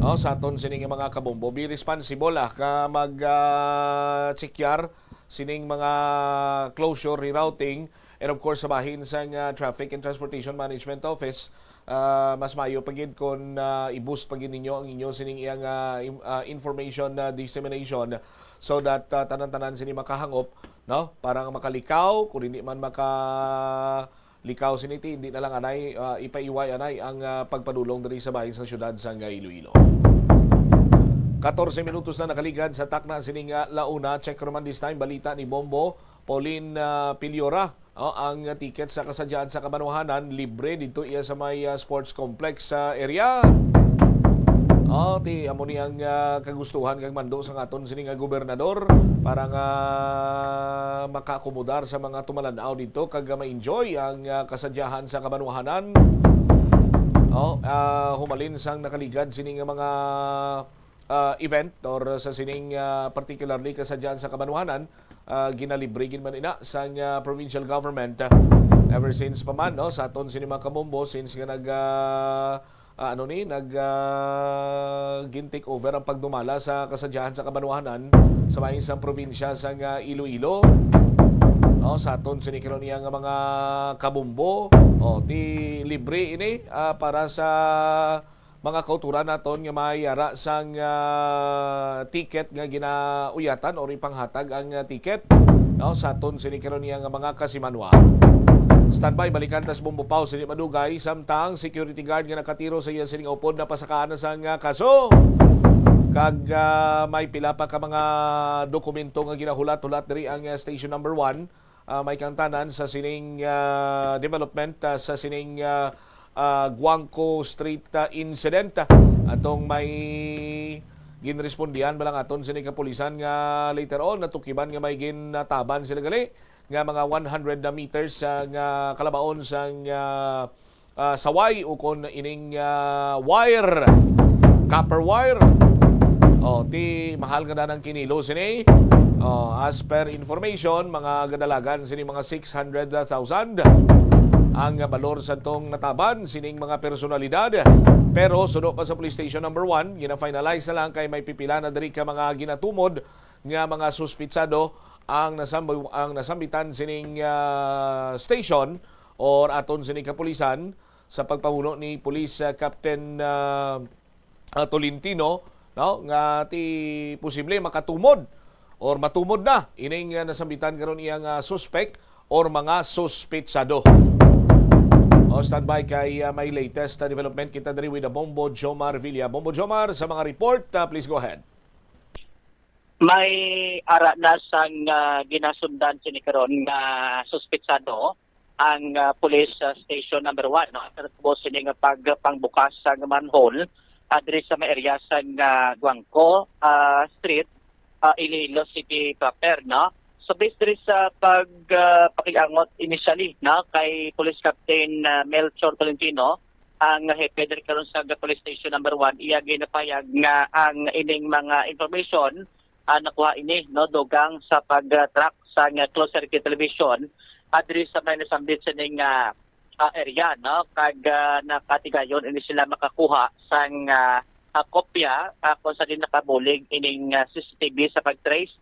Oh, sa aton sining mga kabombo. Be responsible ah, ka mag ah, check-yar sining mga closure, rerouting, and of course sa bahin sang ah, Traffic and Transportation Management Office, ah, mas maayo pa gid kon ah, i-boost pa gid ninyo ang inyo sining iyang ah, im- ah, information ah, dissemination so that ah, tanan-tanan sini makahangop, no, para nga makalikaw, kung hindi man makalikaw sini ti hindi na lang anay ah, ipaiway anay ang ah, pagpadulong diri sa bahin sa syudad sang ah, Iloilo. Katorse minutos na nakaligad sa takna sining ah, launa. Check naman this time balita ni Bombo Pauline ah, Piliora. Oh, ang ticket sa kasadyahan sa kabanwahanan libre dito iya sa may ah, sports complex sa area. Oh, ti amo ni ang ah, kagustuhan kag mando sa aton sini nga gobernador para nga makaakomodar sa mga tumalan-aw dito kag ma-enjoy ang ah, kasadyahan sa kabanwahanan. Oh, ah, humalin sang nakaligad sini nga mga ah, event or sa sining ah, particularly kasadyahan sa kabanwahanan, ah, ginalibre gid man ina sang ah, provincial government ah, ever since pa man, no, sa aton sini mga kabombo, since nga nag ah, ah, ano ni nag ah, gin take over ang pagdumala sa kasadyahan sa kabanwahanan sa bahin sang probinsya sang ah, Iloilo. Oh, sa aton sini karon iya nga mga kabombo, oh, ti libre ini ah, para sa mga kauturan naton nga may ara sang ah, ticket nga ginauyatan or ipanghatag ang ah, ticket, no, sa aton sini karon niya nga mga kasimanwa. Standby, balikan tas Bombo Pau sini madugay, samtang security guard nga nakatiro sa iya sining upod napasakaan na sang ah, kaso. Kag ah, may pila pa ka mga dokumento nga ginahulat-hulat diri ang ah, station number one, ah, may kangtanan sa sining ah, development ah, sa sining ah, ah, Guangco Street ah, incident. Atong may ginrespondihan ba lang aton sini kapulisan nga later on natukiban nga may ginataban sila gali nga mga one hundred na meters ah, nga kalabaon sang ah, ah, saway ukon ining ah, wire, copper wire. Oh, ti mahal nga danang kinilo sini. Oh, as per information, mga gadalagan sini mga six hundred thousand ang balor sa tong nataban sining mga personalidad. Pero suno pa sa police station number one, gina-finalize na lang kay may pipila na diri ka mga ginatumod nga mga suspitsado ang nasambu- ang nasambitan sining ah, station or aton sining kapulisan sa pagpamuno ni Police ah, Captain ah, ah, Tolentino, no, nga ti posible makatumod or matumod na ining ah, nasambitan karon iyang ah, suspek or mga suspitsado. O, standby kay ah, may latest na development kita diri with the Bombo Jomar Villa. Bombo Jomar, sa mga report, ah, please go ahead. May ara na sang ah, ginasundan sini karon nga suspitsado ang ah, police ah, station number one, no? After po sini nga pagpangbukas sa manhole ah, diri sa may area sa ah, Guangco ah, Street, ah, Iloilo City proper, no? So based diri sa pag ah, pakiangot initially, no, kay Police Captain ah, Melchor Tolentino, ang hepe diri karon sa Police Station number one, iya ginapayag nga ang ining mga information ah, nakuha ini, no, dugang sa pag-track sa nga closed circuit television ah, diri sa may nasambit sining ah, ah, area, no, kag ah, nakatigayon ini sila makakuha sang ah, ah, kopya ah, kung sa din nakabulig ining ah, C C T V sa pag-trace,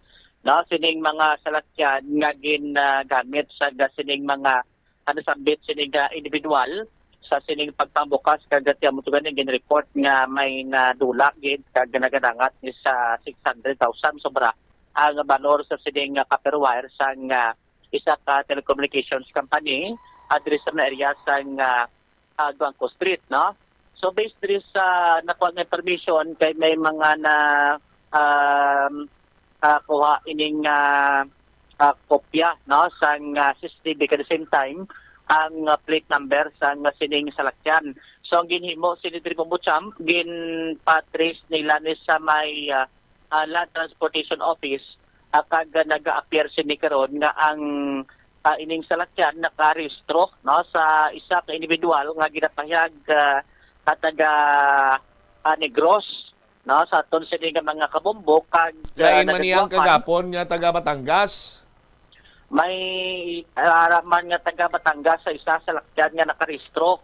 no, sining mga salakyan nga ginagamit sa sining mga ah, nasambit sining ah, individual sa sining pagpambukas kag tiyan mo tugan ginreport nga may nadula gid kag nagadangat ni sa six hundred thousand sobra ang balor sa sining ah, copper wire sang ah, isa ka telecommunications company address sa area sang ah, ah, Guangco Street, no? So based diri sa nakuha nga information kay may mga na um, ah, kuha ining ah, ah, kopya, no, sang ah, C C T V, at the same time ang ah, plate number sang ah, sining salakyan. So ang ginhimo sini diri, Bombo Champ, ginpatrace nila ni sa may ah, ah, Land Transportation Office, ah, kag, ah, naga-appear sini karon nga ang, ah, ining salakyan nakarehistro, no, sa isa ka individual nga ginapahayag, ah, nga taga, ah, Negros, no, sa aton sini nga mga kabombo kag, ah, Lain man iyang nagagwa man kagapon nga taga Batangas. May, ah, ara man nga taga Batangas sa isa salakyan nga nakarehistro.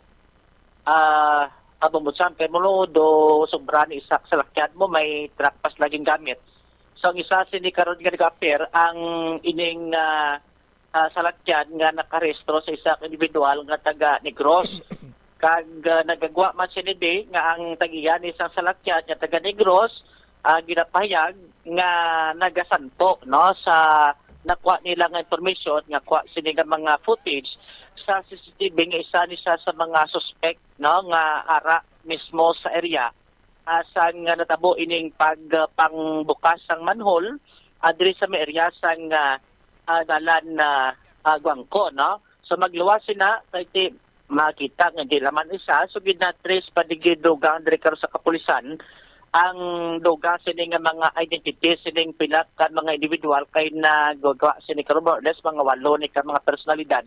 Ah, Kabumbusan kay mo, no, do sobra ni isa ka salakyan mo, may truck pa sila gingamit. So, ang isa sini karon nga nag-appear ang ining, ah, ah, salakyan nga nakarehistro sa isa ka individual nga taga Negros. Kag, ah, nagagwa man sini di nga ang tag-iya ni isang salakyan nga taga Negros, ah, ginapahayag nga nagasanto, no, sa nakuha nila nga impormasyon nga kuha sini nga mga footage sa C C T V nga isa ni siya sa mga suspect, no, nga ara mismo sa area, ah, sang natabo ining pag, ah, pangbukas sang manhole, ah, diri sa may area sang, ah, ah, dalan na, ah, Guangco, no? So, magluwas sina kay ti-, makita nga di naman isa, so gina-trace pa digid dugang diri karon sa kapulisan ang dugang sini nga mga identity sining pila ka mga individual kay nagagawa sini karon, more or less mga walo ni ka mga personalidad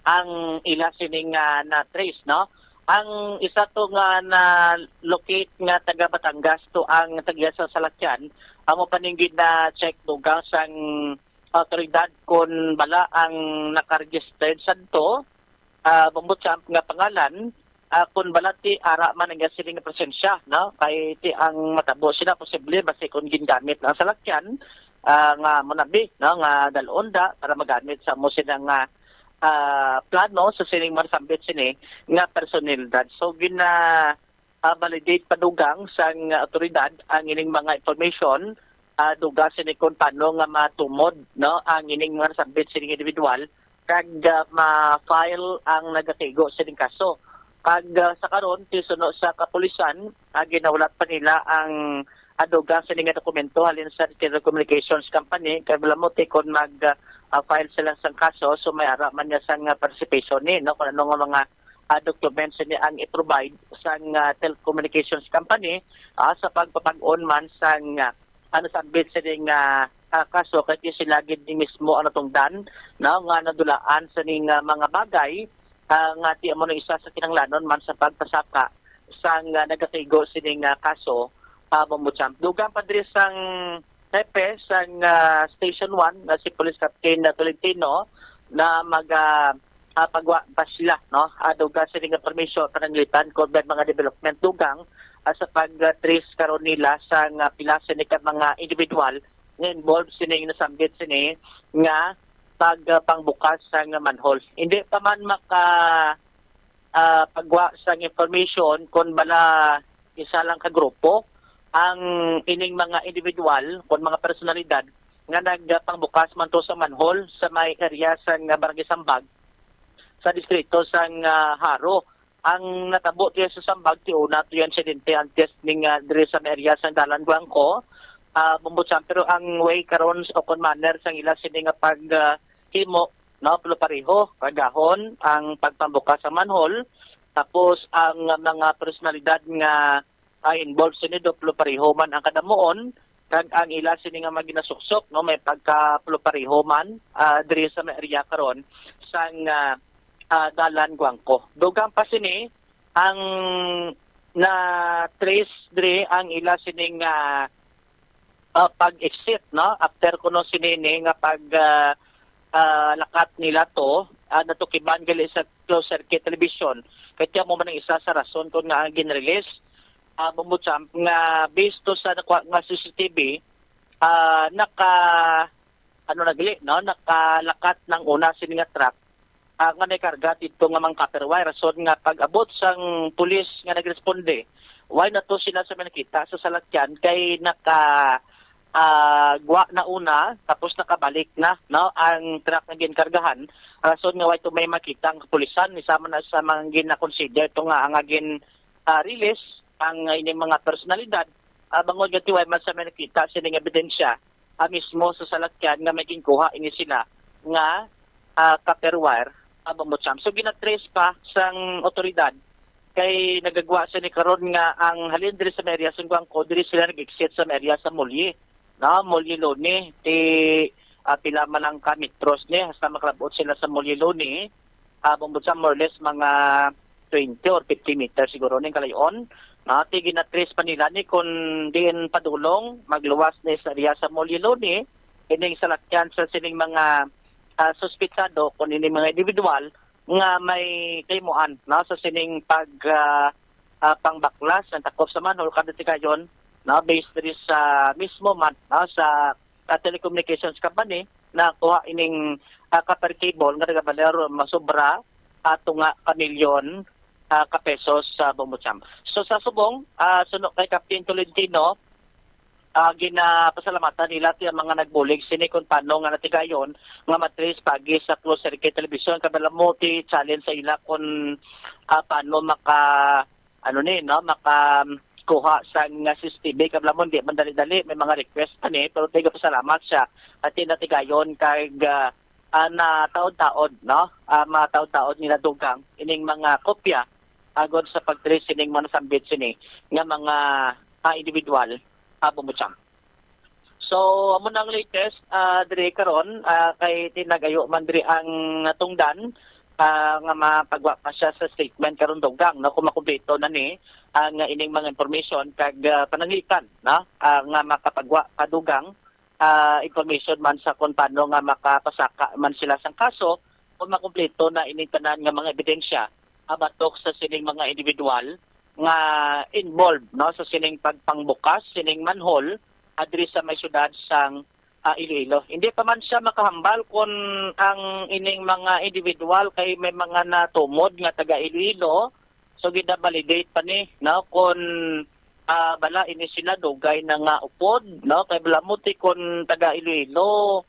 ang ila sining, ah, na-trace, no? Ang isa to nga na-locate nga taga Batangas to ang tag-iya sa salakyan, amo pa ning gina-check dugang sang awtoridad kon bala ang naka-registered sadto, ah, Bombo Champ nga pangalan, ah, kon bala ti ara man ang iya sini nga presensya, no? Kay ti ang matabo sila posible basi kon gingamit na ang salakyan, ah, nga monabi, no, nga dalon da para magamit sa mo sila nga, ah, plano sa sining mga sambit sini nga personalidad. So, gina, ah, validate pa dugang sang awtoridad ang ining mga information, ah, dugang sini kung paano nga matumod, no, ang ining mga nasambit sining individual kag, ah, ma-file ang nagatigo sining kaso. Kag, ah, sa karon, tisuno sa kapulisan, ah, ginahulat pa nila ang, ah, dugang sini nga dokumento halin sa Telecommunications Company kay balamuti kon mag, ah, file sila sang kaso, so may ara man niya sang, ah, participation ni, no, kung ano nga mga, ah, documents ni ang i-provide sang, ah, telecommunications company, ah, sa pagpapag-on man sang, ah, ano, sambit sining, ah, ah, kaso kay ti sila gid ni mismo ang natungdan, no, nga nadulaan sining, ah, mga bagay, ah, nga ti amo na isa sa kinahanglanon man sa pagpasaka sang, ah, nagatigo sining, ah, kaso, ah, Bombo Champ. Dugang pa diri sang hepe sang, ah, Station One nga si Police Captain, ah, Tolentino na mag, ah, ah, pagwa pa sila, no? Ah, dugang sini nga permiso pananglitan kung may mga development dugang, ah, sa pag-trace karon nila sa nga pila sini ka mga individual nga involved sini nga nasambit sini nga pag, ah, pangbukas sa nga manhole. Hindi pa man maka, ah, pagwa sa information kung bala isa lang ka grupo ang ining mga individual, kung mga personalidad nga nagpangbukas man to sa manhole sa may area sa nga Barangay Sambag sa distrito sa nga Jaro. Ang natabo tiya sa Sambag, ti una to yan insidente antes ning, ah, diri sa may area sa Dalan Blanco. Ah, Bombo Champ, pero ang way karon o kon manner sang ila sini nga pag, ah, himo, no, pero pareho, kagahon ang pagpambukas sa manhole. Tapos ang mga personalidad nga, ah, involved sini duplo pareho man ang kadamuon, kag ang ila sini nga mga ginasuksok, no, may pagka duplo pareho man, ah, diri sa may area karon sang, ah, ah, Dalan Guangco. Dugang pa sini ang na-trace diri ang ila sining, ah, ah, pag-exit, no? After kuno sini ni nga pag, ah, ah, lakat nila to, ah, natukiban gali sa closed circuit television. Kaya mo man ang isa sa rason kung nga ang gin-release, ah, Bombo Champ, nga based to sa nakuha nga C C T V, ah, naka, ano na gali, no? Nakalakat ng una sini nga truck, ah, nga may karga dito nga mga copper wire. Rason nga pag-abot sang pulis nga nagresponde, why na to sila sa may nakita sa salakyan kay naka, ah, gwa na una, tapos nakabalik na, no, ang truck nga ginkargahan. Rason nga why to may makita ang kapulisan, isa man na sa mga gina-consider to nga ang gin, ah, release ang ining mga personalidad, ah, bangod nga tiway man sa may nakita sining ebidensya, ah, mismo sa salakyan nga may ginkuha ini sila nga, ah, copper wire, ah, Bombo Champ. So, ginatrace pa sang otoridad kay nagagwa sini karon nga ang halin diri sa may area sa Guangco, diri sila nag-exit sa may area sa Mulye. no, Molyuluni, ti, ah, pila man lang ka metros ni, hasta makalabot sila sa Molyuluni, ah, bumod sa more or less mga twenty or fifty meters siguro ning kalayon. No, ti ginatrace pa nila ni kung diin padulong, magluwas ni sa area sa Molyuluni, ining salakyan sa sining mga, ah, suspitsado kung ining mga individual nga may kahimuan, no, sa sining pag, ah, ah, pangbaklas ng takop sa manhole, kada tigayon, no, based diri sa mismo man, no, sa, ah, telecommunications company na kuha ining, ah, copper cable nga nagabaler masobra, ah, tunga ka milyon, ah, ka pesos sa Bumbocham. So sa subong, ah, suno kay Captain Tolentino, ah, ginapasalamatan nila ti ang mga nagbulig sini kung paano nga natigayon nga matrace pagi sa closed circuit television, kabala mo ti challenge sa ila kung, ah, paano maka, ano ni, no, maka kuha sang, ah, C C T V, kabala mo di man dali-dali, may mga request pa ni, pero tigapasalamat siya at natigayon kag, ah, ah, na taod-taod, no, ah, mataod-taod nila dugang ining mga kopya agod sa pag-trace sining mga nasambit sini nga mga, ah, individual, ah, Bumbocham. So, amo na ang latest, ah, diri karon, ah, kay tinagayo man diri ang natungdan, ah, nga mapagwa pa siya sa statement karon dugang, no, kung makumpleto na ni ang ining mga information kag, ah, pananglitan, no, ah, nga makapagwa pa dugang, ah, information man sa kung paano nga makapasaka man sila sang kaso kung makumpleto na ining tanan nga mga ebidensya, ah, batok sa sining mga individual nga involved, no, sa sining pagpangbukas sining manhole, ah, diri sa may siyudad sang, ah, Iloilo. Hindi pa man siya makahambal kung ang ining mga individual kay may mga natumod nga taga Iloilo. So gina-validate pa ni, no, kung, ah, bala ini sila dugay na nga upod, no, kay bala mo ti kung taga Iloilo,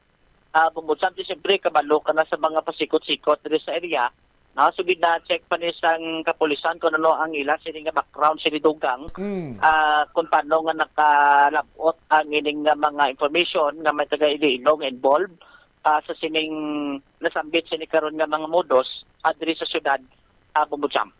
ah, Bumbocham ti siyempre kabalo ka na sa mga pasikot-sikot diri sa area. No, so gina-check pa ni sang kapulisan kung ano ang ila sini nga background sini dugang, Mm. ah, kung paano nga nakalabot ang ining nga mga information nga may taga Iloilo nga involved, ah, sa sining nasambit sini karon nga mga modus, ah, diri sa siyudad, ah, Bumbocham.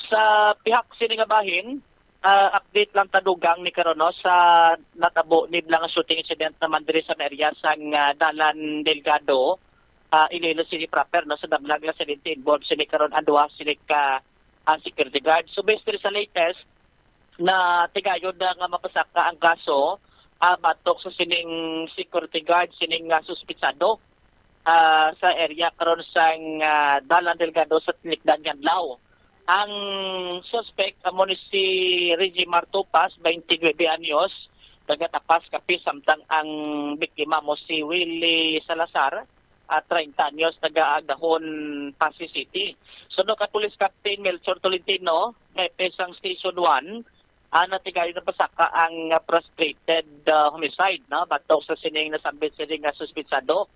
Sa pihak sini nga bahin, ah, update lang ta dugang ni karon, no, sa natabo ni bala nga shooting incident naman diri sa may area sang, ah, Dalan Delgado, ah, Iloilo City proper, no, sa Damlag La Salente involved sini karon ang duha sini ka, ah, security guard. So based diri sa latest, na tigayon na nga mapasaka ang kaso, ah, batok sa sining security guard, sining, ah, suspitsado, ah, sa area karon sang, ah, Dalan Delgado sa Tinikdan, Nganlaw. Ang suspect amo ni si Regimar Tupas, twenty-nine anyos, taga Tapas, Capiz, samtang ang biktima mo si Willie Salazar, ah, treinta anyos, taga Agdahon, Passi City. Suno kay Police Captain Melchor Tolentino, hepe sang Station one, ah, natigayon na pasaka ang, ah, frustrated, ah, homicide, no, batok sa sining nasambit sini nga suspitsado.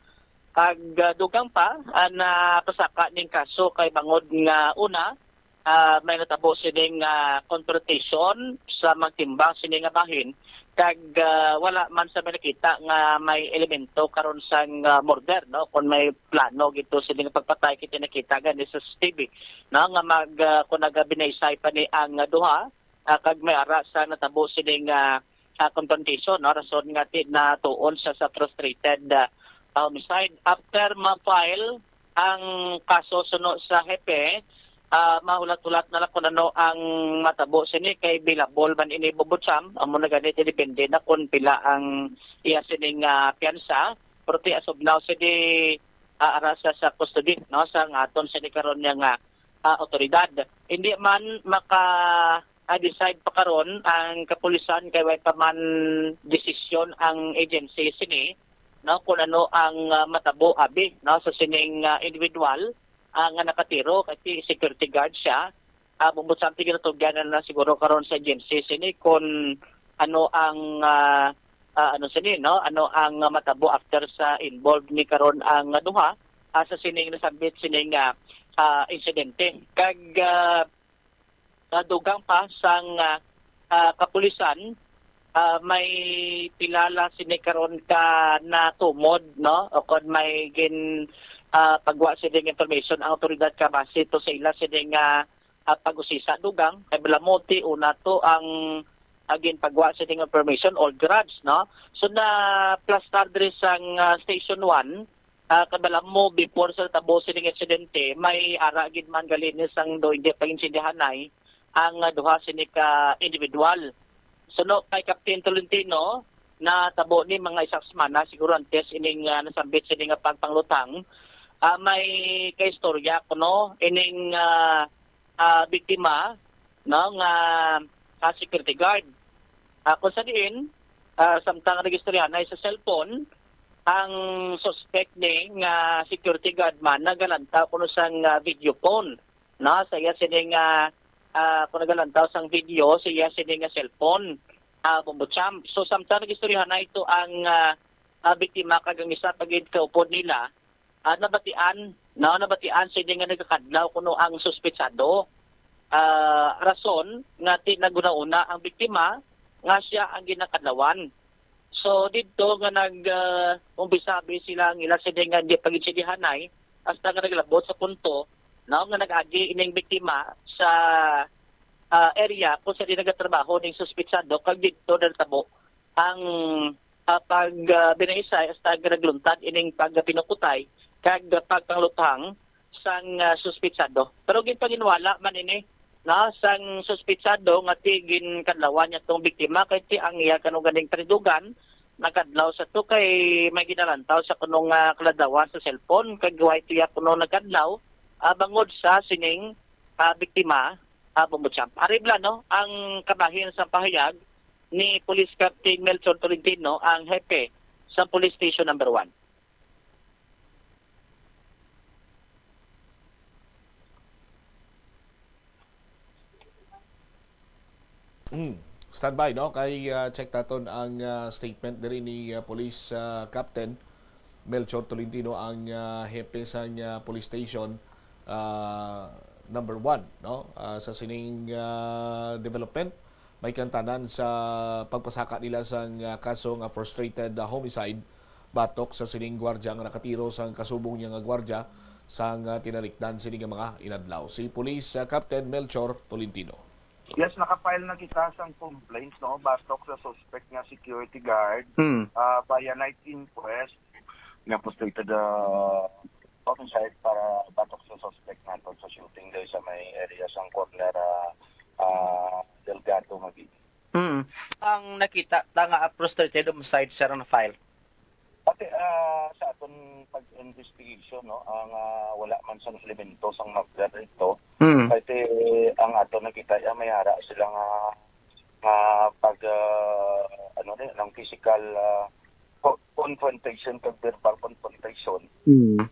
Kag, ah, dugang pa, ah, napasaka ning kaso kay bangod nga una, ah, may natabo sining, ah, confrontation sa magtimbang sini nga bahin, kag, ah, wala man sa may nakita nga may elemento karon sang, ah, murder, no, kung may plano gito sini nga pagpatay, kay nakita gani sa C C T V, no, nga mag, ah, kung nagabinaysay pa ni ang, ah, duha, ah, kag may ara sa natabo sining, ah, ah, confrontation, no? Rason nga ti-, natuon siya sa frustrated, ah, ah, homicide. After ma-file ang kaso suno sa hepe, ah, mahulat-hulat na lang kung ano ang matabo sini kay bailable man ini, Bumbocham. Amo na gani, depende na kung pila ang iya sining, ah, piyansa. Pero ti as of now, sini, ah, ara sa, sa custody, no, sa aton sini karon nga, ah, otoridad. Hindi man maka, ah, decide pa karon ang kapulisan kay way pa man desisyon ang agency sini, no, kung ano ang, ah, matabo abi, no, sa sining, ah, individual, ah, nga nakatiro kay si security guard siya. Ah, Bumbocham, ti ginatugyan na lang siguro karon sa agency sini kung ano ang, ah, ah, ano sini, no, ano ang, ah, matabo after sa involved ni karon ang, ah, duha, ah, sa sining nasambit sining, ah, ah, insidente. Kag, ah, sa dugang pa sang, ah, ah, kapulisan, ah, may pila la sini karon ka natumod, no? O kon may gin, ah, pagwa sining information ang awtoridad ka base to sa ila sini nga, ah, pag-usisa dugang kay bala mo ti una to ang, ah, ginpagwa sining information, old garage, no? So, na-plastar diri sang, ah, Station one, ah, kabalo mo, before sa tabo sining insidente, may ara gid man gali ni sang do hindi pa insindihanay ang, ah, duha sini ka individual. So, no, kay Captain Tolentino, natabo ni mga isa ka semana, siguro antes ining, ah, nasambit sini nga pagpanglutang, ah, may kaistorya kuno ining, ah, ah, biktima, no, nga, ah, security guard. Ah, kung sa diin, ah, samtang nag-istoryahanay sa cellphone, ang suspect ni nga security guard man nagalantaw kuno sang, ah, video phone, no, sa iya sini nga, ah, kung nagalantaw sang video sa iya sini nga cellphone, ah, Bombo Champ. So, samtang nag-istoryahanay to ang, ah, ah, biktima kag ang isa pa gid ka upod nila, ah, nabatian, no, nabatian sini nga nagakadlaw kuno ang suspetsado. Ah, rason nga ti-, naguna-una ang biktima nga sia ang ginakadlawan. So, didto nga nag, ah, umbisabi sila ang ila sini nga di pagintsindihanay hasta nga naglabot sa punto, no, nga nag-agi ining biktima sa, ah, area kung sa di nagatrabaho ning suspetsado kag didto natabo ang, ah, pag, ah, binaysay hasta nga nagluntad ining pagpinukutay kag pagpangluthang sang, ah, suspetsado. Pero ginpanginwala man ini, no, sang suspetsado nga ti ginkadlawan niya tong biktima kay ti ang iya kano ganing tanidugan nakadlaw sa to kay may ginalantaw sa kuno nga kaladawan sa cellphone kag way tiya kuno nagkadlaw, ah, bangod sa sining, ah, biktima, ah, Bombo Champ. Ari bala, no, ang kabahin sa pahayag ni Police Captain Melchor Tolentino, ang hepe sa Police Station Number One. Mm. Standby, no? Kay, ah, check taton ang, ah, statement diri ni, ah, Police, ah, Captain Melchor Tolentino, ang, ah, hepe sang, ah, Police Station, ah, Number One, no? Ah, sa sining, ah, development, may kantanan sa pagpasaka nila sang, ah, kaso nga frustrated, ah, homicide batok sa sining gwardiya nga nakatiro sang kasubong niya nga gwardiya sang, ah, tinalikdan sini nga mga inadlaw. Si Police, ah, Captain Melchor Tolentino. Yes, naka-file na kita sang complaints, no, batok sa suspect nga security guard, Hmm. ah, by a night inquest nga frustrated, ah, homicide para batok sa suspect nato sa shooting day sa may area sang corner, ah, ah, Delgado, Mabini. Hmm. Ang nakita ta nga frustrated homicide, sir, ang na-file? Pati, ah, sa aton pag-investigation, no, ang, ah, wala man sang elemento sang mafia dito. Mm. Kasi ang ato nakita, ah, may ara sila nga, nga pag, ah, ano ni, ng physical, ah, co-, confrontation kag verbal confrontation. Mm.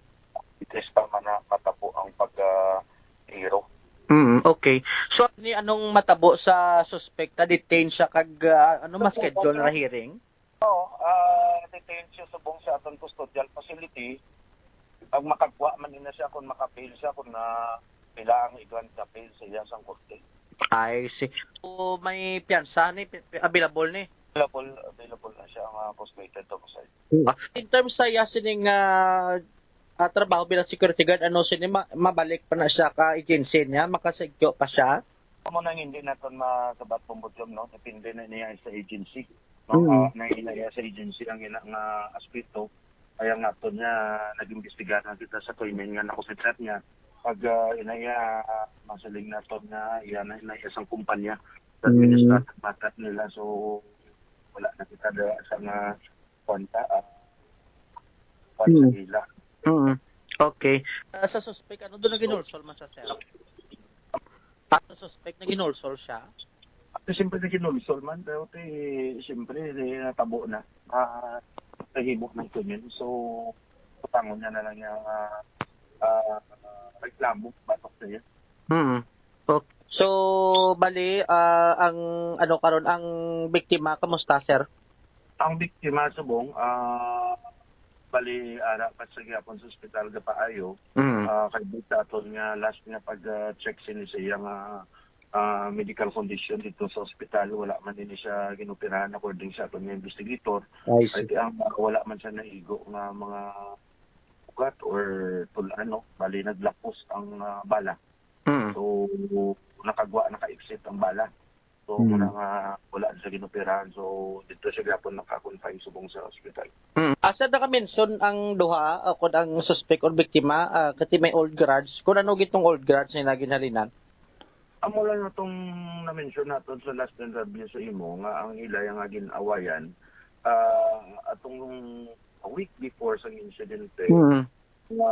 It is pa man na matabo ang pag, ah, tiro. Mm, okay. So, ni anong matabo sa suspect? Na-detain siya kag, ah, ano, mas schedule na hearing? Oo, ah, detained siya subong sa aton custodial facility. Ang makagwa man ina siya kung maka-bail siya, kung na pila ang i-grant na bail sa iya sang korte. I see. So, may piyansa ni, pi- pi- available ni? Available, available na siya ang, ah, postmated homicide. In terms sa iya sining, ah, ah, trabaho bilang security guard, ano sini ma- mabalik pa na siya ka agency niya, makasigyo pa siya? Amo nang hindi naton masabat, Bombo Jom, no? Depende na niya sa agency, no? Mm. Ah, na ina iya sa agency ang ina nga aspeto. Kaya nga to niya nag-imbestiga na kita sa krimen nga nakusa chat niya. Pag, ah, ina iya, ah, masiling naton nga iya na ina iya sang kumpanya sa Mm. administrative matter nila. So, wala na kita da sa nga kwanta, ah, kwanta Mm. nila. Mm. Okay. Ah, sa suspect, ano doon ang ginulsol man sa cell? Sa suspect na ginulsol siya? At siyempre na ginulsol man, pero ti, siyempre, eh, natabo na. Ah, nahimo na ito yun. So, patangon niya na lang niya, ah, ah, reklamo, batok sa iya. Hmm. Okay. So, bali, ah, ang, ano, karon ang biktima, kamusta, sir? Ang biktima, subong, ah, bali, ara pa sa gyapon sa ospital, gapaayo. Mm. Ah, kay sa aton nga last nga pag, ah, check sini sa iya nga, ah, medical condition dito sa ospital, wala man ini siya ginoperahan according sa aton nga investigator. I see. Kay ang, ah, wala man siya naigo nga mga ugat or tul-, ano, bali naglapos ang, ah, bala. Mm. So, nakagwa, naka-exit ang bala. So, Mm. muna nga wala siya ginoperahan. So, dito siya gyapon naka-confine subong sa ospital. Mm. Asa naka-mention ang duha, ah, kung ang suspect or biktima, ah, kati may old grudge? Kung ano gitong old grudge na ginhalinan? Amo lang atong na-mention naton sa last interview sa imo nga ang ila nga gin-awayan, ah, atong a week before sa insidente, Mm. nga,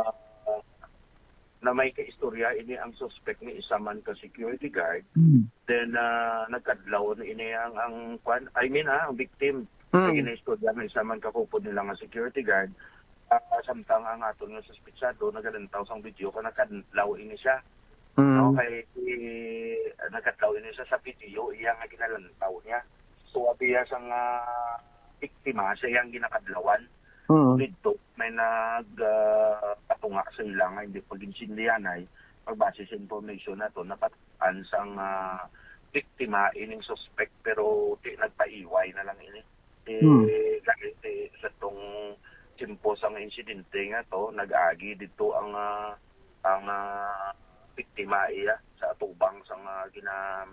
na may kaistorya ini ang suspect ni isa man ka security guard. Mm. Then, ah, nagkadlaw na ini ang, ang kwan, I mean, ah, ang victim. Mm. Ang ginaistorya ni isa man ka kupod nila nga security guard. Ah, samtang ang aton nga suspetsado nagalantaw sang video kay nakadlaw ini siya. Mm. No, kay, eh, nagkadlaw ini siya sa video, iya nga ginalantaw niya. So, abiya sang, ah, biktima, siya yang ginakadlawan. Mm. Didto, may nag, ah, patunga sa ila nga hindi pag-insindihanay, pagbase sa information nato, napatan sang, ah, biktima ining suspect, pero di nagpaiway na lang ini. Ti, Hmm. Gani ti, sa tong tiyempo sang insidente nga to, nag-agi didto ang, ah, ang, ah, biktima iya sa atubang sang, ah, gina-,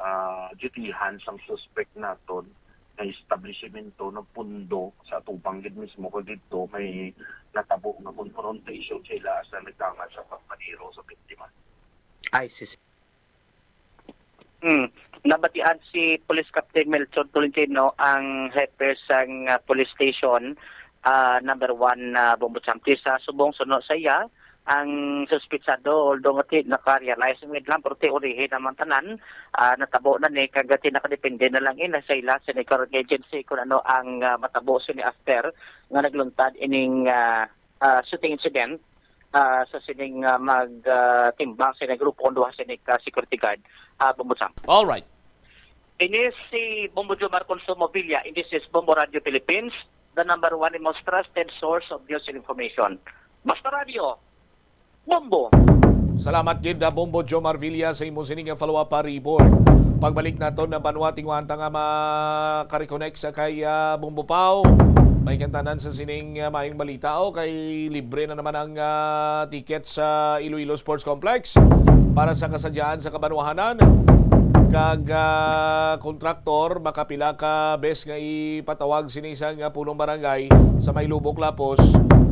ah, dutihan sang suspect naton nga establishmento, nagpundo sa atubang gid mismo, kag didto may natabo nga confrontation sa ila sa nagdangat sa pagpaniro sa biktima. Ay, sis. Hmm. Nabatian si Police Captain Melchor Tolentino, ang hepe sang, ah, police station, ah, number one, ah, Bombo Champi. Sa subong suno sa iya, ang suspitsado, although nga ti naka-realize ang idlam, pero ti urihi naman tanan, ah, natabo na ni, kag ti nakadepende na lang ina sa ila sa ni current agency kung ano ang, ah, matabo sini after nga nagluntad ining, ah, ah, shooting incident, ah, sa sining, ah, mag, ah, timbang sa ining grupo kung duha sini ka security guard, ah, Bombo Champ. All right. Ini si Bombo Jomar Consumo Villa, and this is Bombo Radio Philippines, the number one and most trusted source of news and information. Basta Radio, Bombo. Salamat gid, ah, Bombo Jomar Villa, sa imo sini nga follow-up, ah, report. Pagbalik naton na banwa, tinguhanta nga maka-reconnect sa kay, ah, Bombo Pau. May kantanan sa sining, ah, maayong balita, o kay libre na naman ang, ah, ticket sa Iloilo Sports Complex para sa kasadyaan sa kabanwahanan. Kag, ah, kontraktor, makapila ka bes nga ipatawag sini sang, ah, punong barangay sa may Lubok Lapos.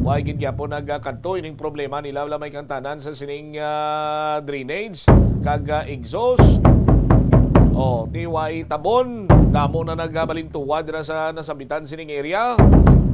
Wa gid gyapon nagakadto ining problema nila. Wala may kantanan sa sining, ah, drainage kag, ah, exhaust. Oh, ti way tabon, damo na nagabalintuwa dira sa nasabitan sining area.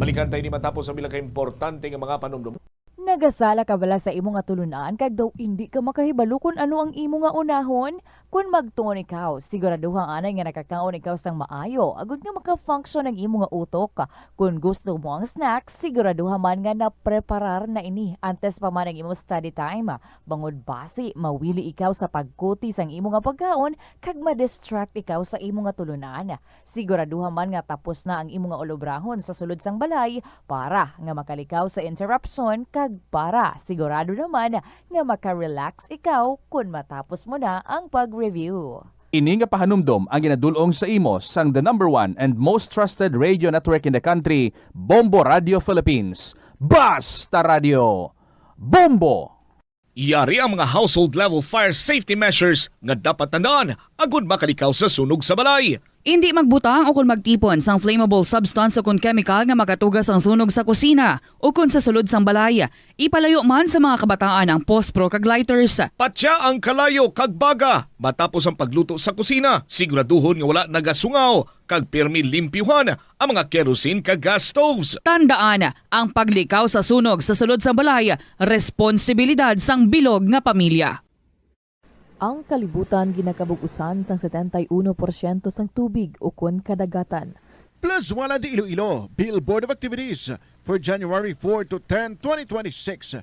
Balikan tayo ni matapos ang pila ka importante nga mga panumdum. Nagasala ka bala sa imo nga tulunan kag daw indi ka makahibalo kon ano ang imo nga unahon? Kon magtuon ikaw, siguraduha anay nga nakakaon ikaw sang maayo agod nga maka-function ang imo nga utok. Kon gusto mo ang snack, siguraduha man nga napreparar na ini antes pa man ang imo study time, bangod basi mawili ikaw sa pagkuti sang imo nga pagkaon kag ma-distract ikaw sa imo nga tulunan. Siguraduha man nga tapos na ang imo nga ulobrahon sa sulod sang balay para nga makalikaw sa interruption kag para sigurado naman nga maka-relax ikaw kon matapos mo na ang pag-review. Ini nga pahanumdom ang ginadul-ong sa imo sang the number one and most trusted radio network in the country, Bombo Radio Philippines. Basta Radio, Bombo! Yari ang mga household level fire safety measures nga dapat tandaan agud makalikaw sa sunog sa balay. Indi magbutang o kon magtipon sang flammable substance o kon chemical nga makatuga sang sunog sa kusina o kon sa sulod sang balay. Ipalayo man sa mga kabataan ang pospro kag lighters. Patya ang kalayo kag baga matapos ang pagluto sa kusina. Siguraduhon nga wala nagasungaw kag pirmi limpyuhan ang mga kerosene kag gas stoves. Tandaan, ang paglikaw sa sunog sa sulod sang balay, responsibilidad sang bilog nga pamilya. Ang kalibutan ginakabug-usan sang setenta y uno porsyento sang tubig ukon kadagatan. Plazuela de Iloilo, Billboard of Activities for January four to ten, twenty twenty-six.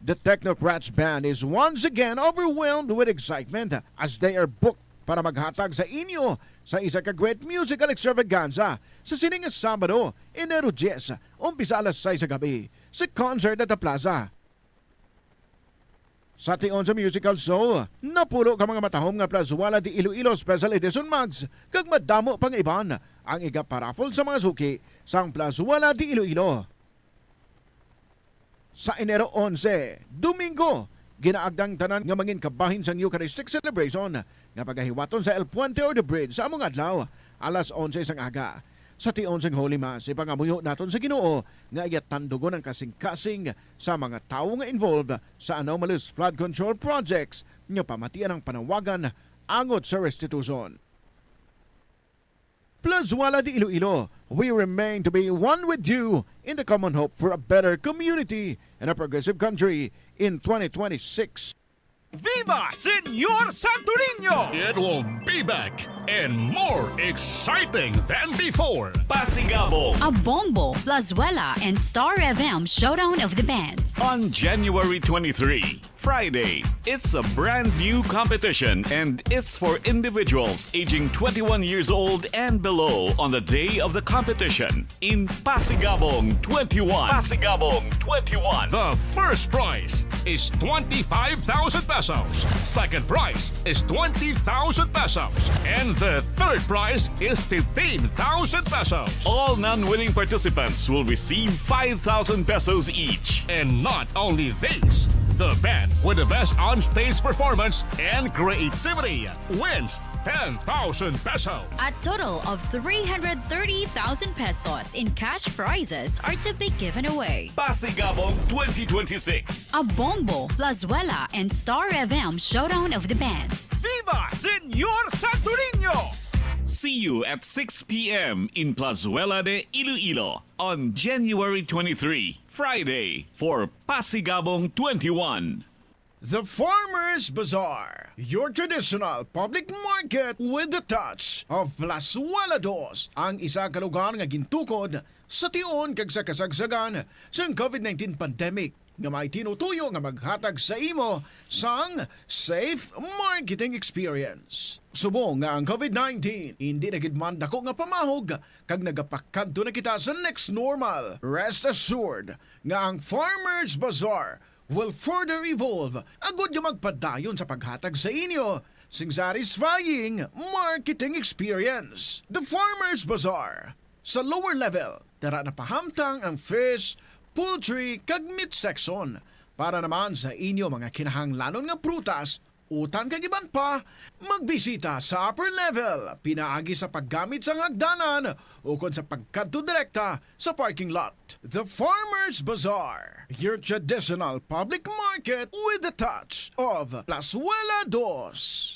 The Technocrats Band is once again overwhelmed with excitement as they are booked para maghatag sa inyo sa isa ka great musical extravaganza sa sining nga Sabado, Enero diyes, umpisa alas sais sa gabi, sa Concert at the Plaza. Sa tion sa musical show, napulo ka mga matahom nga Plazuela de Iloilo Special Edition mugs kag madamo pa nga iban ang iga-paraffle sa mga suki sang Plazuela de Iloilo. Sa Enero onse, Domingo, ginaagda ang tanan nga mangin kabahin sang Eucharistic celebration nga pagahiwaton sa El Puente or the Bridge sa among adlaw, alas onse sang aga. Sa tion sang Holy Mass, ipangamuyo naton sa Ginoo nga iya tandugon ang kasing-kasing sa mga tawo nga involved sa anomalous flood control projects nga pamatian ang panawagan angot sa restitution. Plazuela de Iloilo, we remain to be one with you in the common hope for a better community and a progressive country in twenty twenty-six. Viva Señor Santo Niño! It will be back and more exciting than before. Pasigabong. A Bombo, Plazuela, and Star F M Showdown of the Bands. On January twenty-three, Friday, it's a brand new competition and it's for individuals aging twenty-one years old and below on the day of the competition in Pasigabong twenty-one. Pasigabong twenty-one. The first prize is twenty-five thousand pesos. Second prize is twenty thousand pesos. And the third prize is fifteen thousand pesos. All non-winning participants will receive five thousand pesos each. And not only this, the band with the best on-stage performance and creativity wins ten thousand pesos. A total of three hundred thirty thousand pesos in cash prizes are to be given away. Pasigabong twenty twenty-six. A Bombo, Plazuela, and Star F M Showdown of the Bands. Viva Señor Santo Niño! See you at six p m in Plazuela de Iloilo on January twenty-three, Friday, for Pasigabong twenty-one. The Farmers Bazaar, your traditional public market with the touch of Plazuela Dos, ang isa ka lugar nga gintukod sa tion kag sa kasagsagan sang covid nineteen pandemic, nga may tinutuyo nga maghatag sa imo sang safe marketing experience. Subong nga ang covid nineteen hindi na gid man dako nga pamahog kag nagapakadto na kita sa next normal, rest assured nga ang Farmers Bazaar will further evolve agud nga magpadayon sa paghatag sa inyo sing satisfying marketing experience. The Farmers Bazaar, sa lower level, tara na pahamtang ang fish, poultry, kag meat section. Para naman sa inyo mga kinahanglanon nga prutas, utang kag iban pa, magbisita sa upper level pinaagi sa paggamit sang hagdanan ukon sa pagkadto direkta sa parking lot. The Farmers Bazaar, your traditional public market with the touch of Plazuela Dos.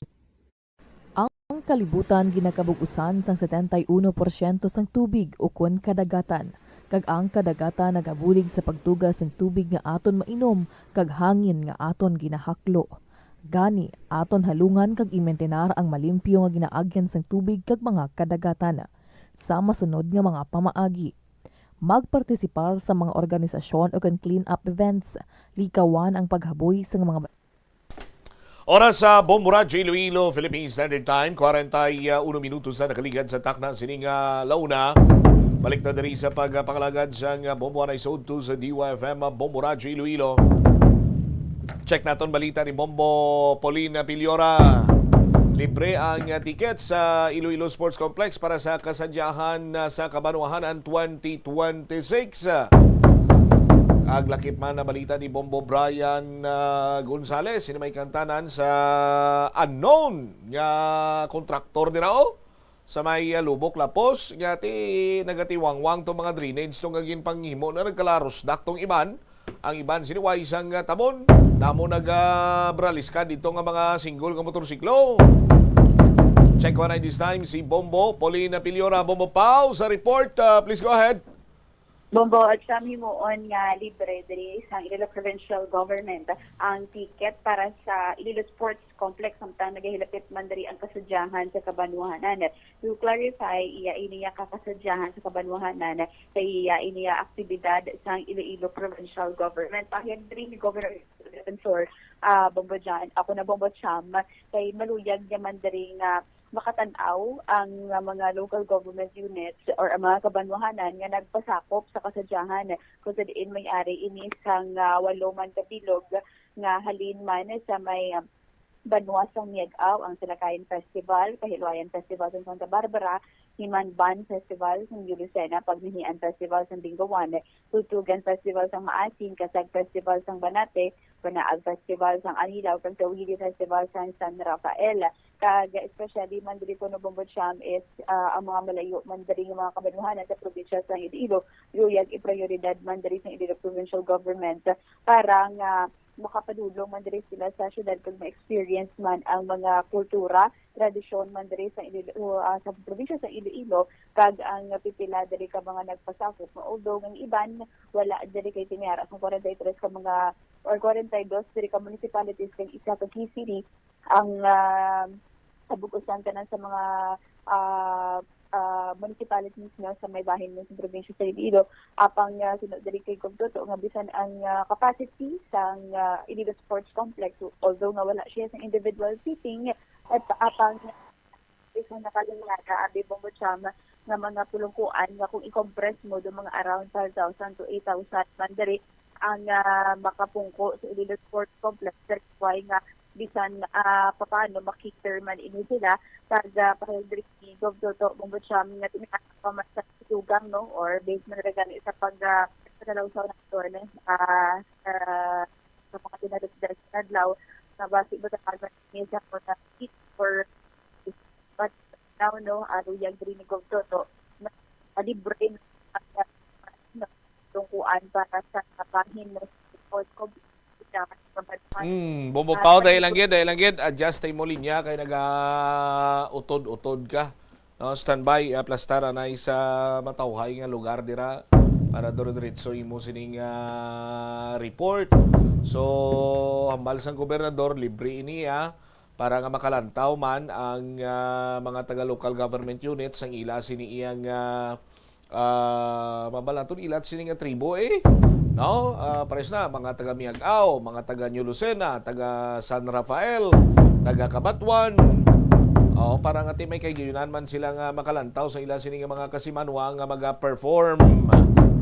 Ang kalibutan ginakabug-usan sang setenta y uno porsyento sang tubig ukon kadagatan, kag ang kadagatan nagabulig sa pagtuga sang tubig nga aton mainom kag hangin nga aton ginahaklo. Gani, aton halungan kag imintenar ang malimpyo nga ginaagyan sang tubig kag mga kadagatan. Sa masunod nga mga pamaagi, magpartisipar sa mga organisasyon ukon clean-up events, likawan ang paghaboy sang mga Oras sa Bombo Radyo Iloilo, Philippine Standard Time, kwarenta y uno minutos na nakaligad sa takna sining, ah, launa. Balik na diri sa pagpangalagad sang, ah, Bombo Anay Sodto sa D Y F M, ah, Bombo Radyo Iloilo. Check naton balita ni Bombo Pauline Piliora. Libre ang, ah, ticket sa Iloilo Sports Complex para sa kasadyahan, ah, sa Kabanwahanan twenty twenty-six. Aglakip man na balita ni Bombo Brian, ah, Gonzales, sini may kantanan sa unknown nga kontraktor dira, oh, sa may, ah, Lubok Lapos, nga ti nagatiwangwang to mga drainage to nga ginpanghimo na nagkalarosdak tong iban. Ang iban sini way sang, ah, tabon, namo nagabraliska dito nga mga single nga motorsiklo. Check ko na this time si Bombo Pauline Piliora. Bombo Pau sa report. Ah, please go ahead. Bombo, at sa himuon nga libre diri sa Iloilo Provincial Government ang ticket para sa Iloilo Sports Complex, samtang nagahilapit man diri ang kasadyahan sa kabanwahanan. To clarify, iya ini nga kasadyahan sa kabanwahanan kay iya ini nga aktibidad sang Iloilo Provincial Government. Pahayag diri ni Governor Defensor, ah, Bombo John, ako na Bombo Cham, kay maluyag naman diri nga makatan-aw ang, ah, mga local government units or ang mga kabanwahanan nga nagpasakop sa kasadyahan, kung sa diin may ari ini sang, ah, walo man ka bilog nga halin man sa may, ah, banwa sang Miag-ao, ang Salakayan Festival, Kahilwayan Festival sa Santa Barbara, Himanban Festival sa New Lucena, Pagnihian Festival sa Bingowan, Tultugan Festival sa Maasin, Kasag Festival sa Banate, Panaag Festival sa Anilao, kag Tawhidi Festival sa San Rafael. Kag especially man diri kuno, Bombo Cham, is, ah, ang mga malayo man diri nga mga kabanwahanan sa probinsya sa Iloilo, luyag iprioridad man diri sa Iloilo Provincial Government para nga makapadulong man diri sila sa syudad kag ma-experience man ang mga kultura, tradisyon man diri sa Iloilo, ah, sa probinsya sa Iloilo, kag ang pipila diri ka mga nagpasakop. Although ang iban wala diri kay tiniara sa forty-three ka mga or forty-two diri ka municipalities kag isa ka key city ang, ah, kabug-usan tanan sa mga, ah, ah, municipalities nga sa may bahin mo sa probinsya sa Iloilo. Apang, ah, suno diri kay Gov Toto nga bisan ang, ah, capacity sang, ah, Iloilo Sports Complex, although nga wala siya sa individual seating, at apang bisan nakalimyaga abi, Bombo Cham, nga mga pulungkuan nga kung i-compress mo do mga around five thousand to eight thousand man diri ang, ah, makapungko sa Iloilo Sports Complex. That's why nga bisan, ah, papaano makikter man ini sila, kag, ah, pareho diri ni Gov Toto, Bombo Cham, nga tinianak pa man sa dugang, no, or based man gani sa pag, ah, sa kalawsaw naton, ah, sa, sa mga tinalagdan sa adlaw, nga basi ba sa kanya niya sa mga seat or but now, no, ah, luyag diri ni Gov Toto, na, ah, libre na, ah, na, tungkuan para sa kabahin mo sa Covid. Mm, Bombo Pao, dahil lang gid, dahil lang gid, adjust tayo mo linya kay naga-utod-utod ka. No, standby, ah, plastar anay sa matawhay nga lugar dira para dire-diretso imo sining, ah, report. So, hambal sang gobernador, libre ini, ah, para nga makalantaw man ang, ah, mga taga local government units ang ila sini iyang, ah, ah, mabal naton ilat sini nga tribo, eh. No? Ah, pares na, mga taga Miag-ao, mga taga New Lucena, taga San Rafael, taga Cabatuan. Oh, para nga ti may kayunan man sila nga makalantaw sa ila sini nga mga kasimanwa nga maga-perform.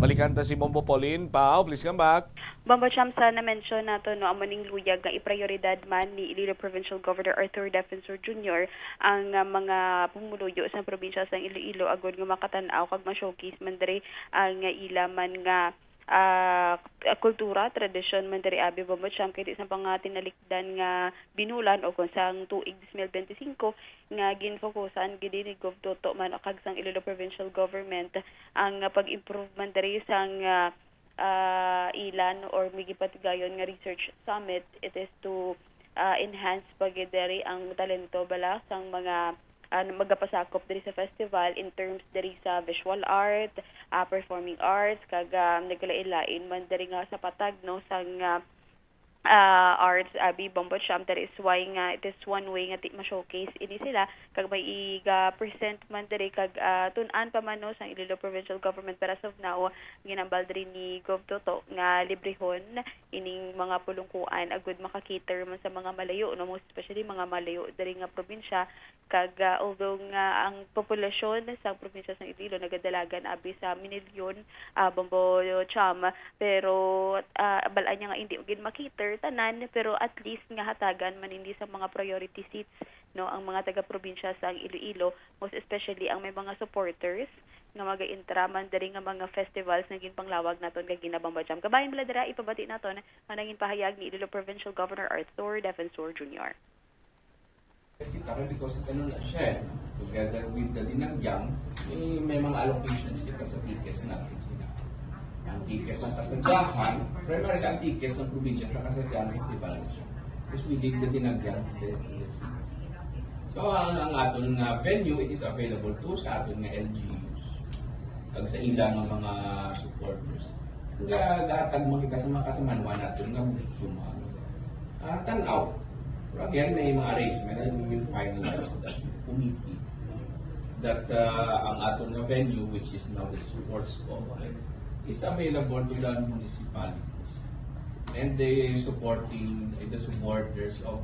Balikan ta si Bombo Pauline. Pao, please come back. Bombo Cham, sa na-mention nato, no, amo ning luyag nga iprioridad man ni Iloilo Provincial Governor Arthur Defensor Junior ang, ah, mga pumuluyo sa probinsya sang Iloilo agud nga makatan-aw kag ma-showcase man diri ang ila man nga, ah, kultura, tradisyon man diri abi, Bombo Cham, kay di sa mga tinalikdan nga binulan o kung sang tuig dos mil bente singko nga ginfokusan gid ni Gov Toto man kag sang Iloilo Provincial Government ang, ah, pag-improve man diri sang, ah, ah, ilan or may gipatigayon nga research summit, it is to, ah, enhance pa gid diri ang talento bala sang mga, ah, magapasakop diri sa festival in terms diri sa visual art, ah, performing arts, kag, ah, nagkalain-lain man diri nga sa patag, no, sang, ah, ah, arts, abi, Bombo Cham. That is why nga it is one way nga ti ma-showcase ini sila kag may iga-present man diri kag, ah, tun-an pa man, no, sang Iloilo Provincial Government. Pero as of now, ginambal diri ni Gov Toto nga librehon ining mga pulungkuan agud maka-cater man sa mga malayo, no, most especially mga malayo diri nga probinsya. Kag, ah, although nga ang populasyon sa probinsya sang Iloilo nagadalagan abi sa minilyon, ah, Bombo Cham, pero, ah, bal-an niya nga hindi gid ma-cater tanan, pero at least nga hatagan man hindi sa mga priority seats, no, ang mga taga-probinsya sang Iloilo, most especially ang may mga supporters nga magaintra man diri nga mga festivals nga ginpanglawag naton kag gina-Bombo Cham. Kabahin bala dira, ipabati naton ang nangin pahayag ni Iloilo Provincial Governor Arthur Defensor Junior. Kita ko because ano na siya, eh, together with the Dinagyang, eh, may mga allocations kita sa tickets natin. Ang tickets ng Kasadyahan, primarily ang tickets ng probinsya sa Kasadyahan Festival. Because we leave the Dinagyang to the, to the city. So, ang, ang aton nga venue, it is available to sa aton nga L G Us. Kag sa ilang nga mga supporters. Nga gahatag man kita sa mga kasimanwa naton nga gusto man, ah, tan-aw. Pero again, may mga arrangement and we will finalize that with the committee. That, ah, ang aton nga venue, which is now the sports complex, is available to the municipalities and the supporting, the supporters of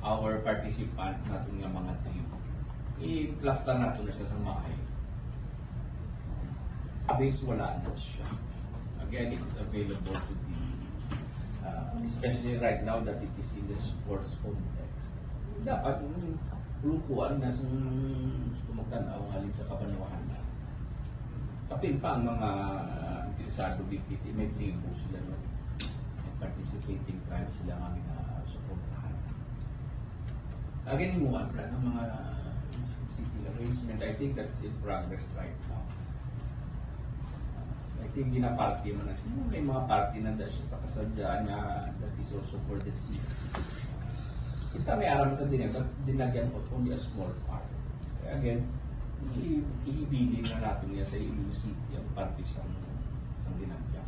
our participants naton nga mga team. I-plastar naton na siya sa maayo. Base wala na siya. Again, it is available to the, uh, especially right now that it is in the sports complex. Dapat, mm, lukuan na sa gusto magtanaw nga sa kabanwahan na. Kapin pa ang mga, uh, interesado, B P T, may tribo sila, no? May participating tribe sila nga ginasuportahan. Again, himuan pa lang ang mga city arrangement. I think that's in progress right now. I think ginaparte man na siya. May mga parte na da siya sa kasadya nga that is also for the city. Kita may aram sa dinag dinagyan ko only a small part. Kaya again, i- iibilin na natin niya sa Iloilo City ang parte sa sa dinagyan.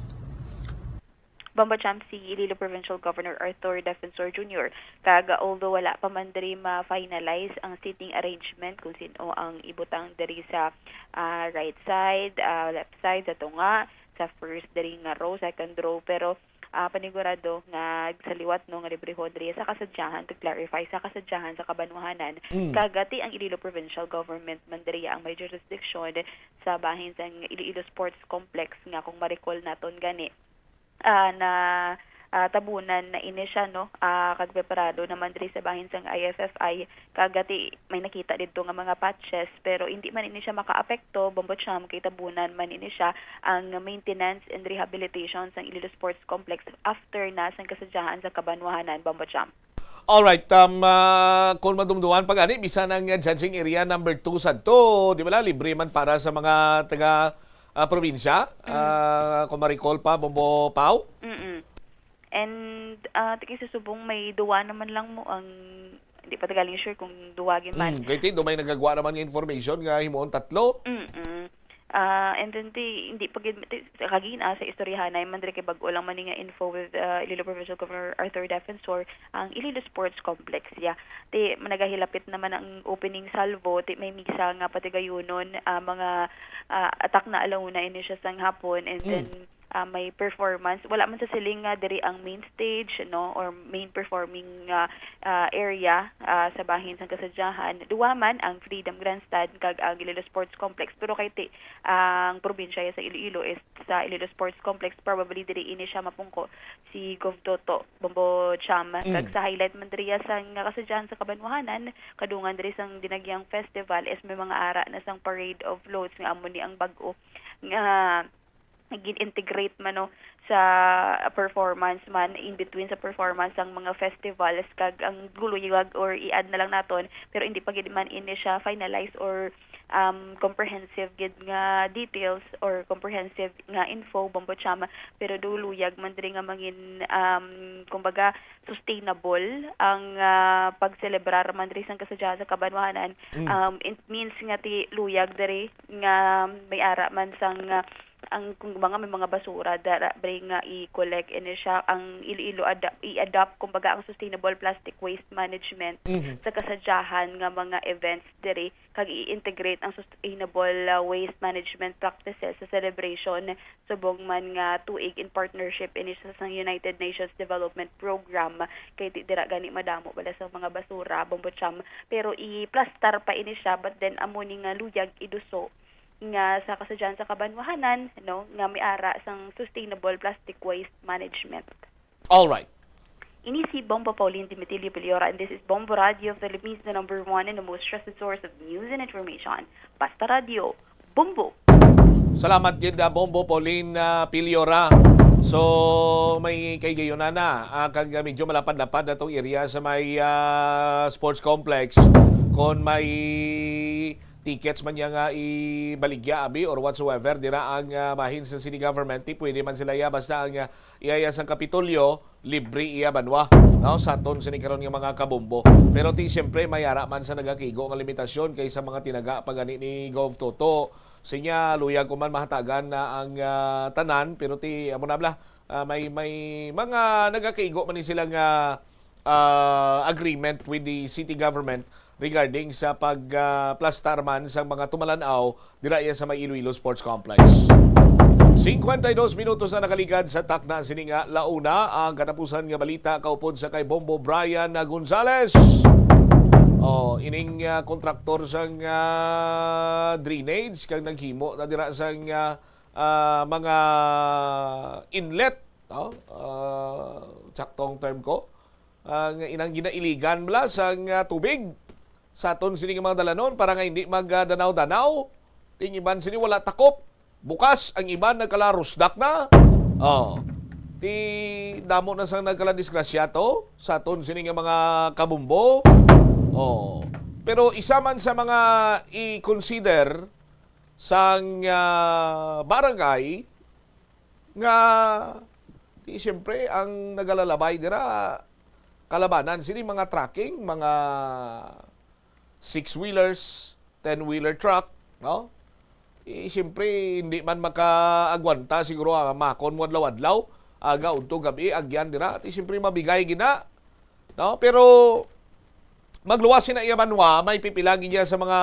Bambacham, si Iloilo Provincial Governor Arthur Defensor Junior, kag although wala pa man diri ma-finalize ang seating arrangement kung sin-o ang ibutang diri sa ah, right side, ah, left side, sa tunga, sa first diri nga row, second row, pero ah, panigurado nga sa liwat, no, nga librehon diri sa kasadyahan, to clarify, sa kasadyahan sa kabanwahanan, Mm. kag ti ang Iloilo Provincial Government man diri ang may jurisdiction sa bahin sang Iloilo Sports Complex nga kung ma-recall naton gani ah, na ah, tabunan na ini siya, no, ah, kag preparado naman diri sa bahin sang I F F I, kag ti may nakita didto nga mga patches, pero hindi man ini siya makaapekto, Bombo Cham, kay tabunan man ini siya ang maintenance and rehabilitation sang Iloilo Sports Complex after na sang kasadyahan sa kabanwahanan, Bombo Cham. Alright, um, ah, kung madumduman pa gani, bisan ang, ah, judging area number two sadto, di ba la, libre man para sa mga taga ah, probinsya, ah, kung ma-recall pa, Bombo Pau? Mm-mm. And ah, ti kay sa subong may duwa naman lang mo ang, hindi pa ta galing sure kung duwa gid man. Mm, kay ti, do may nagagwa naman nga information nga himuon tatlo. Mm-mm. Ah, and then ti, hindi pa gid ti, sa kagina sa istoryahanay man diri kay bag-o lang man ni nga info with ah, Iloilo Provincial Governor Arthur Defensor, ang Iloilo Sports Complex, yeah. Ti nagahilapit naman ang opening salvo, ti may misa nga patigayunon ah, mga ah, atak na alauna ini siya sang hapon, and Mm. then ah, may performance. Wala man sa siling nga diri ang main stage, no, or main performing ah, ah, area ah, sa bahin sang kasadyahan. Duwa man, ang Freedom Grandstand kag ang Iloilo Sports Complex, pero kay ti ang probinsya sa Iloilo is sa Iloilo Sports Complex, probably diri ini siya mapungko si Gov Toto, Bombo Cham. Mm. Kag sa highlight man diri sang kasadyahan sa kabanwahanan, kadungan diri sang Dinagyang Festival is may mga ara na sang Parade of Floats nga amo ni ang bag-o nga gin-integrate man, no, sa performance man, in between sa performance ang mga festivals, kag ang guluyag or i-add na lang naton, pero hindi pa gid man ini siya finalized or um, comprehensive gid nga details or comprehensive nga info, Bombo Cham, pero duluyag man diri nga mangin um, kumbaga sustainable ang ah, pagselebrar man diri sang kasadyahan sa kabanwahanan. Mm. Um, it means nga ti luyag diri nga may ara man sang ah, ang kung mga may mga basura dara bring nga i-collect ini siya ang Iloilo ada- i-adopt kumbaga ang sustainable plastic waste management Mhm. sa kasadyahan nga mga events diri kag i-integrate ang sustainable uh, waste management practices sa celebration subong man nga tuig in partnership ini sa sang United Nations Development Program kay di dira gani madamo wala sa mga basura, Bombo Cham, pero i-plastar pa ini siya, but then amo ni nga luyag iduso nga sa kasadyahan sa kabanwahanan, no, nga may ara sang sustainable plastic waste management. All right. Ini si Bombo Pauline Dimitilio Piliora, and this is Bombo Radio Philippines, the number one and the most trusted source of news and information. Basta Radio, Bombo! Salamat gid, ah, Bombo Pauline, ah, Piliora. So, may kay gayuna na, ah, kag medyo malapad-lapad na tong area sa may ah, sports complex. Kon may tickets man niya nga ibaligya abi or whatsoever, dira ang ah, bahin sa city government, ti pwede man sila iya, basta ang ah, iya iya sang Kapitolyo, libre iya banwa, no? Sa aton sini karon nga mga kabombo. Pero ti siyempre may ara man sa nagakigo nga limitasyon kay sa mga tinaga pa gani ni Gov Toto. Sinya luyag ko man mahatagan na ang ah, tanan, pero ti amo na bla, ah, may may mga nagakigo man ni sila nga ah, agreement with the city government regarding sa pag ah, plastar man sa mga tumalan-aw dira iya sa may Iloilo Sports Complex. Cincuenta y dos minutos na nakaligad sa takna sini nga launa. Ang katapusan nga balita kaupod sa kay Bombo Brian Gonzales. Oh, ining ah, kontraktor sang ah, drainage kag naghimo na dira sang ah, ah, mga inlet, no? Ah, saktong term ko. Ang inang ginailigan bala sang ah, tubig sa aton sini nga mga dalanon para nga hindi magdanaw-danaw. Ting iban sini wala takop. Bukas ang iban nagkalarusdak na. Oh. Ti damo na sang nagkaladisgrasya to sa aton sini nga mga kabumbo. Oh. Pero isa man sa mga i-consider sang, ah, barangay nga di siyempre ang nagalalabay dira kalabanan sini mga trucking, mga six-wheelers, ten-wheeler truck, no? Eh, siyempre, hindi man makaagwanta siguro ang makon mo adlaw-adlaw, aga udto gabi, agyan dira. Ti siyempre, mabigay gina, no? Pero magluwas sina iya banwa, may pipila gid niya sa mga,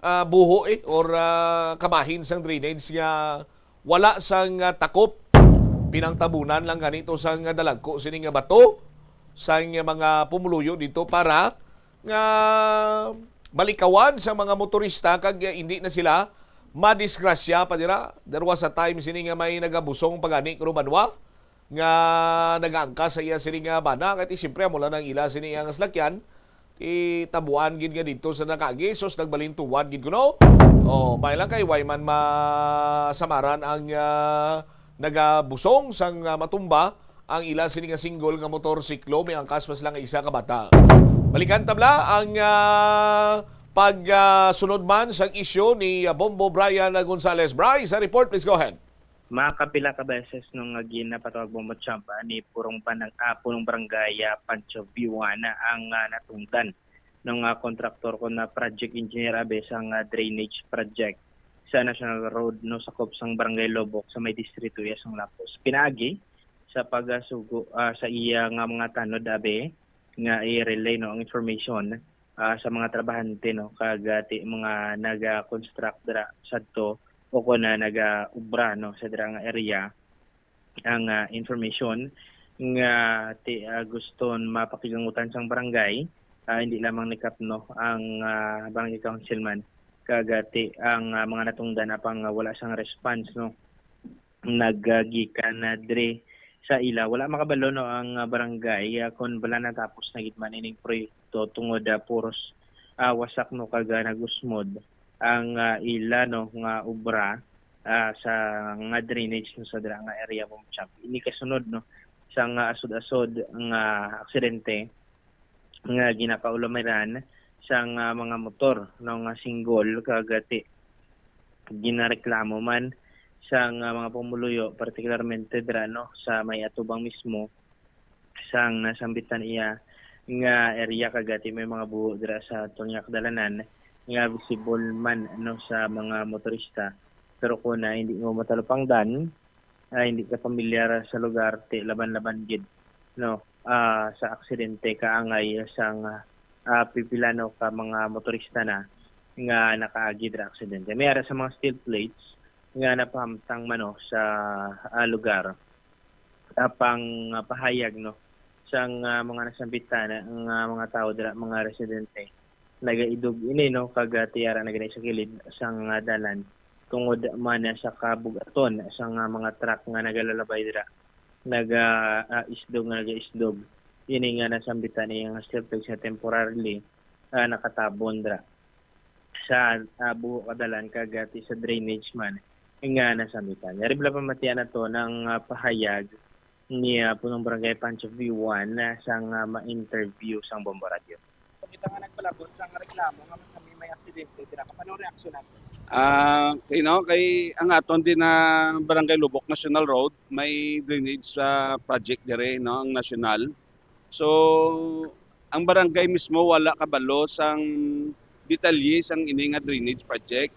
ah, buho, eh, or, ah, kabahin sang drainage nga wala sang, ah, takop. Pinangtabunan lang ganito sang, ah, dalagko sini nga bato sang, ah, mga pumuluyo dito para nga malikawan sa mga motorista kag, ah, hindi na sila madisgrasya pa dira. There was a time sini nga may nagabusong pa gani kuno banwa nga nagaangkas sa iya sini nga bana, kay ti siyempre amo lang ang ila sini ang salakyan, ti tabuan gid nga dito sa nakaagi, sus, nagbalintuwad gid kuno. Oh, may lang kay way man masamaran ang, ah, nagabusong sang, ah, matumba ang ila sini nga single nga motorsiklo, may angkas pa sila nga isa ka bata. Balikan tabla ang, ah, pag, ah, sunod man sang isyu ni, ah, Bombo Brian Gonzalez. Bry, sa report, please go ahead. Makapila ka beses nung nga ginapatawag mo mo, Champa, ni Purong Banag-, ah, Punong Barangay, ah, Pancho Viwan ang, ah, natungdan nung, ah, kontraktor ko na project engineer abe sang, ah, drainage project sa National Road, no, sakop sang Barangay Lubok sa may distrito iya sang Lapos. Pinaagi sa pagasugo, ah, sa iya nga mga tanod abe nga i-relay, no, ang information, ah, sa mga trabahante, no, kag, ah, ti mga naga-construct dira sadto o kon, ah, naga-obra, no, sa dira nga area ang, ah, information nga ti, ah, guston mapakiganggutan sang barangay, ah, hindi lamang ni Kap, no, ang, ah, barangay councilman kag, ah, ti ang, ah, mga natungdan apang, ah, wala sang response, no, nagagikan na diri sa ila. Wala makabalo, no, ang, ah, barangay, ah, kon bala natapos na gid man ining proyekto tungod, ah, puros, ah, wasak, no, kag, ah, nagusmod ang, ah, ila, no, nga obra, ah, sa nga drainage, no, sa dira nga area, Bombo Champ. Ini kasunod, no, sa nga asod-asod nga aksidente nga ginakaulamiran sang, ah, mga motor, no, nga single kag ti ginareklamo man sang, ah, mga pumuluyo, partikularmente dira, no, sa may atubang mismo sang nasambitan iya nga area kag ti may mga buho dira sa tunyak dalanan nga visible man, no, sa mga motorista. Pero kung, ah, hindi mo matalupangdan, ah, hindi ka pamilyar sa lugar, ti laban-laban gid, no, ah, sa aksidente kaangay sang, ah, pipila, no, ka mga motorista na nga nakaagi dira aksidente. May ara sa mga steel plates nga napahamtang man, no, sa, ah, lugar. Apang, ah, pahayag, no, sang, ah, mga nasambitan nga mga tawo dira, mga residente, nagaidog ini, no, kag, ah, ti ara na gani sa kilid sang, ah, dalan tungod man sa kabug-aton sang, ah, mga truck nga nagalalabay dira, naga, ah, isdog nga nagaisdog. Ini nga nasambitan niya nga steel plates nga temporarily, ah, nakatabon dira sa, ah, buho ka dalan kag, ah, ti sa drainage man nga nasambitan. Yari bala pamatian nato ang, ah, pahayag ni, ah, Punong Barangay Pancho Viwan, ah, sang, ah, ma-interview sang Bombo Radio. Kita nga nagpalabot sang reklamo nga mas kami may aksidente dira. Anong reaksyon nato? Ah, you know, kay ang aton din na Barangay Lubok National Road, may drainage sa project dire, no, ang national. So, ang barangay mismo wala kabalo sang detalye sang ini nga drainage project.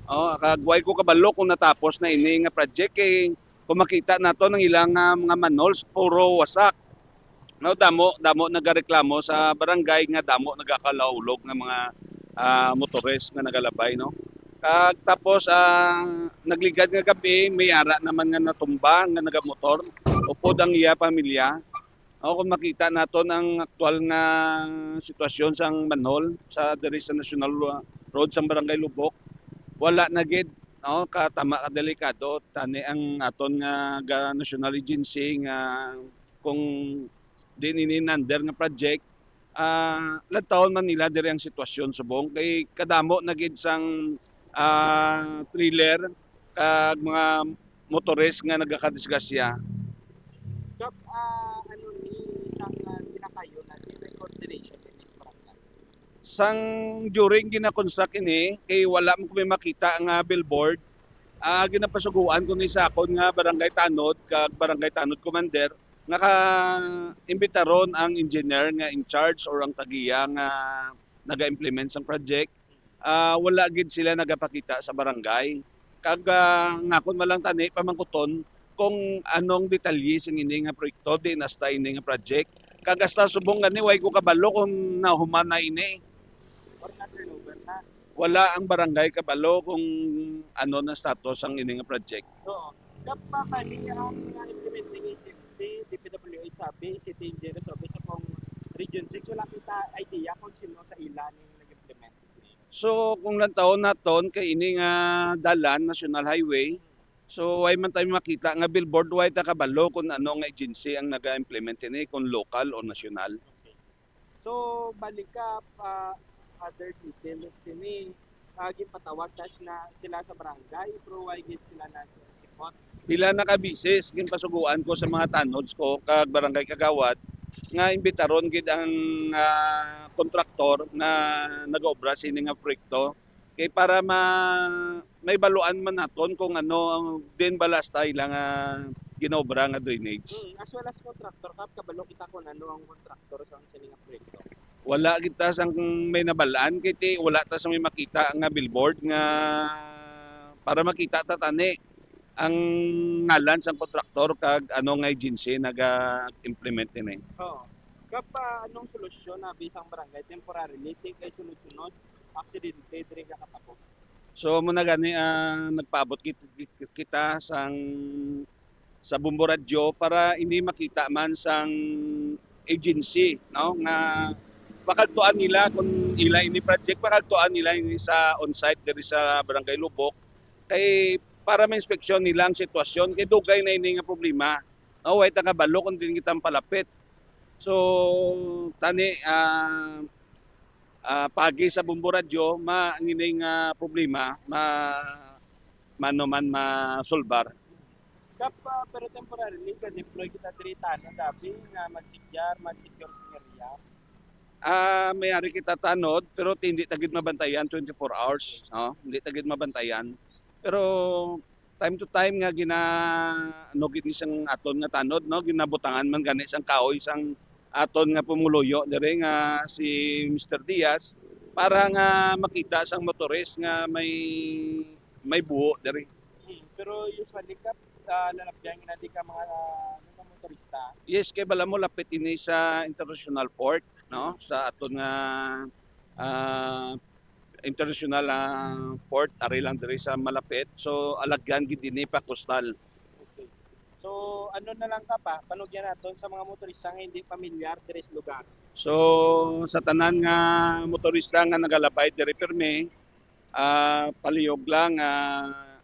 Oh, kag way ko kabalo kung natapos na ini nga project, kay kung makita nato ang ilang, ah, mga manholes, puro wasak. No, damo, damo nagareklamo sa barangay nga damo nagakalaulog nga mga, ah, motores nga nagalabay, no. Kag tapos, ah, nagligad nga gabi, may ara naman nga natumba nga nagamotor upod ang iya pamilya. O, kung makita naton ang aktual nga sitwasyon sang manhole sa diri sa National Road sang Barangay Lubok, wala na gid, no, katama ka delikado. Tani ang aton nga ga-, National Agency nga kung diin ini under nga project, ah, lantawon man nila diri ang sitwasyon subong kay kadamo na gid sang, ah, trailer kag mga motorist nga nagakadisgrasya. Kap, ah, ano ni isang, ah, ginakayo na may coordination din sa barangay? Sang during gina-construct ini, kay wala man kami makita nga billboard, ah, ginapasuguan ko ni sa akon nga barangay tanod kag barangay tanod commander nga ka-imbitaron ang engineer nga in charge or ang tagiya nga naga-implement sang project. Ah, wala gid sila nagapakita sa barangay. Kag, ah, ngakon man lang tani pamangkuton kung anong detalye sing ini nga proyekto, di nasta ini nga project. Kag hasta subong gani, way ko kabalo kung nahuman na ini. Or na-turnover na. Wala ang barangay kabalo kung ano na status ang ini nga project. Oo. Kap-, pa-, bali ang, ah, implementing agency, D P W H sabi, City Engineers Office, kung Region six, wala kita idea kung sino sa ila ni nag-implement. So, kung lantawon naton kay ini nga dalan, National Highway, so way man tayo makita nga billboard, way ta kabalo kung ano nga agency ang naga-implement ini, kung local o national. Okay. So, balik ka pa, other details ini, ah, ginpatawag ta sila, sila sa barangay, pero way gid sila nag-report. Pila na ka bisis ginpasuguan ko sa mga tanods ko kag barangay kagawad nga imbitaron gid ang, ah, kontraktor nga nagaobra sini nga proyekto, kay para ma-, may baluan man naton kung ano ang din bala style nga ginaobra nga drainage. Mm, as well as contractor, Kap, kabalo kita kung ano ang contractor sa sini nga proyekto. Wala kita sang may nabalaan kay ti-, wala ta sa may makita nga billboard nga para makita ta tani ang ngalan sang kontraktor kag ano nga agency naga-implement ini. Oo. Kap, ah, anong solusyon na bisang barangay temporarily, ti kay sunod-sunod aksidente diri ka katakop? So, mo na gani, ah, nagpaabot kit-, kit-, kita sang, sa Bombo Radyo para hindi makita man sang agency, no, nga pakagtuan nila kung ila ini project, pakagtuan nila ini sa on-site diri sa Barangay Lubok, kay para ma-inspeksyon nila ang sitwasyon, kay dugay na ini nga problema. No, way ta kabalo kung diin kita palapit. So, tani, ah, ah, pagi sa Bombo Radyo, ma-, ang ining, ah, problema, ma-, mano man masulbar. Kap, ah, pero temporarily, ga-deploy kita diri tanod, abi, nga mag-secure, mag-secure sa area. Ah, may ari kita tanod, pero ti-, hindi ta gid mabantayan twenty-four hours, no? Hindi ta gid mabantayan. Pero time to time nga gina-, ano gid ni sang aton nga tanod, no? Ginabutangan man gani sang kahoy sang aton nga pumuluyo diri nga si Mister Diaz para nga makita sang motorist nga may, may buho diri. Hmm, pero usually, Kap, ah, lalabyan nga di ka mga, ah, mga motorista. Yes, kay bala mo lapit ini sa international port, no? Sa aton nga, ah, international, ah, port, ari lang diri sa malapit. So, alagyan gid ini pa coastal. Okay. So, ano na lang, Kap, ah, panugyan naton sa mga motorista nga hindi pamilyar diri sa lugar. So, sa tanan nga motorista nga nagalabay diri pirmi, ah, palihog lang, ah,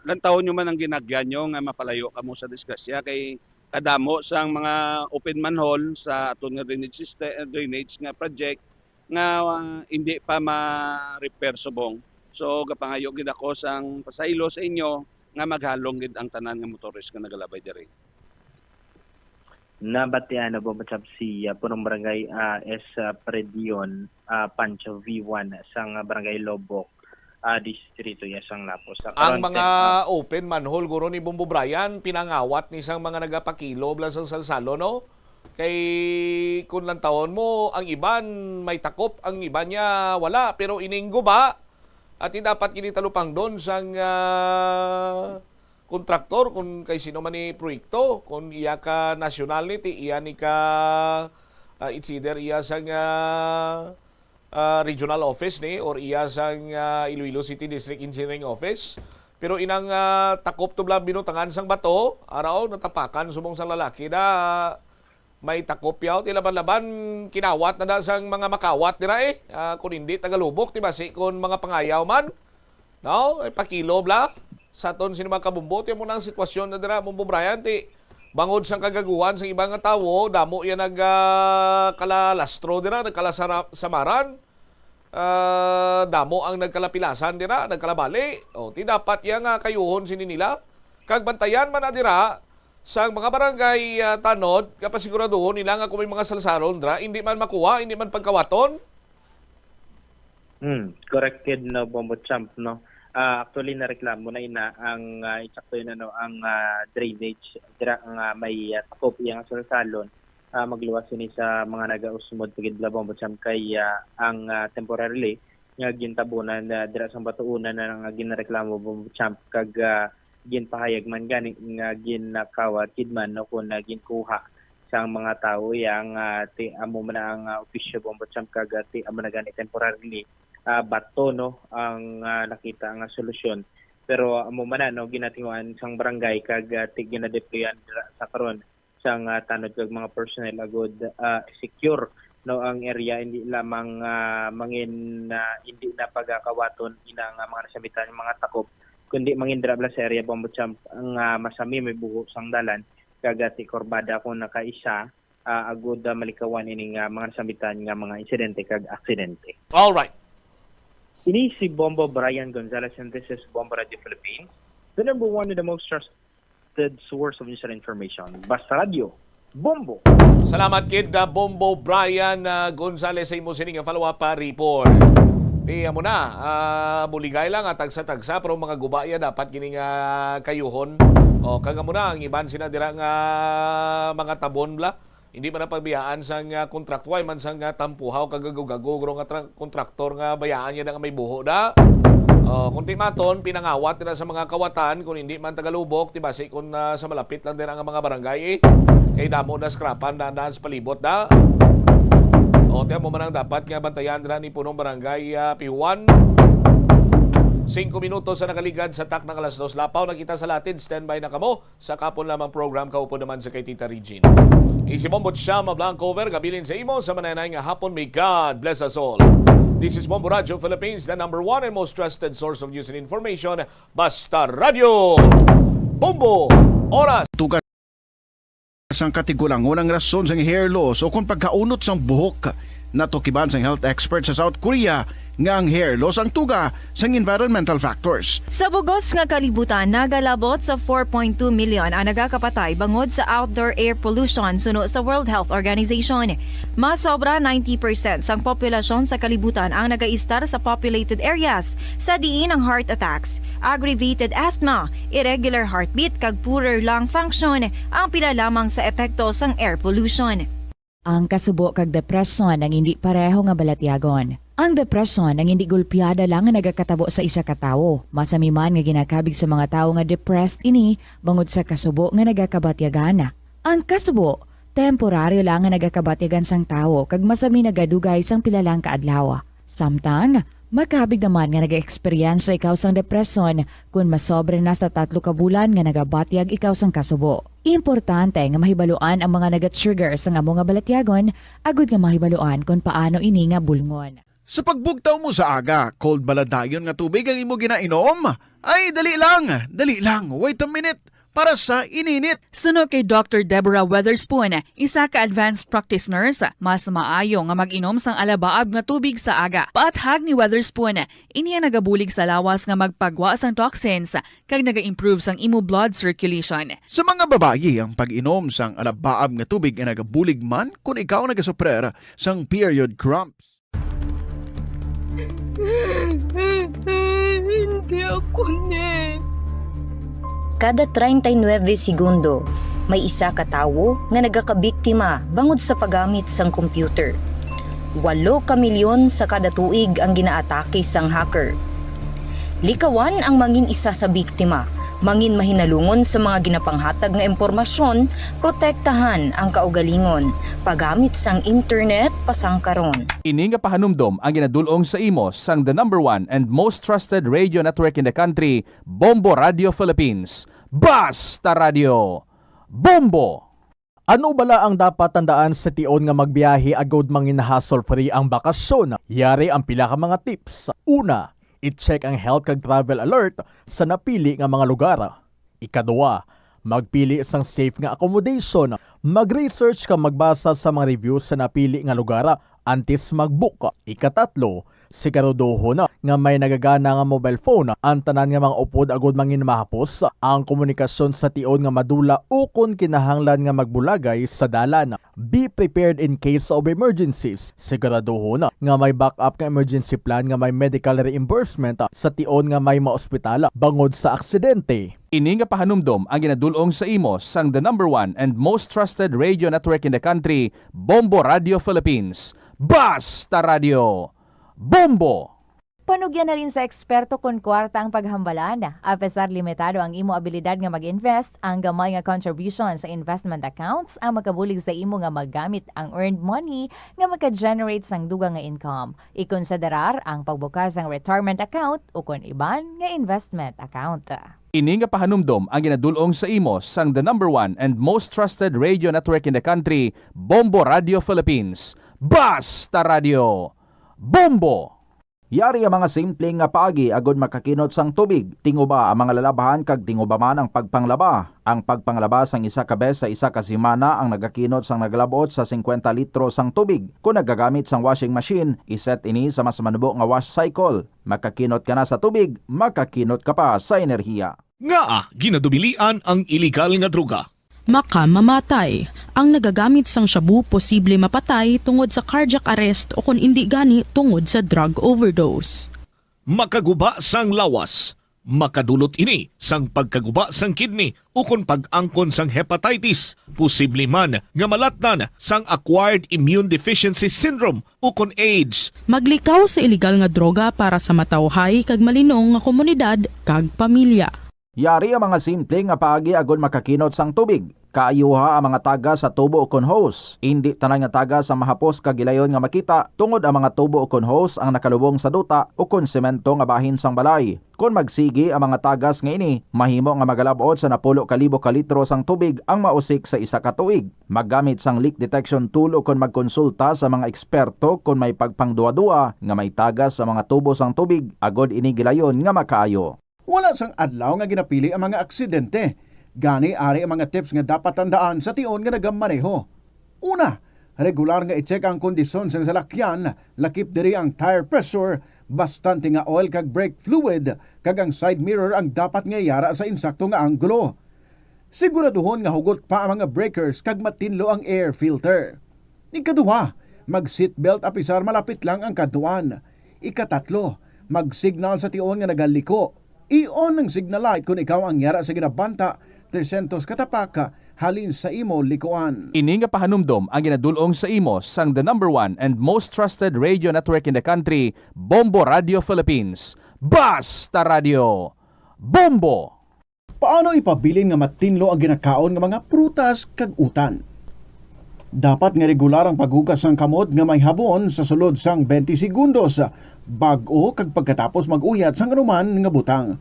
lantawon nyo man ang ginagyan nyo nga mapalayo kamo sa disgrasya, kay kadamo sang mga open manhole sa aton nga drainage system, drainage nga project nga, ah, hindi pa ma-repair subong. So, gapangayo gid ako sang pasaylo sa inyo nga maghalong gid ang tanan nga motorist nga nagalabay diri. Nabatian na ba, Machab, si, ah, Punong Barangay, ah, S, ah, Predion, ah, Pancho V one sang, ah, Barangay Lobok, ah, Distrito ya sang Lapu-, sa Ang karon mga time, ah, open manhole, guro, ni Bombo Brian, pinangawat ni sang mga nagapakilo bala sang salsalo, no? Kay kun lantawon mo, ang iban may takop, ang iban niya wala. Pero ining guba, ati dapat gini talupangdon sang, ah, kontraktor, kun kay sino man ni proyekto, kun iya ka nasyonal ni, ti iya ni ka, ah, it's either iya sang, ah, ah, regional office ni or iya sang, ah, Iloilo City District Engineering Office. Pero inang, ah, takop to bala binutangan sang bato, araw natapakan subong sang lalaki da may takop yaw, ti laban-laban kinawat na da sang mga makawat dira eh. Ah, kun hindi taga Lubok, ti basi kun mga pangayaw man. No? Ay, pakilo bala. Sa aton sini mga kabumbo, ti amo na ang sitwasyon na dira, Bumbo Brian, ti bangod sang kagaguhan sang iba nga tawo, damo iya nag, ah, kalalastro dira, nagkalasara-, samaran. Ah, damo ang nagkalapilasan dira, nagkalabali. O, ti dapat iya nga kayuhon sini nila. Kag bantayan man na dira sang mga barangay, ah, tanod, nga pasiguraduhon nila nga kung may mga salsalon dira, hindi man makuha, hindi man pagkawaton. Hmm, corrected, no, Bombo Champ, no? Ah, actually, nareklamo na ina ang, ah, insakto yun, ano, ang, ah, drainage dira nga may, ah, takop iya nga salsalon, ah, magluwas ini sa mga nagausmod pa gid, Bombo Champ, kay, ah, ang, ah, temporarily nga gintabunan, ah, dira sa batuonan na nga ginareklamo, Bombo Champ, kag, ah, ginpahayag man gani nga ginakawat gid man, no, kun, ah, ginkuha sang mga tawo iya nga ti amo man na ang, ah, opisyo, Bombo Champ, kag, ah, ti amo na gani temporarily, ah, bato, no, ang, ah, nakita nga solusyon. Pero amo man na, no, ginatinguhan sang barangay kag, ah, ti ginadeployan dira sa karon sang, ah, tanod kag mga personnel agud, ah, secure, no, ang area, hindi lamang, ah, mangin, ah, hindi na pagakawaton ina nga mga nasambitan nga mga takop, kundi mangin dira bala sa area, Bombo Champ, nga masami may buho sang dalan kag, ah, ti kurbada kon nakaisa, ah, agud, ah, malikawan ining, ah, mga nasambitan nga mga insidente kag aksidente. All right. Ini si Bombo Brian Gonzalez, and this is Bombo Radio Philippines, the number one and the most trusted source of news and information. Basta Radio, Bombo! Salamat gid, ah, Bombo Brian, ah, Gonzalez, sa imo sini nga follow-up, ah, report. Ti amo na, ah, buligay lang, ah, tagsa-tagsa, pero mga guba ya dapat gini nga kayuhon. O, kag amo na, ang iban sina dira nga mga tabon bala. Hindi man ang pagbiyaan sang, ah, kontraktuway man sang, ah, tampuhaw kag gagog-gagog nga tra-, kontraktor nga bayaan niya na nga may buho da. O, kung ti maton, pinangawat na sa mga kawatan, kung hindi man tagalubok, ti basi kung, ah, sa malapit lang din ang mga barangay, eh. Kay damo na scrapan na, na sa palibot da. O, ti amo man ang dapat nga bantayan dira ni punong barangay, ah, Pihuan. Singko minutos sa nakaligad sa takna nga alas dos lapaw. Nakita sa latid, standby na kamo. Sa kapon lamang program, kaupod naman sa kay Tita Regine. Isi Bombo Chama Blanco Over, gabilin sa imo sa mananay nga hapon. May God bless us all. This is Bombo Radio Philippines, the number one and most trusted source of news and information. Basta Radio Bombo. Oras. Tugas sang katigulangon ang rason sang hair loss o kon pagkaunot sang buhok. Natukiban sang health expert sa South Korea nga ang hair loss ang tuga sang environmental factors. Sa bugos nga kalibutan, nagalabot sa four point two million ang nagakapatay bangod sa outdoor air pollution suno sa World Health Organization. Mas sobra ninety percent sang populasyon sa kalibutan ang nagaistar sa populated areas, sa diin ang heart attacks, aggravated asthma, irregular heartbeat, kag poorer lung function ang pila lamang sa epekto sang air pollution. Ang kasubo kag depresyon ang indi pareho nga balatyagon. Ang depresyon ang indi gulpiada lang nga nagakatabo sa isa ka tawo. Masami man nga ginakabig sa mga tawo nga depressed ini bangod sa kasubo nga nagakabatyagan. Ang kasubo, temporaryo lang nga nagakabatyagan sang tawo kag masami nagadugay sang pila lang ka adlaw. Samtang, makabig naman nga nag-eksperyensya ikaw sang depresyon kon masobra na sa tatlo ka bulan nga nagabatyag ikaw sang kasubo. Importante nga mahibaluan ang mga naga-trigger sang amo nga balatyagon agud nga mahibaluan kon paano ini nga bulngon. Sa pagbugtaw mo sa aga, cold bala dayon nga tubig ang imo ginainom? Ay, dali lang, dali lang, wait a minute, para sa ininit. Suno kay Doctor Deborah Weatherspoon, isa ka advanced practice nurse, mas maayo nga mag-inom sang alabaab nga tubig sa aga. Paathag ni Weatherspoon, ini ang nagabulig sa lawas nga magpagwa sang toxins kag naga-improve sang imo blood circulation. Sa mga babayi, ang pag-inom sang alabaab nga tubig ay nagabulig man kon ikaw nagasuprer sang period cramps. Hindi ako ni. Kada treinta y nueve segundo, may isa ka tawo nga nagakabiktima bangod sa paggamit sang computer. Walo ka milyon sa kada tuig ang ginaatake sang hacker. Likawan ang mangin isa sa biktima, mangin mahinalungon sa mga ginapanghatag nga impormasyon, protektahan ang kaugalingon, paggamit sang internet pasangkaron. Ini nga pahanumdom ang ginadul-ong sa imo sang the number one and most trusted radio network in the country, Bombo Radio Philippines. Basta Radio, Bombo! Ano bala ang dapat tandaan sa tion nga magbiyahe agud mangin hassle-free ang bakasyon? Yari ang pila ka mga tips. Una, i-check ang health kag travel alert sa napili nga mga lugar. Ikaduha, magpili sang safe nga accommodation. Mag-research kag magbasa sa mga reviews sa napili nga lugar antes mag-book. Ikatatlo, Siguraduhon nga may nagagana nga mobile phone ang tanan nga mga upod agud manginmahapos ang komunikasyon sa tion nga madula ukon kinahanglan nga magbulagay sa dalan. Be prepared in case of emergencies. Siguraduhon nga may backup nga emergency plan nga may medical reimbursement sa tion nga may maospital bangod sa aksidente. Ini nga pahanumdom ang ginadul-ong sa imo sang the number one and most trusted radio network in the country, Bombo Radio Philippines. Basta Radio Bombo! Panugyan halin sa eksperto kon kwarta ang paghambalan. Apesar limitado ang imo abilidad nga mag-invest, ang gamay nga contribution sa investment accounts ang makabulig sa imo nga magamit ang earned money nga maka-generate sang dugang nga income. Ikonsiderar ang pagbukas sang retirement account ukon iban nga investment account. Ini nga pahanumdom ang ginadul-ong sa imo sang the number one and most trusted radio network in the country, Bombo Radio Philippines. Basta Radio Bombo! Yari ang mga simple nga paagi agud makakinot sang tubig. Tinguba ang mga lalabhan kag tinguba man ang pagpanglaba. Ang pagpanglaba sang isa ka bes sa isa ka semana ang nagakinot sang nagalab-ot sa singkwenta litro sang tubig. Kon nagagamit sang washing machine, iset ini sa mas manubo nga wash cycle. Makakinot ka na sa tubig, makakinot ka pa sa enerhiya. Ngaa ginadubilian ang iligal nga droga? Makamamatay. Ang nagagamit sang shabu posible mapatay tungod sa cardiac arrest o kon indi gani tungod sa drug overdose. Makaguba sang lawas. Makadulot ini sang pagkaguba sang kidney ukon pag-angkon sang hepatitis, posible man nga malatnan sang acquired immune deficiency syndrome ukon AIDS. Maglikaw sa iligal nga droga para sa matawhay kag malinong nga komunidad kag pamilya. Yari ang mga simple nga paagi agud makakinot sang tubig. Kaayuha ang mga tagas sa tubo ukon hose. Indi tanan nga tagas ang mahapos kag gilayon nga makita, tungod ang mga tubo ukon hose ang nakalubong sa duta ukon semento nga bahin sang balay. Kon magsigi ang mga tagas nga ini, mahimo nga magalab-ot sa napulo ka libo ka litro sang tubig ang mausik sa isa ka tuig. Maggamit sang leak detection tool ukon magkonsulta sa mga eksperto kon may pagpangduwa-duwa nga may tagas sa mga tubo sang tubig, agud ini gilayon nga makaayo. Wala sang adlaw nga ginapili ang mga aksidente. Gani, ari ang mga tips nga dapat tandaan sa tion nga nagamaneho. Una, regular nga i-check ang kondisyon sang salakyan, lakip diri ang tire pressure, bastante nga oil kag brake fluid, kag ang side mirror ang dapat nga yara sa insakto nga anggulo. Siguraduhon nga hugot pa ang mga breakers kag matinlo ang air filter. Ikaduha, mag-seatbelt apisar malapit lang ang kadtuan. Ikatatlo, mag-signal sa tion nga nagaliko. I-on ang signal light kon ikaw ang yara sa ginabanta tresyentos ka tapak halin sa imo likuan. Ini nga pahanumdom ang ginadul-ong sa imo sang the number one and most trusted radio network in the country, Bombo Radio Philippines. Basta Radio Bombo! Paano ipabilin nga matinlo ang ginakaon nga mga prutas kag utan? Dapat nga regular ang paghugas sang kamot nga may habon sa sulod sang twenty segundos, bag-o kag pagkatapos mag-uyat sang anuman nga butang.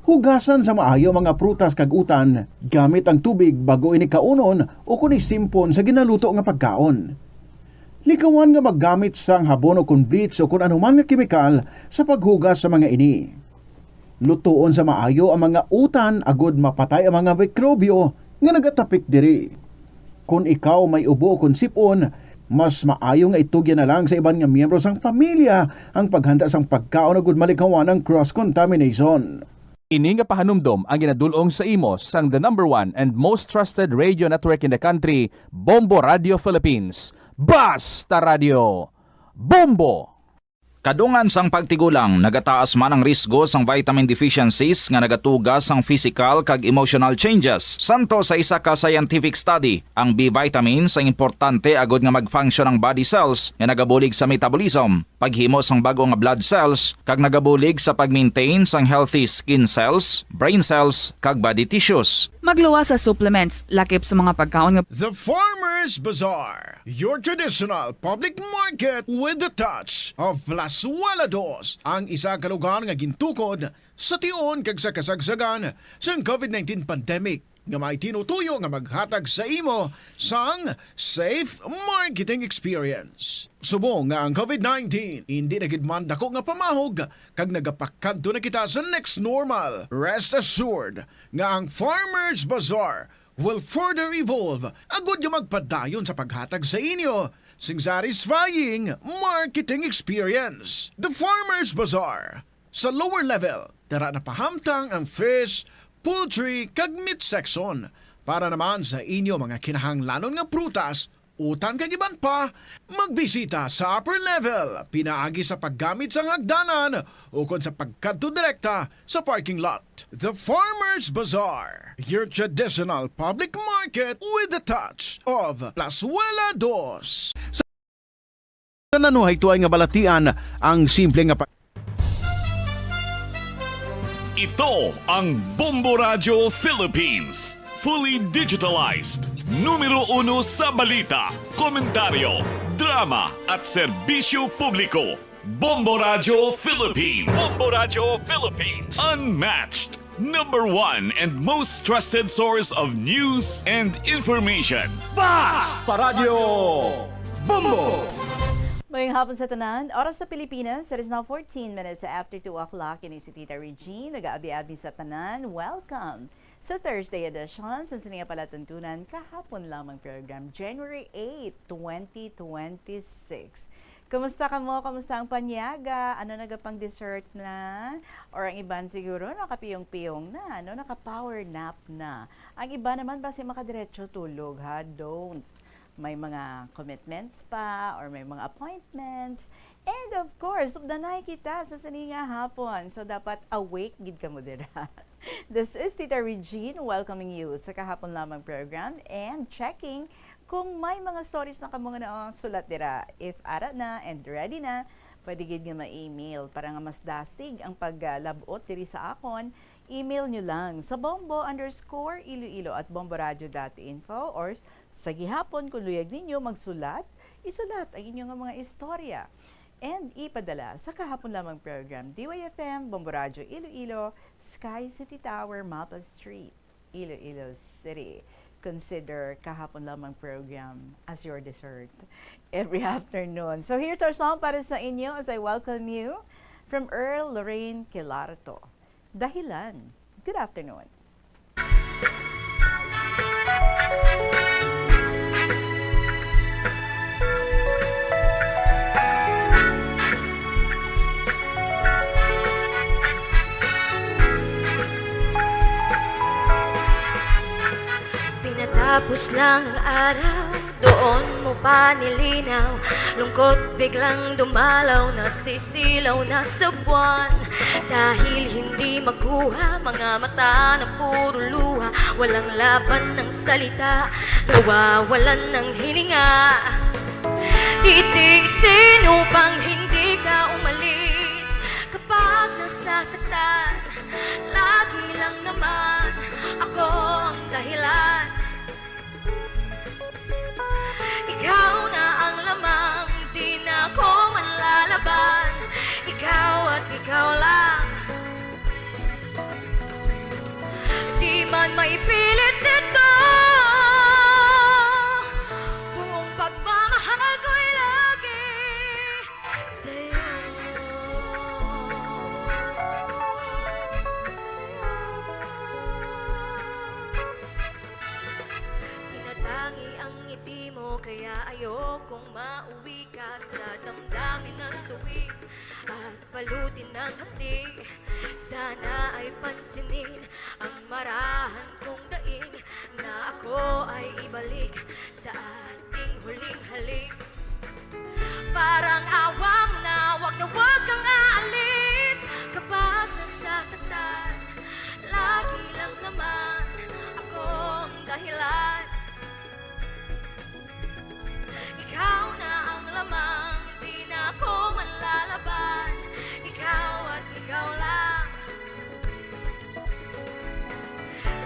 Hugasan sa maayo ang mga prutas kag utan gamit ang tubig bag-o ini kaunon ukon isimpon sa ginaluto nga pagkaon. Likawan nga maggamit sang habon ukon bleach ukon anuman nga kemikal sa paghugas sa mga ini. Lutoon sa maayo ang mga utan agod mapatay ang mga mikrobyo nga nagatapik diri. Kon ikaw may ubo ukon sip-on, mas maayo nga itugyan na lang sa iban nga miyembro sang pamilya ang paghanda sang pagkaon agod malikawan ang cross-contamination. Ini nga pahanumdom ang ginadul-ong sa imo sang the number one and most trusted radio network in the country, Bombo Radio Philippines. Basta Radio Bombo! Kadungan sang pagtigulang, nagataas man ang risgo sang vitamin deficiencies nga nagatuga sang physical kag emotional changes. Santo sa isa ka scientific study, ang B vitamins ang importante agud nga mag-function ang body cells nga nagabulig sa metabolism, paghimo sang bag-o nga blood cells, kag nagabulig sa pag-maintain sang healthy skin cells, brain cells, kag body tissues. Magluwas sa supplements, lakip sa mga pagkaon nga The Farmers Bazaar, your traditional public market with the touch of Plazuela Dos, ang isa ka lugar nga gintukod sa tion kag sa kasagsagan sang covid nineteen pandemic nga may tinutuyo nga maghatag sa imo sang safe marketing experience. Subong nga ang covid nineteen indi na gid man dako nga pamahog kag nagapakadto na kita sa next normal, rest assured nga ang Farmers Bazaar will further evolve agud nga magpadayon sa paghatag sa inyo sing satisfying marketing experience. The Farmers Bazaar, sa lower level, dira napahamtang ang fish, poultry, kag meat section. Para naman sa inyo mga kinahanglanon nga prutas, utang kag iban pa, magbisita sa upper level pinaagi sa paggamit sang hagdanan ukon sa pagkadto direkta sa parking lot. The Farmers Bazaar, your traditional public market with the touch of Plazuela Dos. Sa nanuhay tuay nga balatian ang simple nga pa- Ito ang Bombo Radyo Philippines. Fully digitalized. Numero uno sa balita, komentaryo, drama, at serbisyo publiko. Bombo Radyo Philippines. Bombo Radyo Philippines. Unmatched. Number one and most trusted source of news and information. Basta Radyo Bombo! Mayong hapon sa tanan. Oras sa Pilipinas, it is now fourteen minutes after two o'clock. Ini si Tita Regine, nag-aabi-abi sa tanan. Welcome sa Thursday edition sa sini nga palatuntunan kahapon lamang program, January eight, twenty twenty-six. Kumusta kamo? Kumusta ang panyaga? Ano, nagapang-dessert na? Or ang iban siguro nakapiyong-piyong na, no? Naka-power nap na. Ang iba naman basi makadiretso tulog, ha? Don't. May mga commitments pa or may mga appointments. And of course, updanay kita sa sini nga hapon. So, dapat awake gid kamo dira. This is Tita Regine welcoming you sa kahapon lamang program and checking kung may mga stories na kamo nga naasulat dira. If ara na and ready na, pwede gid nga ma-email para nga mas dasig ang paglab-ot diri sa akon. Email nyo lang sa bombo underscore iloilo at bomboradio dot info, or sa gihapon, kung luyag ninyo magsulat, isulat ang inyo nga mga istorya and ipadala sa kahapon lamang program, D Y F M, Bombo Radyo Iloilo, Sky City Tower, Maple Street, Iloilo City. Consider kahapon lamang program as your dessert every afternoon. So here's our song para sa inyo as I welcome you from Earl Lorraine Quilarto. Dahilan. Good afternoon. Pinatapos lang ang araw, doon mo pa nilinaw. Lungkot biglang dumalaw, nasisilaw na sa buwan. Dahil hindi makuha, mga mata na puro luha. Walang laban ng salita, nawawalan ng hininga. Titiisin upang hindi ka umalis. Kapag nasasaktan, lagi lang naman ako ang dahilan. Ikaw na ang lamang, di na ko manlalaban. Ikaw at ikaw lang. Di man maipilit ito, buong pagmamahal ko'y lagi sa'yo. Tinatangi ang ngiti mo, kaya ayokong mauwi ka sa damdamin na suwi at balutin ng hapdi. Sana ay pansinin ang marahan kong daing, na ako ay ibalik sa ating huling halik. Parang awa mo na, wag na wag kang aalis. Kapag nasasaktan, lagi lang naman ako ang dahilan. Ikaw na ang lamang, di na ako manlalaban. Ikaw at ikaw lang.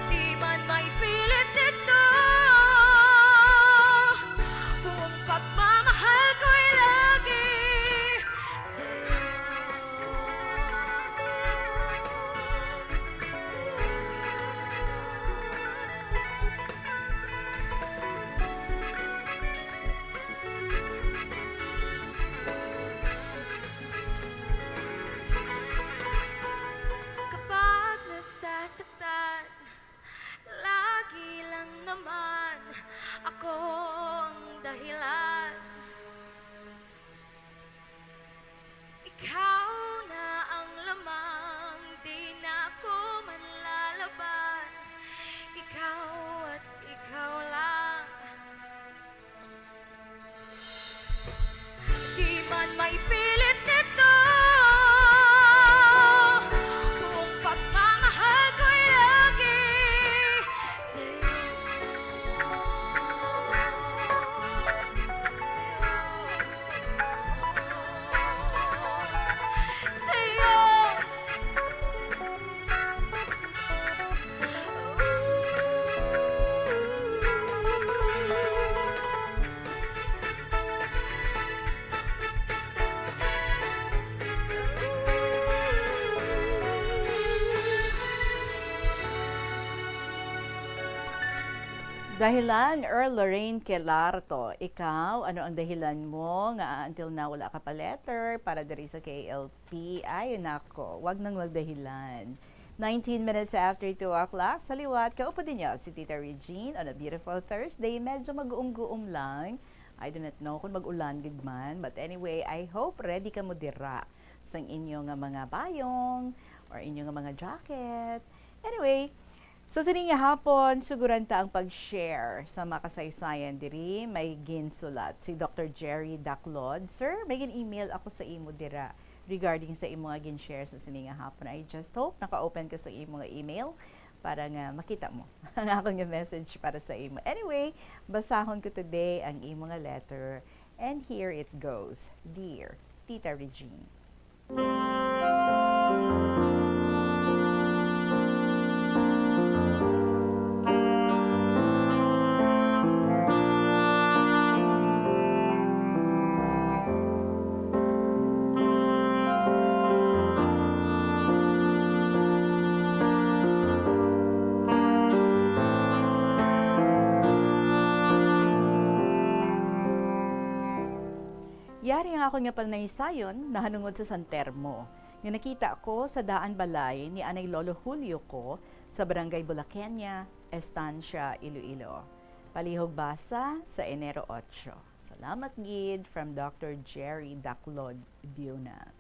Di man maipilit ito, buong pagmamahal ko'y lagi Dahilan, Earl Lorraine Kelarto, ikaw, ano ang dahilan mo nga until now wala ka pa letter para diri sa K L P? Ay, nako, wag nang magdahilan. Nineteen minutes after two o'clock, sa liwat, kaupod ninyo si Tita Regine on a beautiful Thursday. Medyo mag-uum-guom lang. I do not know kung mag-ulan gid man. But anyway, I hope ready ka mo dira sang inyo nga mga bayong or inyo nga mga jacket. Anyway, so sini nga hapon, suguran ta ang pag-share sa mga kasaysayan diri. May ginsulat si Doctor Jerry Daclod. Sir, may gin-email ako sa imo dira regarding sa imo nga gin-share sa sini nga hapon. I just hope naka-open ka sa imo nga email para nga makita mo ang akon nga message para sa imo. Anyway, basahon ko today ang imo nga letter. And here it goes, Dear Tita Regine. Yari ang akon nga panaysayon nahanungod sa San Telmo nga nakita ko sa daan balay ni anay Lolo Julio ko sa Barangay Bulaqueña, Estancia, Iloilo. Palihog basa sa Enero otso. Salamat gid, from Doctor Jerry Daclod Biuna.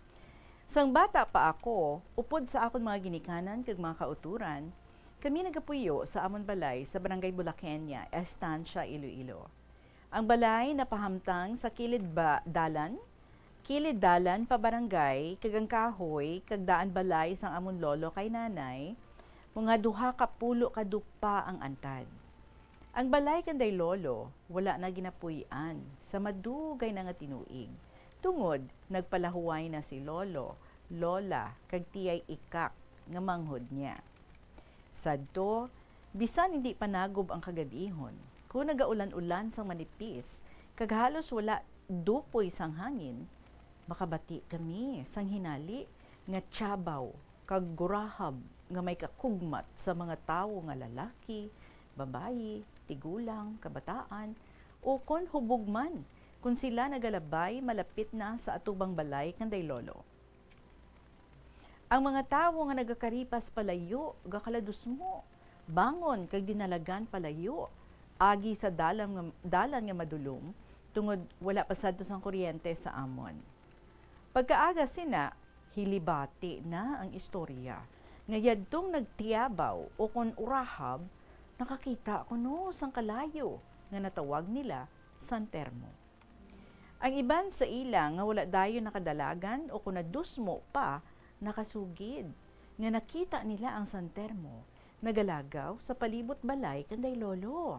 Sang bata pa ako, upod sa akon mga ginikanan kag mga kauturan, kami nagapuyo sa amon balay sa Barangay Bulaqueña, Estancia, Iloilo. Ang balay napahamtang sa kilid ba dalan, kilid dalan pa barangay, kag ang kahoy kag daan balay sang amon lolo kay nanay, mga duha ka pulo ka dupa ang antad. Ang balay kanday lolo wala na ginapuy-an sa madugay na nga tinuig, tungod nagpalahuway na si lolo, lola, kag tiyay ikak nga manghod niya. Sadto, bisan indi pa nagob ang kagab-ihon, kon nagaulan-ulan sang manipis kag halos wala dupoy sang hangin, makabati kami sang hinali nga tiyabaw kag gurahab nga may kakugmat sa mga tawo nga lalaki, babayi, tigulang, kabataan, ukon hubog man kon sila nagalabay malapit na sa atubang balay kanday lolo. Ang mga tawo nga nagakaripas palayo gakaladusmo, bangon kag dinalagan palayo agi sa dalan nga, dalan nga madulom, tungod wala pa sadto sang kuryente sa amon. Pagkaaga sina, hilibati na ang istorya nga yadtong nagtiyabaw ukon urahab, nakakita kuno sang kalayo nga natawag nila San Telmo. Ang iban sa ila nga wala dayon nakadalagan ukon nadusmo pa nakasugid nga nakita nila ang San Telmo nagalagaw sa palibot balay kanday lolo.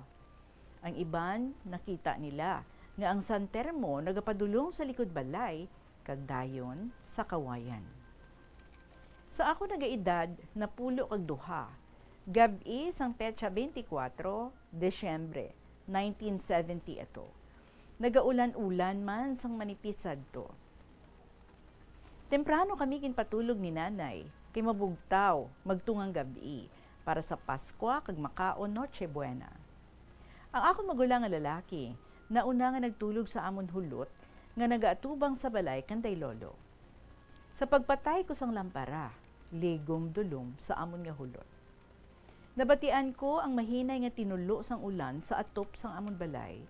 Ang iban nakita nila nga ang San Telmo nagapadulong sa likod balay kag dayon sa kawayan. Sa ako nagaedad napulo kag duha, gab-i sang petsa twenty-four Disyembre nineteen seventy ato. Nagaulan-ulan man sang manipis sadto. Temprano kami ginpatulog ni Nanay kay mabugtaw magtungang gab-i para sa Paskwa kag makaon Noche Buena. Ang akon magulang nga lalaki nauna nga nagtulog sa amon hulot nga nagaatubang sa balay kanday lolo. Sa pagpatay ko sang lampara, ligom dulom sa amon nga hulot. Nabatian ko ang mahinay nga tinulo sang ulan sa atop sang amon balay,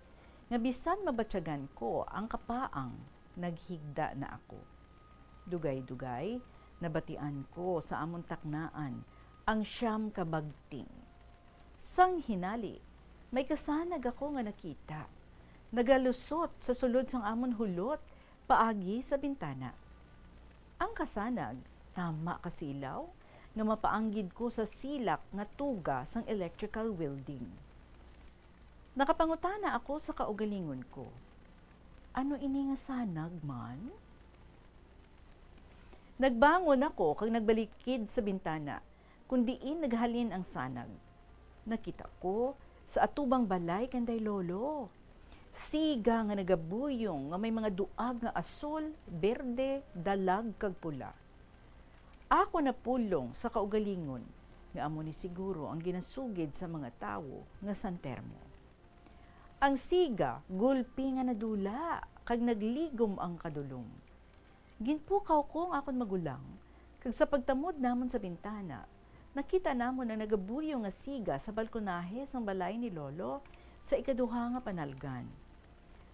nga bisan mabatyagan ko ang kapaang, naghigda na ako. Dugay-dugay, nabatian ko sa amon taknaan ang siyam ka bagting. Sang hinali, may kasanag ako nga nakita. Nagalusot sa sulod sang amon hulot paagi sa bintana. Ang kasanag tama ka silaw nga mapaanggid ko sa silak nga tuga sang electrical welding. Nakapangutana ako sa kaugalingon ko, "Ano ini nga sanag man?" Nagbangon ako kag nagbalikid sa bintana kon diin naghalin ang sanag. Nakita ko sa atubang balay kanday lolo. Siga nga nagabuyong nga may mga duag nga asul, berde, dalag, kag pula. Ako napulong sa kaugalingon nga amo ni siguro ang ginasugid sa mga tawo nga San Telmo. Ang siga gulpi nga nadula, kag nagligom ang kadulom. Ginpukaw ko ang akon magulang, kag sa pagtamod namon sa bintana, nakita namon ang nagabuyo nga siga sa balkonahe sang balay ni Lolo sa ikaduha nga panalgan.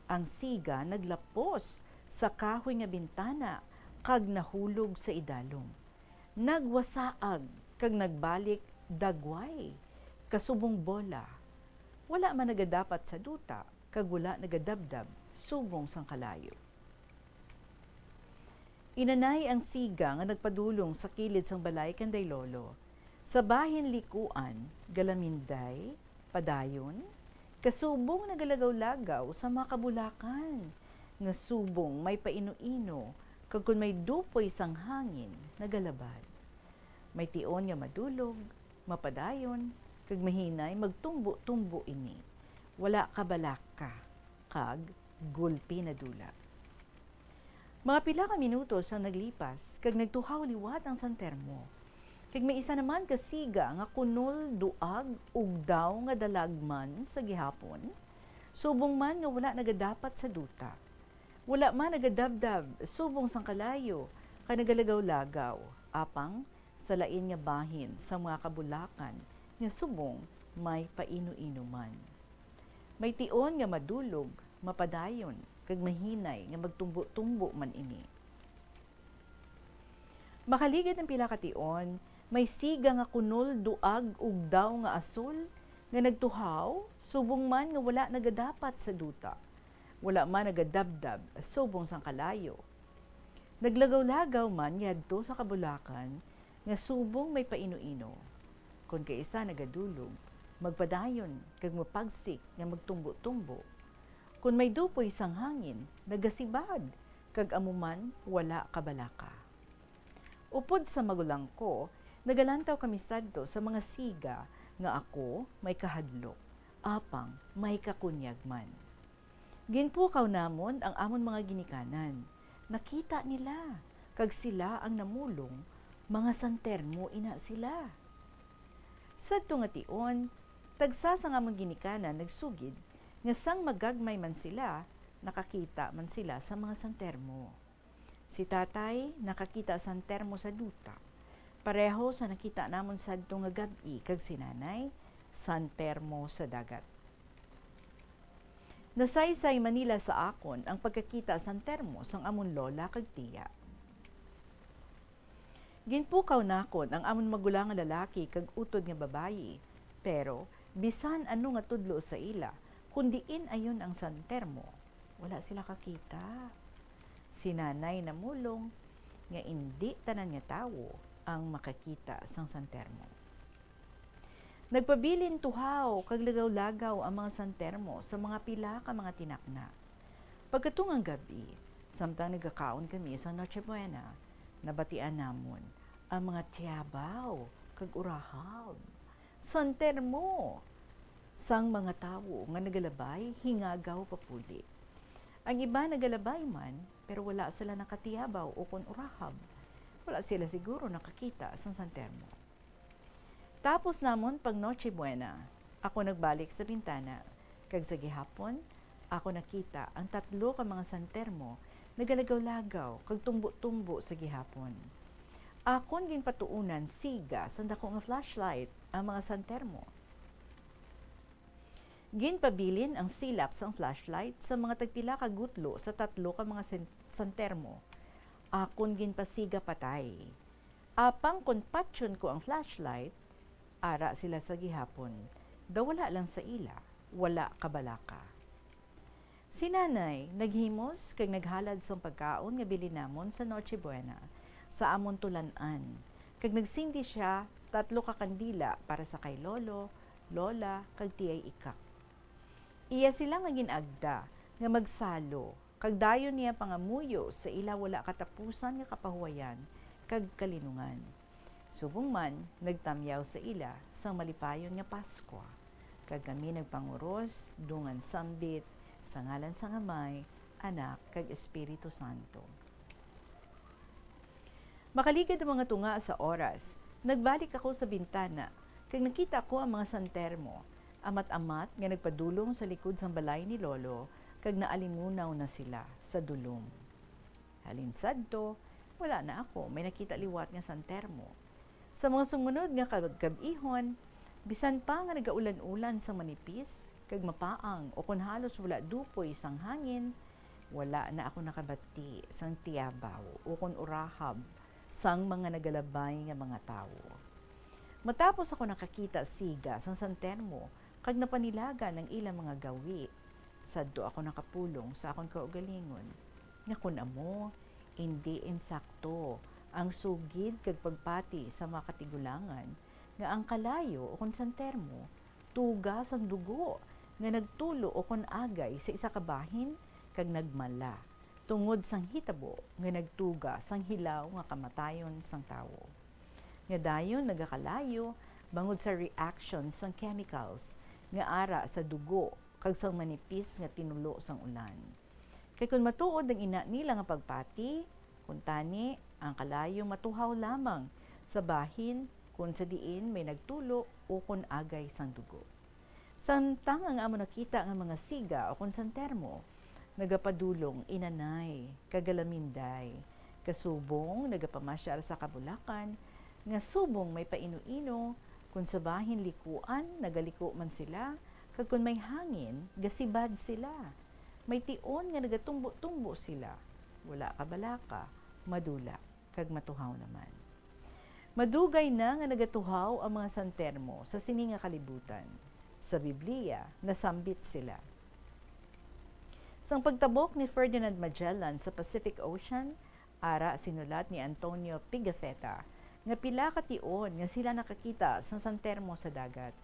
Ang siga naglapos sa kahoy nga bintana kag nahulog sa idalom. Nagwasaag kag nagbalik dagway, kasubong bola. Wala man nagadapat sa duta, kag wala nagadabdab subong sang kalayo. Inanay ang siga nga nagpadulong sa kilid sang balay kanday Lolo. Sa bahin likuan, galaminday, padayon, kasubong nagalagaw-lagaw sa mga kabulakan, nga subong may paino-ino, kag kon may dupoy sang hangin, nagalabad. May tion nga madulog, mapadayon, kag mahinay magtumbo-tumbo ini. Wala kabalaka, kag gulpi nadula. Mga pila ka minutos ang naglipas, kag nagtuhaw liwat ang San Telmo. Kag may isa naman ka siga nga kunol duag ug daw nga dalagman sa gihapon, subong man nga wala nagadapat sa duta. Wala man nagadabdab subong sang kalayo, kag nagalagaw-lagaw, apang sa lain nga bahin sang mga kabulakan nga subong may paino-ino man. May tion nga madulog, mapadayon, kag mahinay nga magtumbo-tumbo man ini. Makaligid ang pila ka tion, may siga nga kunol duag ug daw nga asul nga nagtuhaw, subong man nga wala nagadapat sa duta. Wala man nagadabdab subong sang kalayo. Naglagaw-lagaw man yadto sa kabulakan nga subong may paino-ino. Kon kaisa nagadulog, magpadayon kag mapagsik nga magtumbo-tumbo. Kon may dupoy sang hangin, nagasibad, kag amo man wala kabalaka. Upod sa magulang ko, nagalantaw kami sadto sa mga siga nga ako may kahadlok, apang may kakunyag man. Ginpukaw namon ang amon mga ginikanan. Nakita nila, kag sila ang namulong, mga San Telmo ina sila. Sadto nga tion, tagsa sang amon ginikanan nagsugid nga sang magagmay man sila, nakakita man sila sa mga San Telmo. Si Tatay nakakita San Telmo sa duta, pareho sa nakita namon sadto nga gab-i, kag si Nanay, San Telmo sa dagat. Nasaysay man nila sa akon ang pagkakita San Telmo sang amon lola kag tiya. Ginpukaw nakon ang amon magulang nga lalaki kag utod nga babayi, pero bisan ano nga tudlo sa ila, kon diin ayon ang San Telmo, wala sila kakita. Si Nanay namulong nga indi tanan nga tawo ang makakita sang San Telmo. Nagpabilin tuhaw kag lagaw-lagaw ang mga San Telmo sa mga pila ka mga tinakna. Pagkatunggang gab-i, samtang nagakaon kami sa Noche Buena, nabatian namon ang mga tiyabaw kag urahab, San Telmo, sang mga tawo nga nagalabay hingagaw papuli. Ang iban nagalabay man, pero wala sila nakatiyabaw ukon urahab. Wala sila siguro nakakita sang San Telmo. Tapos namon pag Noche Buena, ako nagbalik sa bintana, kag sa gihapon, ako nakita ang tatlo ka mga San Telmo nagalagaw-lagaw kag tumbo-tumbo sa gihapon. Akon ginpatuunan siga sang dako nga flashlight ang mga San Telmo. Ginpabilin ang silak sang flashlight sa mga tagpila ka gutlo sa tatlo ka mga sen-, San Telmo. Akon ginpasiga patay. Apang kon patyon ko ang flashlight, ara sila sa gihapon, daw wala lang sa ila, wala kabalaka. Si Nanay naghimos kag naghalad sang pagkaon nga bilin namon sa Noche Buena sa amon tulan-an, kag nagsindi sia tatlo ka kandila para sa kay Lolo, Lola, kag Tiyay Ikak. Iya sila nga gin-agda nga magsalo, kag dayon niya pangamuyo sa ila wala katapusan nga kapahuwayan kag kalinungan. Subong man, nagtamyaw sa ila sang malipayon nga Paskwa, kag kami nagpanguros dungan sambit sa ngalan sang Amay, Anak, kag Espiritu Santo. Makaligad ang mga tunga sa oras, nagbalik ako sa bintana, kag nakita ko ang mga San Telmo, amat-amat nga nagpadulong sa likod sang balay ni Lolo, kag naalimunaw na sila sa dulom. Halin sadto, wala na ako may nakita liwat nga San Telmo. Sa mga sumunod nga kagab-ihon, bisan pa nga nagaulan-ulan sang manipis kag mapaang ukon halos wala dupoy sang hangin, wala na ako nakabati sang tiyabaw ukon urahab sang mga nagalabay nga mga tawo. Matapos ako nakakita siga sang San Telmo kag napanilagan ang ilang mga gawi, sadto ako nakapulong sa akon kaugalingon nga kon amo, indi insakto ang sugid kag pagpati sa mga katigulangan nga ang kalayo ukon San Telmo tuga sang dugo nga nagtulo ukon agay sa isa ka bahin kag nagmala tungod sang hitabo nga nagtuga sang hilaw nga kamatayon sang tawo, nga dayon nagakalayo bangod sa reaction sang chemicals nga ara sa dugo kag sang manipis nga tinulo sang ulan. Kay kon matuod ang ina nila nga pagpati, kuntani, ang kalayo matuhaw lamang sa bahin kon sa diin may nagtulo ukon agay sang dugo. Samtang ang amo nakita nga mga siga ukon San Telmo nagapadulong inanay kag galaminday, kasubong nagapamasyar sa kabulakan, nga subong may paino-ino, kon sa bahin likuan, nagaliko man sila, kag kon may hangin, gasibad sila. May tion nga nagatumbo-tumbo sila, wala kabalaka, madula, kag matuhaw naman. Madugay na nga nagatuhaw ang mga San Telmo sa sini nga kalibutan. Sa Biblia, nasambit sila. Sang pagtabok ni Ferdinand Magellan sa Pacific Ocean, ara sinulat ni Antonio Pigafetta nga pila ka tion nga sila nakakita sang San Telmo sa dagat.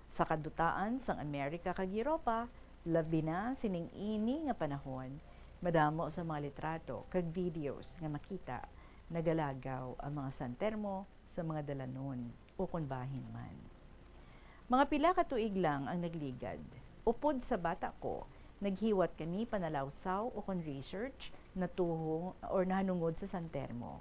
Sa kadutaan sang Amerika kag Europa, labi na sining ini nga panahon, madamo sa mga litrato kag videos nga makita, nagalagaw ang mga San Telmo sa mga dalanon ukon bahin man. Mga pila ka tuig lang ang nagligad, upod sa bata ko, naghiwat kami panalawsaw ukon research natuho or nahanungod sa San Telmo.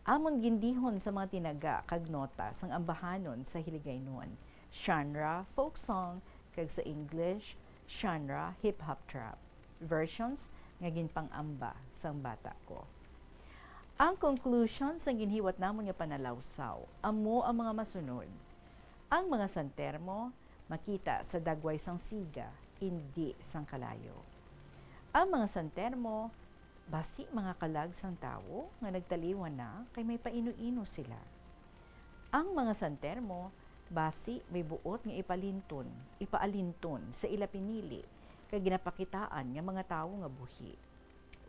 Amon gindihon sa mga tinaga kag nota sang ambahanon sa Hiligaynon, genre folk song, kag sa English, genre hip-hop trap, versions nga ginpang-amba sang bata ko. Ang conclusion sang ginhiwat namon nga panalawsaw amo ang mga masunod: ang mga San Telmo makita sa dagway sang siga, indi sang kalayo. Ang mga San Telmo basi mga kalag sang tawo nga nagtaliwan na kay may paino-ino sila. Ang mga San Telmo basi may buot nga ipalinton, ipaalinton sa ila pinili kag ginapakitaan nga mga tawo nga buhi.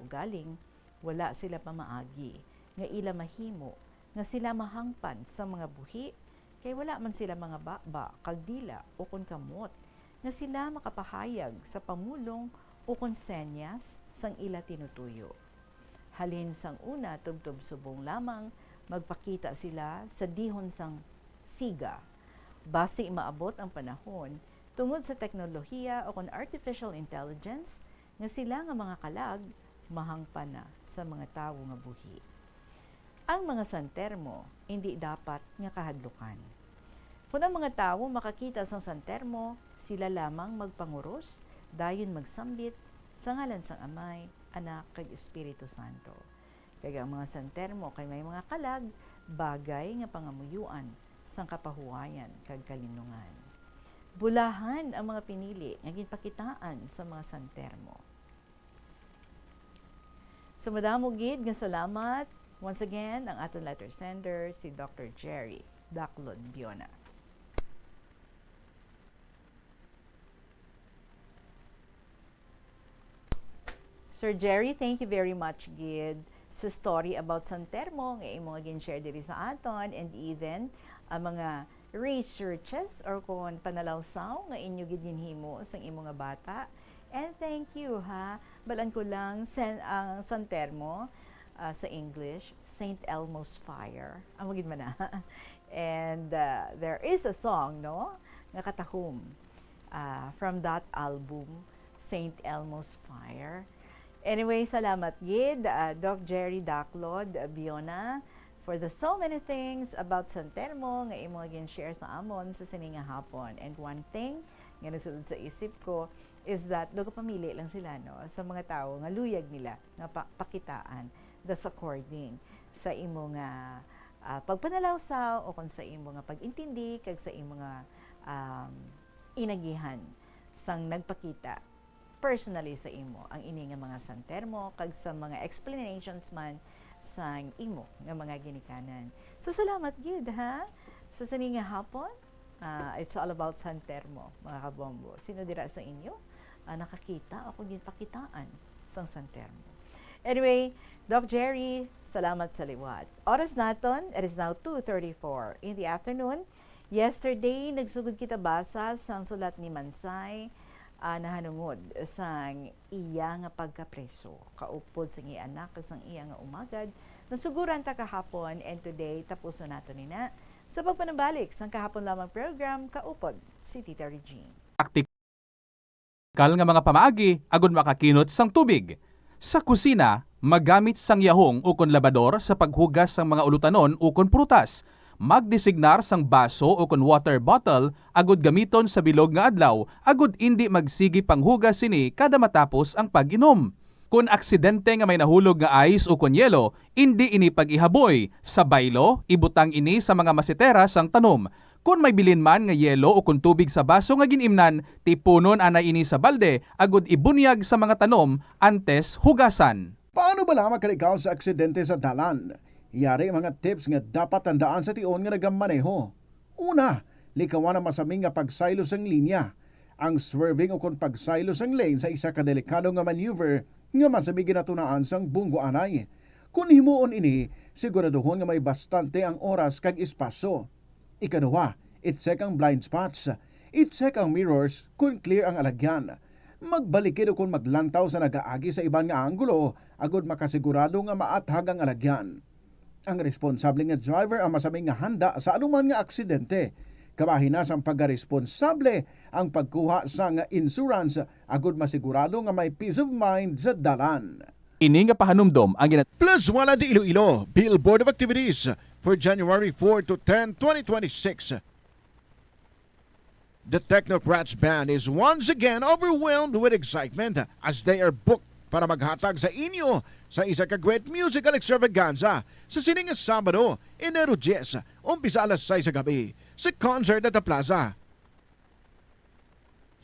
Ugaling, wala sila pamaagi nga ila mahimo nga sila mahangpan sa mga buhi, kay wala man sila mga baba kag dila ukon kamot nga sila makapahayag sa pamulong ukon senyas sang ila tinutuyo. Halin sang una tubtob subong lamang magpakita sila sa dihon sang siga. Basi maabot ang panahon, tungod sa teknolohiya ukon artificial intelligence, nga sila nga mga kalag mahangpan na sa mga tawo nga buhi. Ang mga San Telmo indi dapat nga kahadlukan. Kon ang mga tawo makakita sang San Telmo, sila lamang magpanguros, dayon magsambit sa ngalan sang Amay, Anak, kag Espiritu Santo. Kag ang mga San Telmo kay may mga kalag, bagay nga pangamuyuan sang kapahuwayan kag kalinungan. Bulahan ang mga pinili nga ginpakitaan sa mga San Telmo. So, madamo gid nga salamat. Once again, ang aton letter sender, si Doctor Jerry Daclod Biona. Sir Jerry, thank you very much gid sa story about San Telmo nga imo nga gin-share diri sa aton, and even ang mga researches or kon panalawsaw nga inyo gid ginhimo sang imo nga bata. And thank you, ha. Balan ko lang, San, ang San Telmo, ah, sa English, Saint Elmo's Fire. Amo gid man na. And, ah, there is a song, no, nga katahom, ah, from that album, Saint Elmo's Fire. Anyway, salamat gid, ah, Doc Jerry Daclod, ah, Biona, for the so many things about San Telmo nga imo nga gin-share sa amon sa sini nga hapon. And one thing nga nagsulod sa isip ko is that nagapamili lang sila, no, sa mga tawo nga luyag nila nga pa-, pakitaan. That's according sa imo nga, ah, pagpanalawsaw o kung sa imo nga pag-intindi kag sa imo nga, um, inagihan sang nagpakita personally sa imo ang ini nga mga San Telmo kag sa mga explanations man sang imo nga mga ginikanan. So, salamat gyud, ha, sa sini nga hapon. Ah, it's all about San Telmo, mga kabombo. Sino dira sa inyo, ah, nakakita o kung ginpakitaan sang San Telmo? Anyway, Doc Jerry, salamat sa liwat. Oras naton, it is now two thirty-four in the afternoon. Yesterday, nagsugod kita basa sang sulat ni Mansay, ah, nahanungod sang iya nga pagkapreso, kaupod sang iya anak kag sang iya nga umagad. Nasuguran ta kahapon, and today, tapuson nato nina sa pagpanabalik sang kahapon lamang program, Kaupod si Tita Regine. Praktikal nga mga pamaagi agud makakinot sang tubig. Sa kusina, magamit sang yahong ukon labador sa paghugas sang mga ulutanon ukon prutas. Magdesignar sang baso ukon water bottle agud gamiton sa bilog nga adlaw agud indi magsigi panghugas sini kada matapos ang pag-inom. Kon aksidente nga may nahulog nga ice ukon yelo, indi ini pag-ihaboy. Sa baylo, ibutang ini sa mga masetera sang tanom. Kon may bilin man nga yelo ukon tubig sa baso nga gin-imnan, tipunon anay ini sa balde agud ibunyag sa mga tanom antes hugasan. Paano bala makalikaw sa aksidente sa dalan? Yari ang mga tips nga dapat tandaan sa tion nga nagamaneho. Una, likawan ang masami nga pagsaylo sang linya. Ang swerving ukon pagsaylo sang lane sa isa ka delikado nga maneuver nga masami ginatunaan sang bunggo anay. Kon himuon ini, siguraduhon nga may bastante ang oras kag espasyo. Ikaduha, i-check ang blind spots. I-check ang mirrors kon clear ang alagyan. Magbalikid ukon maglantaw sa nagaagi sa iban nga anggulo agud makasigurado nga maathag ang alagyan. Ang responsable nga driver ang masami nga handa sa anuman nga aksidente. Kabahin na sang pagkaresponsable ang pagkuha sang insurance agud masigurado nga may peace of mind sa dalan. Ini nga pahanumdom ang gina- Plazuela de Iloilo, Billboard of Activities for January four to ten, twenty twenty-six. The Technocrats Band is once again overwhelmed with excitement as they are booked para maghatag sa inyo sa isa ka great musical extravaganza sa sining nga Sabado, Enero diyes, umpisa alas sais sa gabi, sa Concert at the Plaza.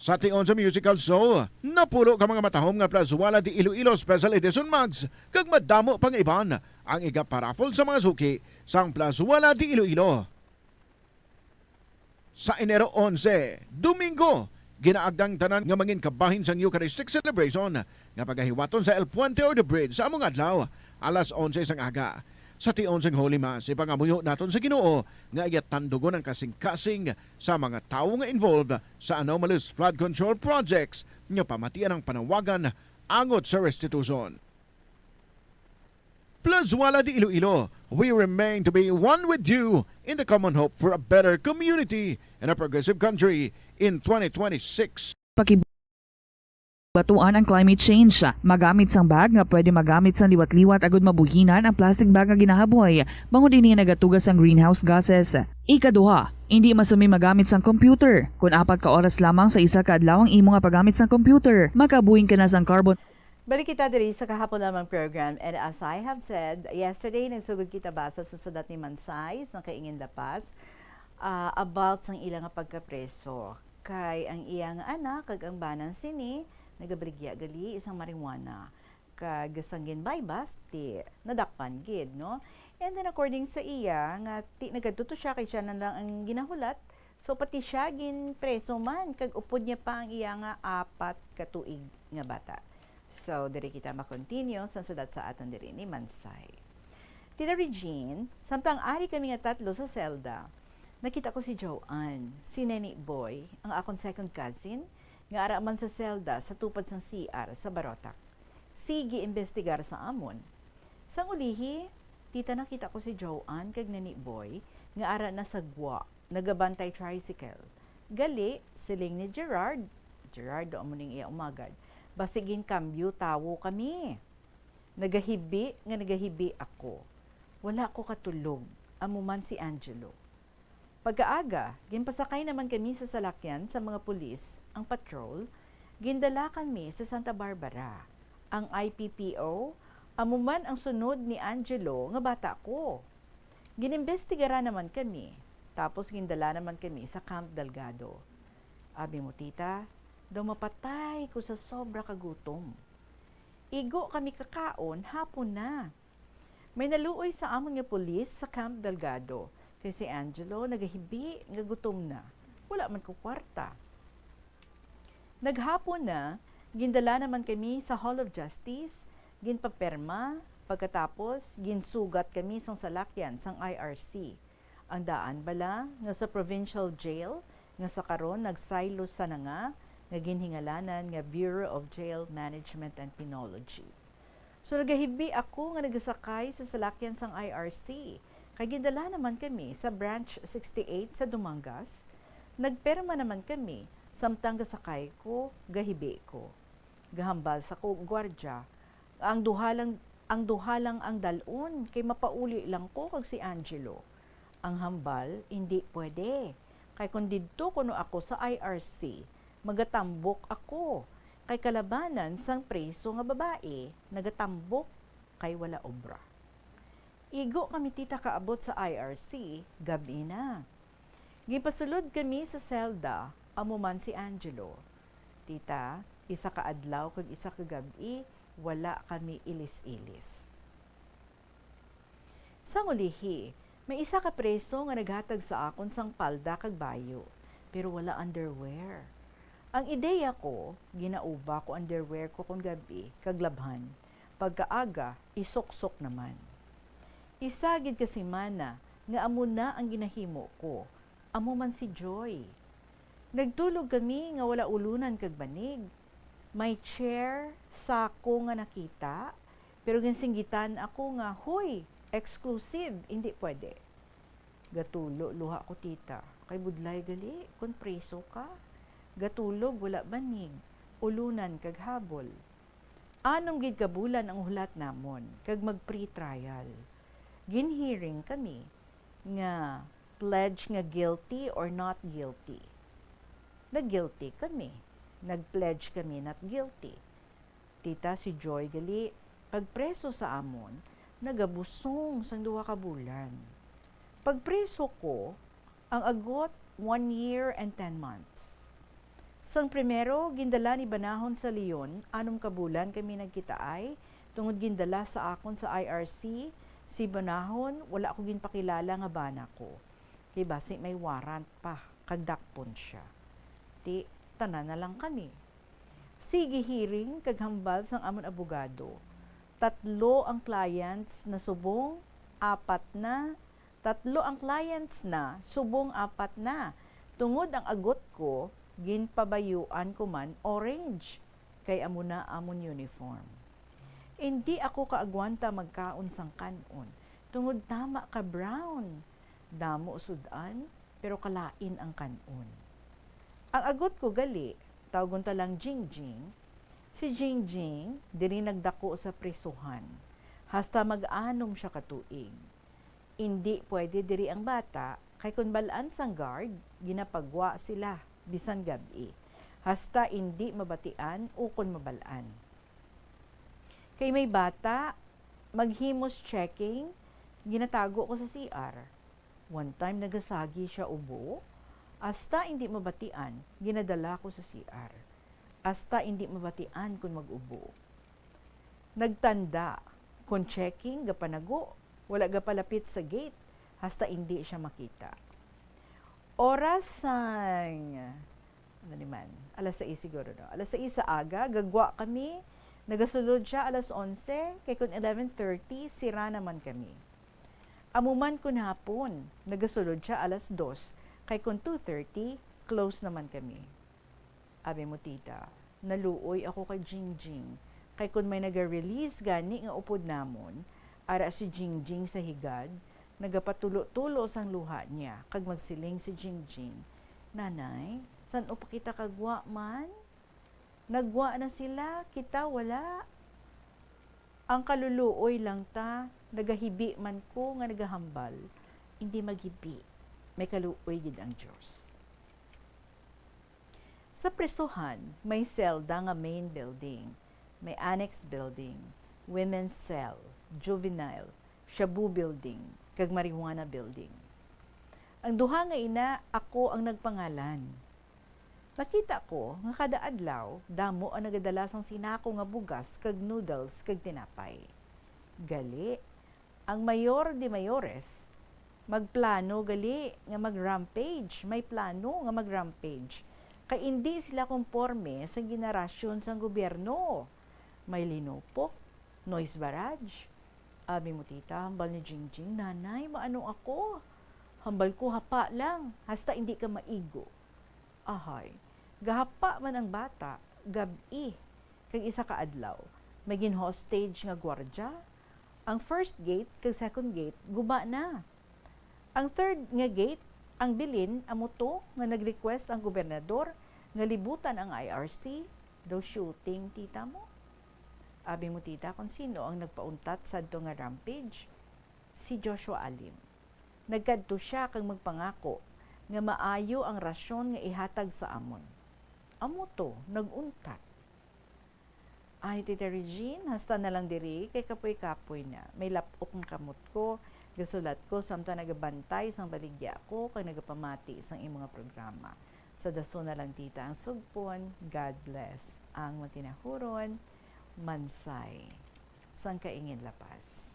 Sa tion sa musical show, napulo ka mga matahom nga Plazuela de Iloilo Special Edition mugs kag madamo pang iban ang igaparaffle sa mga suki sang Plazuela de Iloilo. Sa Enero onse, Domingo, ginaagda ang tanan nga mangin kabahin sang Eucharistic Celebration nga pagahiwaton sa El Puente or The Bridge sa amo nga adlaw, alas onse sang aga. Sa tion sang Holy Mass, ipangamuyo naton sa Ginoo nga iya tandugon ang kasing-kasing sa mga tawo nga involved sa anomalous flood control projects nga pamatian ang panawagan angot sa restitution. Plazuela de Iloilo, we remain to be one with you in the common hope for a better community and a progressive country in twenty twenty-six. Pakibatuan ang climate change. Magamit sang bag nga pwede magamit sang liwat-liwat agud mabuhinan ang plastic bag nga ginahaboy, bangod ini nagatuga sang greenhouse gases. Ikaduha, indi masami magamit sang computer. Kon apat ka oras lamang sa isa ka adlaw ang imo nga paggamit sang computer, makabuhin ka na sang carbon. Balik kita diri sa kahapon lamang program, and as I have said, yesterday nagsugod kita basa sa sulat ni Mansay sa Kaingin La Paz, ah, about sang ila nga pagkapreso, kay ang iya nga anak kag ang bana sini nagabaligya gali sang marijuana, kag sang ginbaybas ti nadakpan gid, no? And then, according sa iya, nga ti nagkadto to siya kay siya na lang ang ginahulat, so pati siya ginpreso man, kag upod niya pa ang iya nga apat ka tuig nga bata. So, diri kita ma-continue sa sulat sa aton diri ni Mansay. Tita Regine, samtang ari kami nga tatlo sa selda, nakita ko si Joanne, si Neni Boy, ang akon second cousin, nga ara man sa selda sa tupad sang C R sa Barotac. Sige imbestigar sa amon. Sang ulihi, tita, nakita ko si Joanne kag Neni Boy nga ara na sa gwa, nagabantay tricycle. Gali, siling ni Gerard, Gerard, amo ning iya umagad, "Basig ginkambyo tawo kami. Nagahibi nga nagahibi ako." Wala ko katulog, amo man si Angelo. Pagkaaga, ginpasakay naman kami sa salakyan sa mga pulis, ang patrol, gindala kami sa Santa Barbara. Ang I P P O, amo man ang sunod ni Angelo nga bata ko. Ginimbestigara naman kami, tapos gindala naman kami sa Camp Delgado. Abi mo, tita, daw mapatay ko sa sobra ka gutom. Igo kami kakaon, hapon na. May naluoy sa amon nga pulis sa Camp Delgado, kay si Angelo nagahibi nga gutom na. Wala man ko kwarta. Naghapon na, gindala naman kami sa Hall of Justice, ginpaperma, pagkatapos ginsugat kami sang salakyan sang I R C. Ang daan bala nga sa provincial jail, nga sa karon nagsaylo sa na nga, nga ginhingalanan nga Bureau of Jail Management and Penology. So, nagahibi ako nga nagasakay sa salakyan sang I R C, kay gindala naman kami sa Branch sixty-eight sa Dumangas. Nagperma naman kami, samtang gasakay ko, gahibi ko. Gahambal sa ko gwardya, ang duha lang, ang duha lang ang dalon, kay mapauli lang ko kag si Angelo. Ang hambal, indi pwede. Kay kung didto kuno ako sa I R C, magatambok ako. Kay kalabanan sang preso nga babae, nagatambok kay wala obra. Igo kami, tita, kaabot sa I R C, gab-i na. Gipasulod kami sa selda, amo man si Angelo. Tita, isa ka adlaw kag isa ka gab-i, wala kami ilis-ilis. Sang ulihi, may isa ka preso nga naghatag sa akon sang palda kag bayo, pero wala underwear. Ang ideya ko, ginauba ko underwear ko kon gab-i kag labhan, pagkaaga, isuksok naman. Isa gid ka semana nga amo na ang ginahimo ko, amo man si Joy. Nagtulog kami nga wala ulunan kag banig. May chair, sako nga nakita, pero ginsinggitan ako nga, "Hoy, exclusive, indi pwede." Gatulo luha ko, tita, kay budlay gali kon preso ka. Gatulog, wala banig, ulunan kag habol. Anom gid ka bulan ang hulat namon kag mag-pre-trial. Gin-hearing kami nga pledge nga guilty or not guilty. Nag-guilty kami. Nag-pledge kami not guilty. Tita, si Joy gali, pagpreso sa amon, nagabusong sang duha ka bulan. Pagpreso ko, ang agot, one year and ten months. Sang primero, gindala ni Banahon sa Leon, anom ka bulan kami nagkitaay, tungod gindala sa akon sa I R C si Banahon, wala ko ginpakilala nga bana ko. Kay basi may warrant pa, kag dakpon sia. Ti, tanan na lang kami. Sige hearing kag hambal sang amon abogado. Tatlo ang clients na subong, apat na, tatlo ang clients na subong, apat na. Tungod ang agot ko, ginpabayuan ko man orange, kay amo na amon uniform. Indi ako kaagwanta magkaon sang kan-on, tungod tama ka brown. Damo sud-an, pero kalain ang kan-on. Ang agot ko gali, tawgon ta lang Jingjing. Si Jingjing diri nagdako sa prisuhan, hasta mag-anom sia ka tuig. Indi pwede diri ang bata, kay kon bal-an sang guard, ginapagwa sila bisan gab-i, hasta indi mabatian ukon mabal-an. Kay may bata, maghimos checking, ginatago ko sa C R. One time, nagasagi sia ubo, hasta indi mabatian, ginadala ko sa C R. Hasta indi mabatian kon mag-ubo. Nagtanda, kon checking, gapanago, wala gapalapit sa gate, hasta indi sia makita. Oras sang, ano ni man, alas sais siguro, no? Alas sais sa aga, gagwa kami, nagasulod sia alas onse, kay kon eleven thirty, sira naman kami. Amo man kon hapon, nagasulod sia alas dos, kay kon two thirty, close naman kami. Abi mo, tita, naluoy ako kay Jingjing, kay kon may naga-release gani nga upod namon, ara si Jingjing sa higad, nagapatulo-tulo sang luha niya, kag magsiling si Jingjing, "Nanay, san-o pa kita kagwa man? Nagwa na sila, kita wala." Ang kaluluoy lang ta, nagahibi man ko nga nagahambal, indi maghibi, may kaluoy gid ang Dios. Sa prisohan, may selda nga main building, may annex building, women's cell, juvenile, shabu building, kag marijuana building. Ang duha nga ina, ako ang nagpangalan. Nakita ko nga kada adlaw, damo ang nagadala sang sinako nga bugas kag noodles kag tinapay. Gali, ang mayor de mayores, magplano gali nga mag-rampage, may plano nga mag-rampage. Kay indi sila konporme sa ginarasyon sang gobyerno. May linupok, noise barrage. Abi mo, tita, hambal ni Jingjing, "Nanay, maano ako?" Hambal ko, "Hapa lang, hasta indi ka maigo." Ahay, gahapa man ang bata, gab-i, kag isa ka adlaw, may gin-hostage nga gwardya. Ang first gate kag second gate guba na. Ang third nga gate, ang bilin, amo to nga nag-request ang gobernador nga libutan ang I R C, daw shooting, tita mo. Abi mo, tita, kon sino ang nagpauntat sadto nga rampage? Si Joshua Alim. Nagkadto sia kag magpangako nga maayo ang rasyon nga ihatag sa amon. Amo to, nag-untat. Ay, Tita Regine, hasta na lang diri, kay kapoy-kapoy na. May lap-ok ang kamot ko, gasulat ko, samtang nagabantay sang baligya ko, kag nagapamati sang imo nga programa. Sa dason na lang, tita, ang sugpon. God bless. Ang matinahuron, Mansay. Sang Kaingin, La Paz.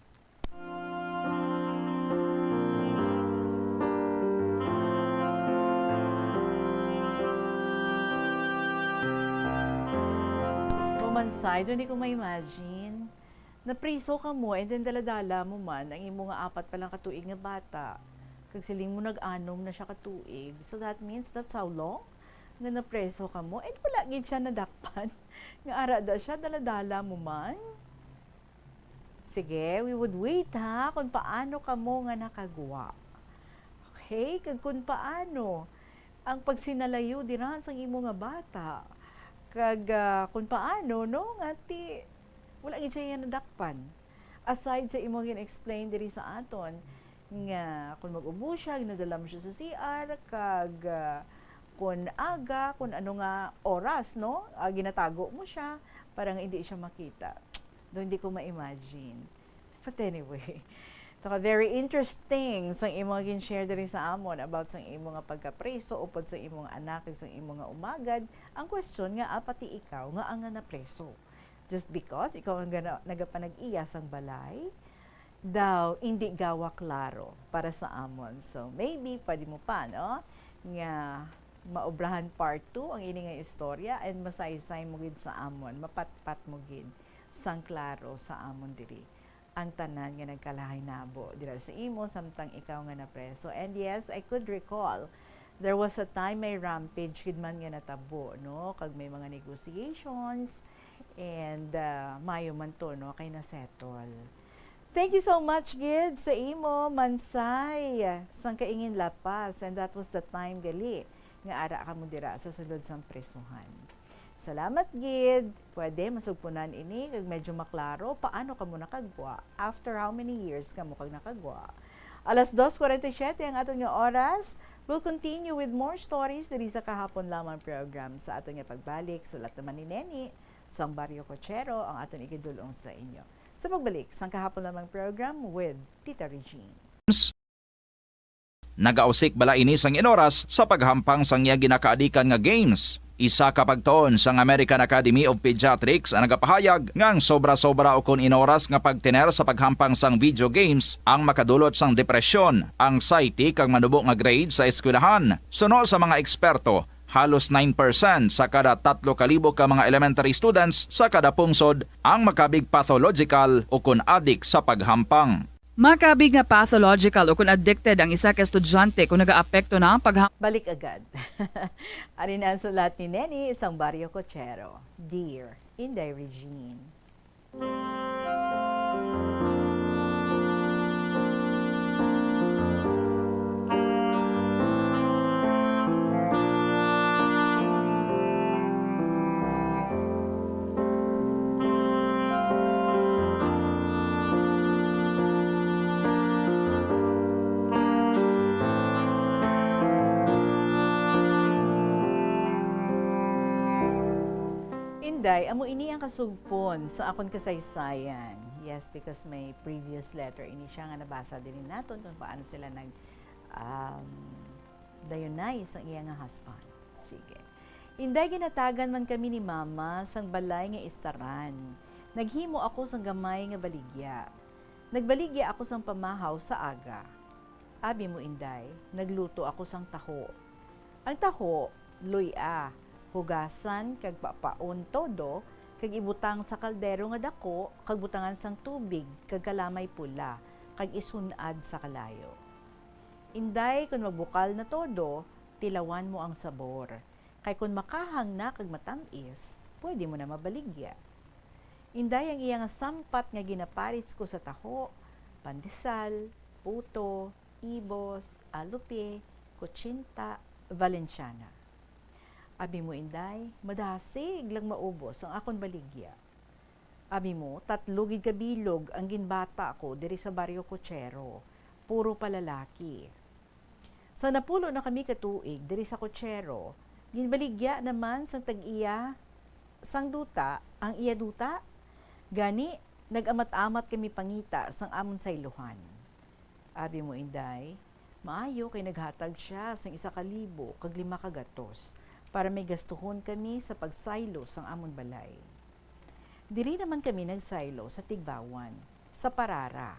Mansay, di ko ma-imagine. Napriso kamo, and then dala-dala mo man ang imo nga apat pa lang ka tuig nga bata. Kag siling mo nag-anom na siya ka tuig. So that means that's how long nga napreso kamo. And wala gid siya nadakpan. Nga ara da siya, dala-dala mo man. Sige, we would wait ha, kung paano kamo nga nakagwa. Okay, kag kung paano ang pagsinalayo dira sang imo nga bata. Kag, ah, kung paano, no, nga ti, wala gid siya nadakpan. Aside sa imo gin-explain diri sa aton, nga kung mag-ubo siya, ginadala mo siya sa C R, kag, ah, kung aga, kung ano nga oras, no, ah, ginatago mo siya para nga hindi siya makita. Though hindi ko ma-imagine. But anyway, ito ka, very interesting sang imo gin-share diri sa amon about sang imo nga pagkapreso upod sang imo nga anak kag sang imo nga umagad. Ang question nga, ah, pati ikaw nga ang nga napreso. Just because ikaw ang gana-, nagapanag-iya sang balay, daw indi gawa klaro para sa amon. So, maybe pwede mo pa, no, nga maobrahan part two ang ini nga istorya and masaysay mo gid sa amon, mapatpat mo gid sang klaro sa amon diri ang tanan nga nagkalahinabo dira sa imo samtang ikaw nga napreso. And yes, I could recall, there was a time may rampage gid man nga natabo, no? Kag may mga negotiations, and, ah, mayo man to, no? Kay na-settle. Thank you so much gid sa imo, Mansay, sang Kaingin, La Paz. And that was the time gali nga ara kamo dira sa sulod sang prisuhan. Salamat gid. Pwede masugpunan ini kag medyo maklaro paano kamo nakagwa, after how many years kamo kag nakagwa. Alas dos kuwarenta y siyete ang aton nga oras. We'll continue with more stories diri sa Kahapon Lamang program. Sa aton nga pagbalik, sulat naman ni Neni sang Barrio Cochero ang aton igidul-ong sa inyo. Sa pagbalik sang Kahapon Lamang program with Tita Regine. Nagausik bala ini sang Enoras sa paghampang sang iya ginakaadikan nga games? Isa ka pagtuon sang American Academy of Pediatrics ang nagapahayag nga ang sobra-sobra ukon enoras nga pagtener sa paghampang sang video games ang makadulot sang depresyon, anxiety, kag manubo nga grade sa eskwelahan. Suno sa mga eksperto, halos nine percent sa kada tatlo ka libo ka mga elementary students sa kada pungsod ang makabig pathological ukon adik sa paghampang. Makabig nga pathological ukon addicted ang isa ka estudyante kon nagaapekto na ang pagha- Balik agad. Ari na ang sulat ni Neni sang Barrio Cochero. Dear Inday Regine. Day, amo ini ang kasugpon sa akon kasaysayan. Yes, because may previous letter ini siya nga nabasa diri naton kung paano sila nag, um, dayunay sang iya nga husband. Sige. Inday, ginatagan man kami ni Mama sang balay nga istaran. Naghimo ako sang gamay nga baligya. Nagbaligya ako sang pamahaw sa aga. Abi mo, Inday, nagluto ako sang taho. Ang taho, luy-a, hugasan kag papaon todo, kag ibutang sa kaldero nga dako, kag butangan sang tubig kag kalamay pula, kag isun-ad sa kalayo. Inday, kon magbukal na todo, tilawan mo ang sabor. Kay kon makahang na kag matam-is, pwede mo na mabaligya. Inday, ang iya nga sampat nga ginaparis ko sa taho, pandesal, puto, ibos, alupi, kutsinta, valenciana. Abi mo, Inday, madasig lang maubos ang akon baligya. Abi mo, tatlo gid ka bilog ang ginbata ko diri sa Baryo Cochero, puro pa lalaki. Sa napulo na kami ka tuig diri sa Cochero, ginbaligya naman sang tag-iya sang duta ang iya duta. Gani, nag-amat-amat kami pangita sang amon saylohan. Abi mo, Inday, maayo kay naghatag sia sang isa ka libo kag lima ka gatos para may gastuhon kami sa pagsaylo sang amon balay. Diri naman kami nagsaylo sa Tigbawan, sa Parara,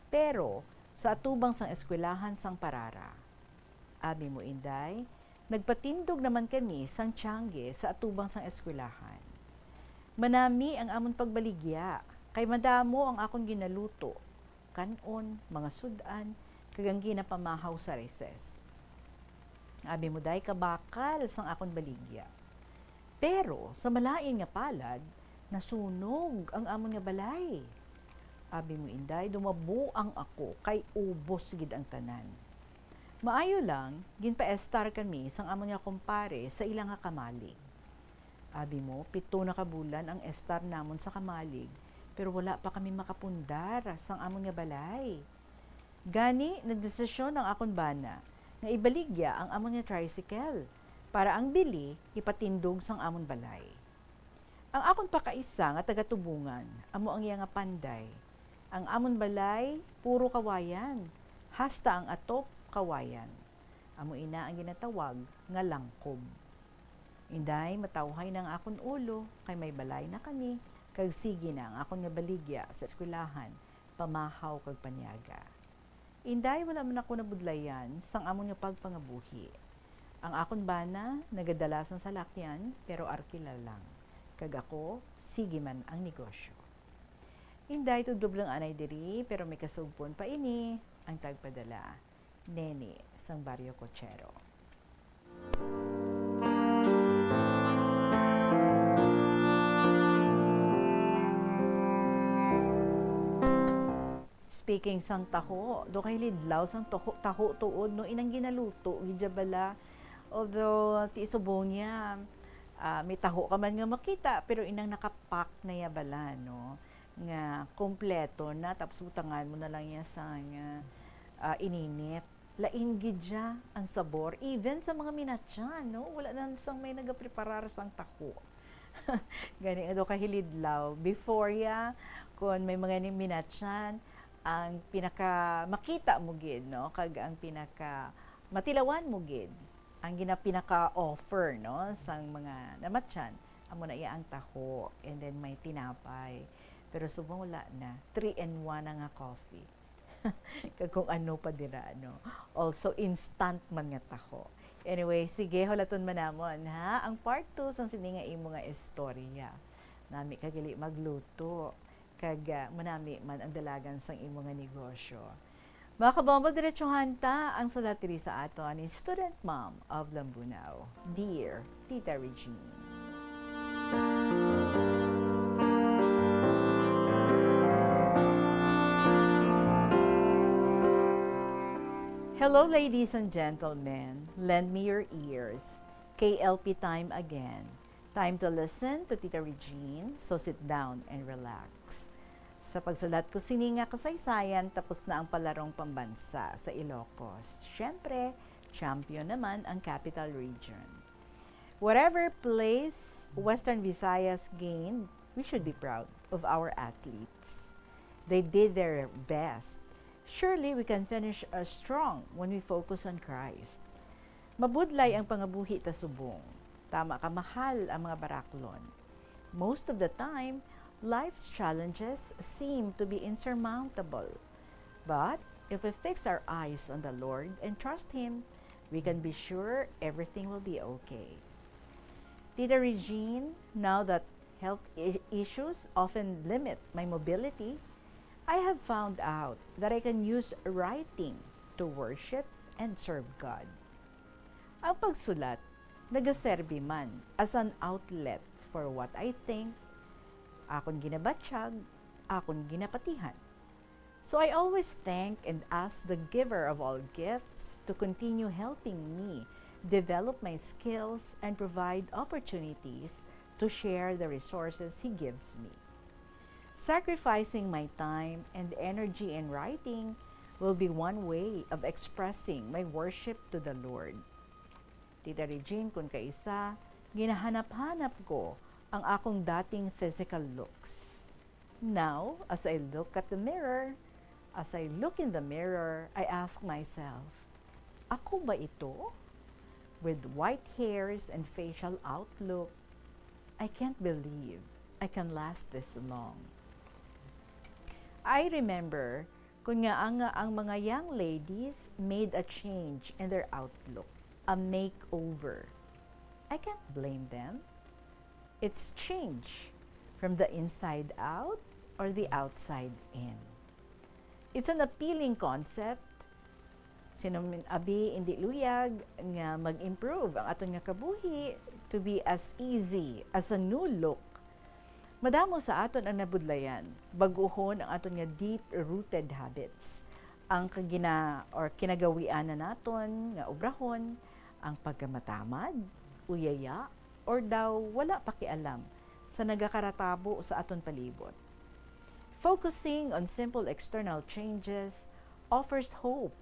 pero sa atubang sang eskwelahan sang Parara. Abi mo, Inday, nagpatindog naman kami sang tiangge sa atubang sang eskwelahan. Manami ang amon pagbaligya, kay madamo ang akon ginaluto, kan-on, mga sud-an, kag ang ginapamahaw sa recess. Abi mo, Day, kabakal sang akon baligya. Pero sa malain nga palad, nasunog ang amon nga balay. Abi mo, Inday, dumabuang ako kay ubos gid ang tanan. Maayo lang, ginpaestar kami sang amon nga kumpare sa ila nga kamalig. Abi mo, pito na ka bulan ang estar namon sa kamalig, pero wala pa kami makapundar sang amon nga balay. Gani, nagdesisyon ang akon bana nga ibaligya ang amon nga tricycle para ang bili ipatindog sang amon balay. Ang akon pakaisa nga tagatubungan amo ang iya nga panday. Ang amon balay puro kawayan, hasta ang atop kawayan. Amo ina ang ginatawag nga langkob. Inday, matawhay na ang akon ulo, kay may balay na kami, kag sige na ang akon nga baligya sa eskwelahan, pamahaw kag paniaga. Inday, wala man ako nabudlayan sang amon nga pagpangabuhi. Ang akon bana nagadala sang salakyan, pero arkila lang, kag ako, sige man ang negosyo. Inday, tubtob lang anay diri, pero may kasugpon pa ini, ang tagpadala, Neni sang Baryo Cochero. Speaking sang taho, do kay lidlaw sang taho, taho tuod, no, inang ginaluto gid dya bala. Although, ti subong niya, ah, may taho ka man nga makita, pero inang nakapak na ya bala, no, nga kompleto na, tapos butangan mo na lang ya sang, ah, ininit. Lain gid siya ang sabor, even sa mga minatsan, no? Wala na sang may nagapreparar sang taho. Gani, ano, kahilidlaw. Before ya, kung may mga ni-, minatsan, ang pinaka makita mo gid, no? Kag ang pinaka matilawan mo gid, ang gina-, pinaka-offer, no, sang mga namatsan, amo na iya ang taho, and then may tinapay. Pero subong wala na, three in one na nga coffee. Kag kung ano pa dira, no? Also, instant man nga taho. Anyway, sige, hulaton man namon, ha? Ang part two sang sini nga imo nga istorya. Nami ka gali magluto, kag, ah, manami man ang dalagan sang imo nga negosyo. Mga kabombo, diretsuhan ta ang sulat diri sa aton ni Student Mom of Lambunao. Dear Tita Regine. Hello, ladies and gentlemen. Lend me your ears. K L P time again. Time to listen to Tita Regine, so sit down and relax. Sa pagsulat ko sini nga kasaysayan, tapos na ang palarong pambansa sa Ilocos. Siyempre, champion naman ang Capital Region. Whatever place Western Visayas gained, we should be proud of our athletes. They did their best. Surely we can finish uh, strong when we focus on Christ. Mabudlay ang pangabuhi ta subong. Tama ka, mahal ang mga baraklon. Most of the time, life's challenges seem to be insurmountable. But if we fix our eyes on the Lord and trust Him, we can be sure everything will be okay. Tita Regine, now that health i- issues often limit my mobility, I have found out that I can use writing to worship and serve God. Ang pagsulat nagaserbi man as an outlet for what I think, akon ginabatyag, akon ginapatihan. So I always thank and ask the giver of all gifts to continue helping me develop my skills and provide opportunities to share the resources he gives me. Sacrificing my time and energy in writing will be one way of expressing my worship to the Lord. Tita Regine, kun kaisa, ginahanap-hanap ko ang akong dating physical looks. Now, as I look at the mirror, as I look in the mirror, I ask myself, "Ako ba ito?" With white hairs and facial outlook, I can't believe I can last this long. I remember kun nga ang, ang mga young ladies made a change in their outlook, a makeover. I can't blame them. It's change from the inside out or the outside in. It's an appealing concept. Sino man abi indi luyag nga mag-improve ang aton nga kabuhi to be as easy as a new look? Madamo sa aton ang nabudlayan, bag-uhon ang aton nga deep-rooted habits, ang kagina or kinagawian na naton nga obrahon, ang pagkamatamad, uyaya, or daw wala pakialam sa nagakaratabo sa aton palibot. Focusing on simple external changes offers hope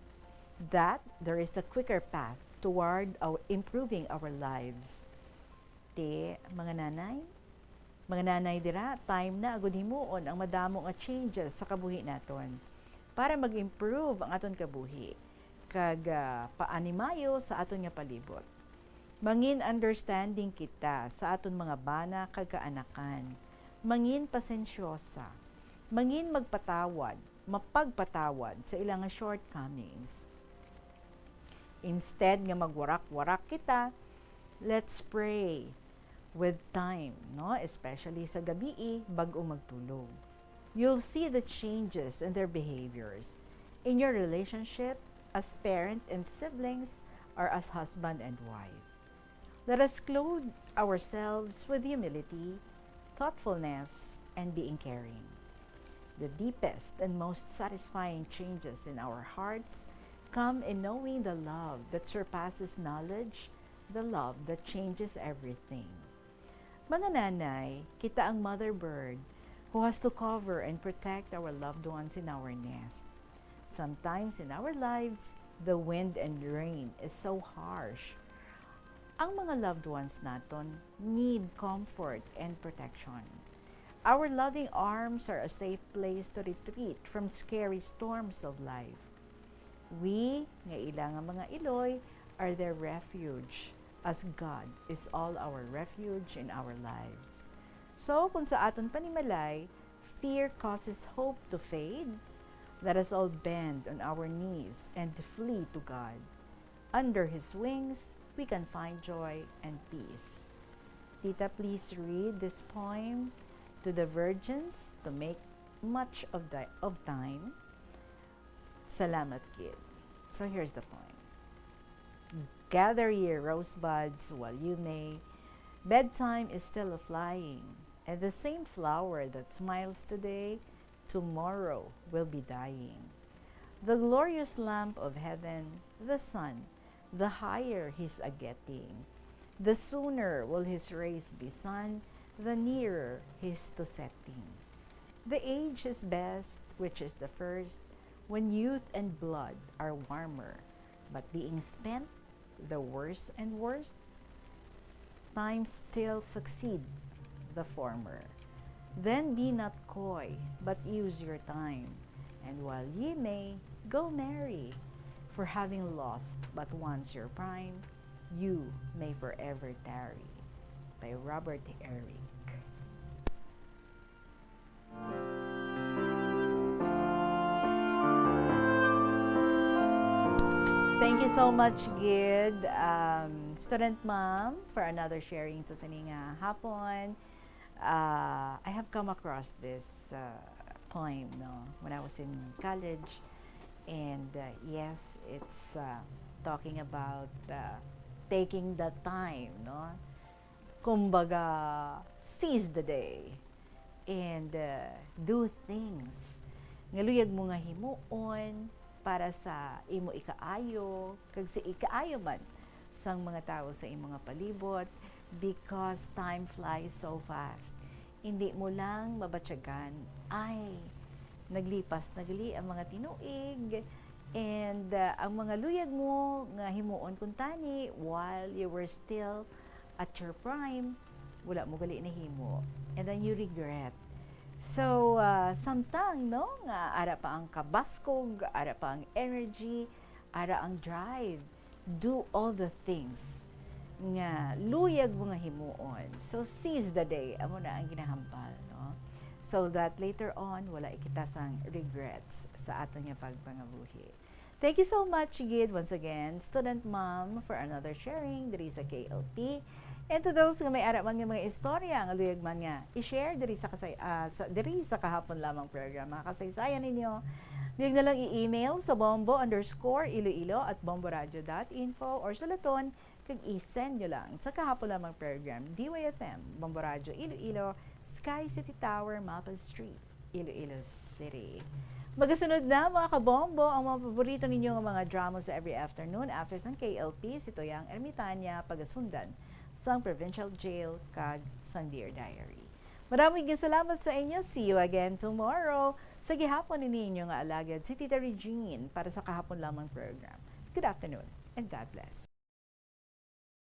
that there is a quicker path toward our improving our lives. Ti, mga nanay, mga nanay dira, time na agud himuon ang madamo nga changes sa kabuhi naton para mag-improve ang aton kabuhi kag ah, paanimayo sa aton nga palibot. Mangin understanding kita sa aton mga bana kag kaanakan. Mangin pasensyosa. Mangin magpatawad, mapagpatawad sa ila nga shortcomings. Instead nga magwarak-warak kita, let's pray with time, no? Especially sa gabii, bag-o magtulog. You'll see the changes in their behaviors, in your relationship as parent and siblings, or as husband and wife. Let us clothe ourselves with humility, thoughtfulness, and being caring. The deepest and most satisfying changes in our hearts come in knowing the love that surpasses knowledge, the love that changes everything. Mga nanay, kita ang mother bird who has to cover and protect our loved ones in our nest. Sometimes in our lives, the wind and rain is so harsh. Ang mga loved ones naton need comfort and protection. Our loving arms are a safe place to retreat from scary storms of life. We, nga ila nga mga iloy, are their refuge, as God is all our refuge in our lives. So, kung sa aton panimalay, fear causes hope to fade, let us all bend on our knees and flee to God. Under His wings, we can find joy and peace. Tita, please read this poem to the virgins to make much of the of time. Salamat gid. So here's the poem. Gather ye rosebuds while you may. Bedtime is still a flying, and the same flower that smiles today, tomorrow will be dying. The glorious lamp of heaven, the sun, the higher his a getting, the sooner will his rays be sun, the nearer his to setting. The age is best, which is the first, when youth and blood are warmer, but being spent, the worse and worse. Time still succeed the former. Then be not coy, but use your time. And while ye may, go marry. For having lost but once your prime, you may forever tarry. By Robert Eric. Thank you so much, Gid, um, student mom, for another sharing sa sini nga hapon. Uh, I have come across this uh, poem, no, when I was in college. And uh, yes, it's uh, talking about uh, taking the time, no? Kumbaga, seize the day and uh, do things nga luyag mo nga himuon para sa imo ikaayo kag sa ikaayo man sang mga tawo sa imo nga palibot, because time flies so fast. Hindi mo lang mabatyagan, ay, naglipas na gali ang mga tinuig, and uh, ang mga luyag mo nga himuon kuntani while you were still at your prime, wala mo gali nahimo. And then you regret. So, uh, samtang, no, nga ara pa ang kabaskog, ara pa ang energy, ara ang drive, do all the things nga luyag mo nga himuon. So, seize the day, amo na ang ginahambal, no? So that later on, wala kita sang regrets sa aton nga pagpangabuhi. Thank you so much, Gid, once again, student mom, for another sharing diri sa K L P. And to those nga may ara man nga mga istorya nga luyag man nga i-share diri sa kasay ah, sa, diri sa Kahapon Lamang program, mga kasaysayan ninyo, luyag na lang i-email sa bombo underscore iloilo at bomboradio dot info or sulaton kag i-send nyo lang sa Kahapon Lamang program, D Y F M, Bombo Radio Iloilo, Sky City Tower, Maple Street, Iloilo City. Magasunod na, mga kabombo, ang mga paborito ninyo nga mga drama sa every afternoon after sang K L P, si Toyang Ermitania, pagasundan sang Provincial Jail kag sang Dear Diary. Maraming salamat sa inyo. See you again tomorrow. Sa gihapon ini inyo nga alagad, si Tita Regine, para sa Kahapon Lamang program. Good afternoon and God bless.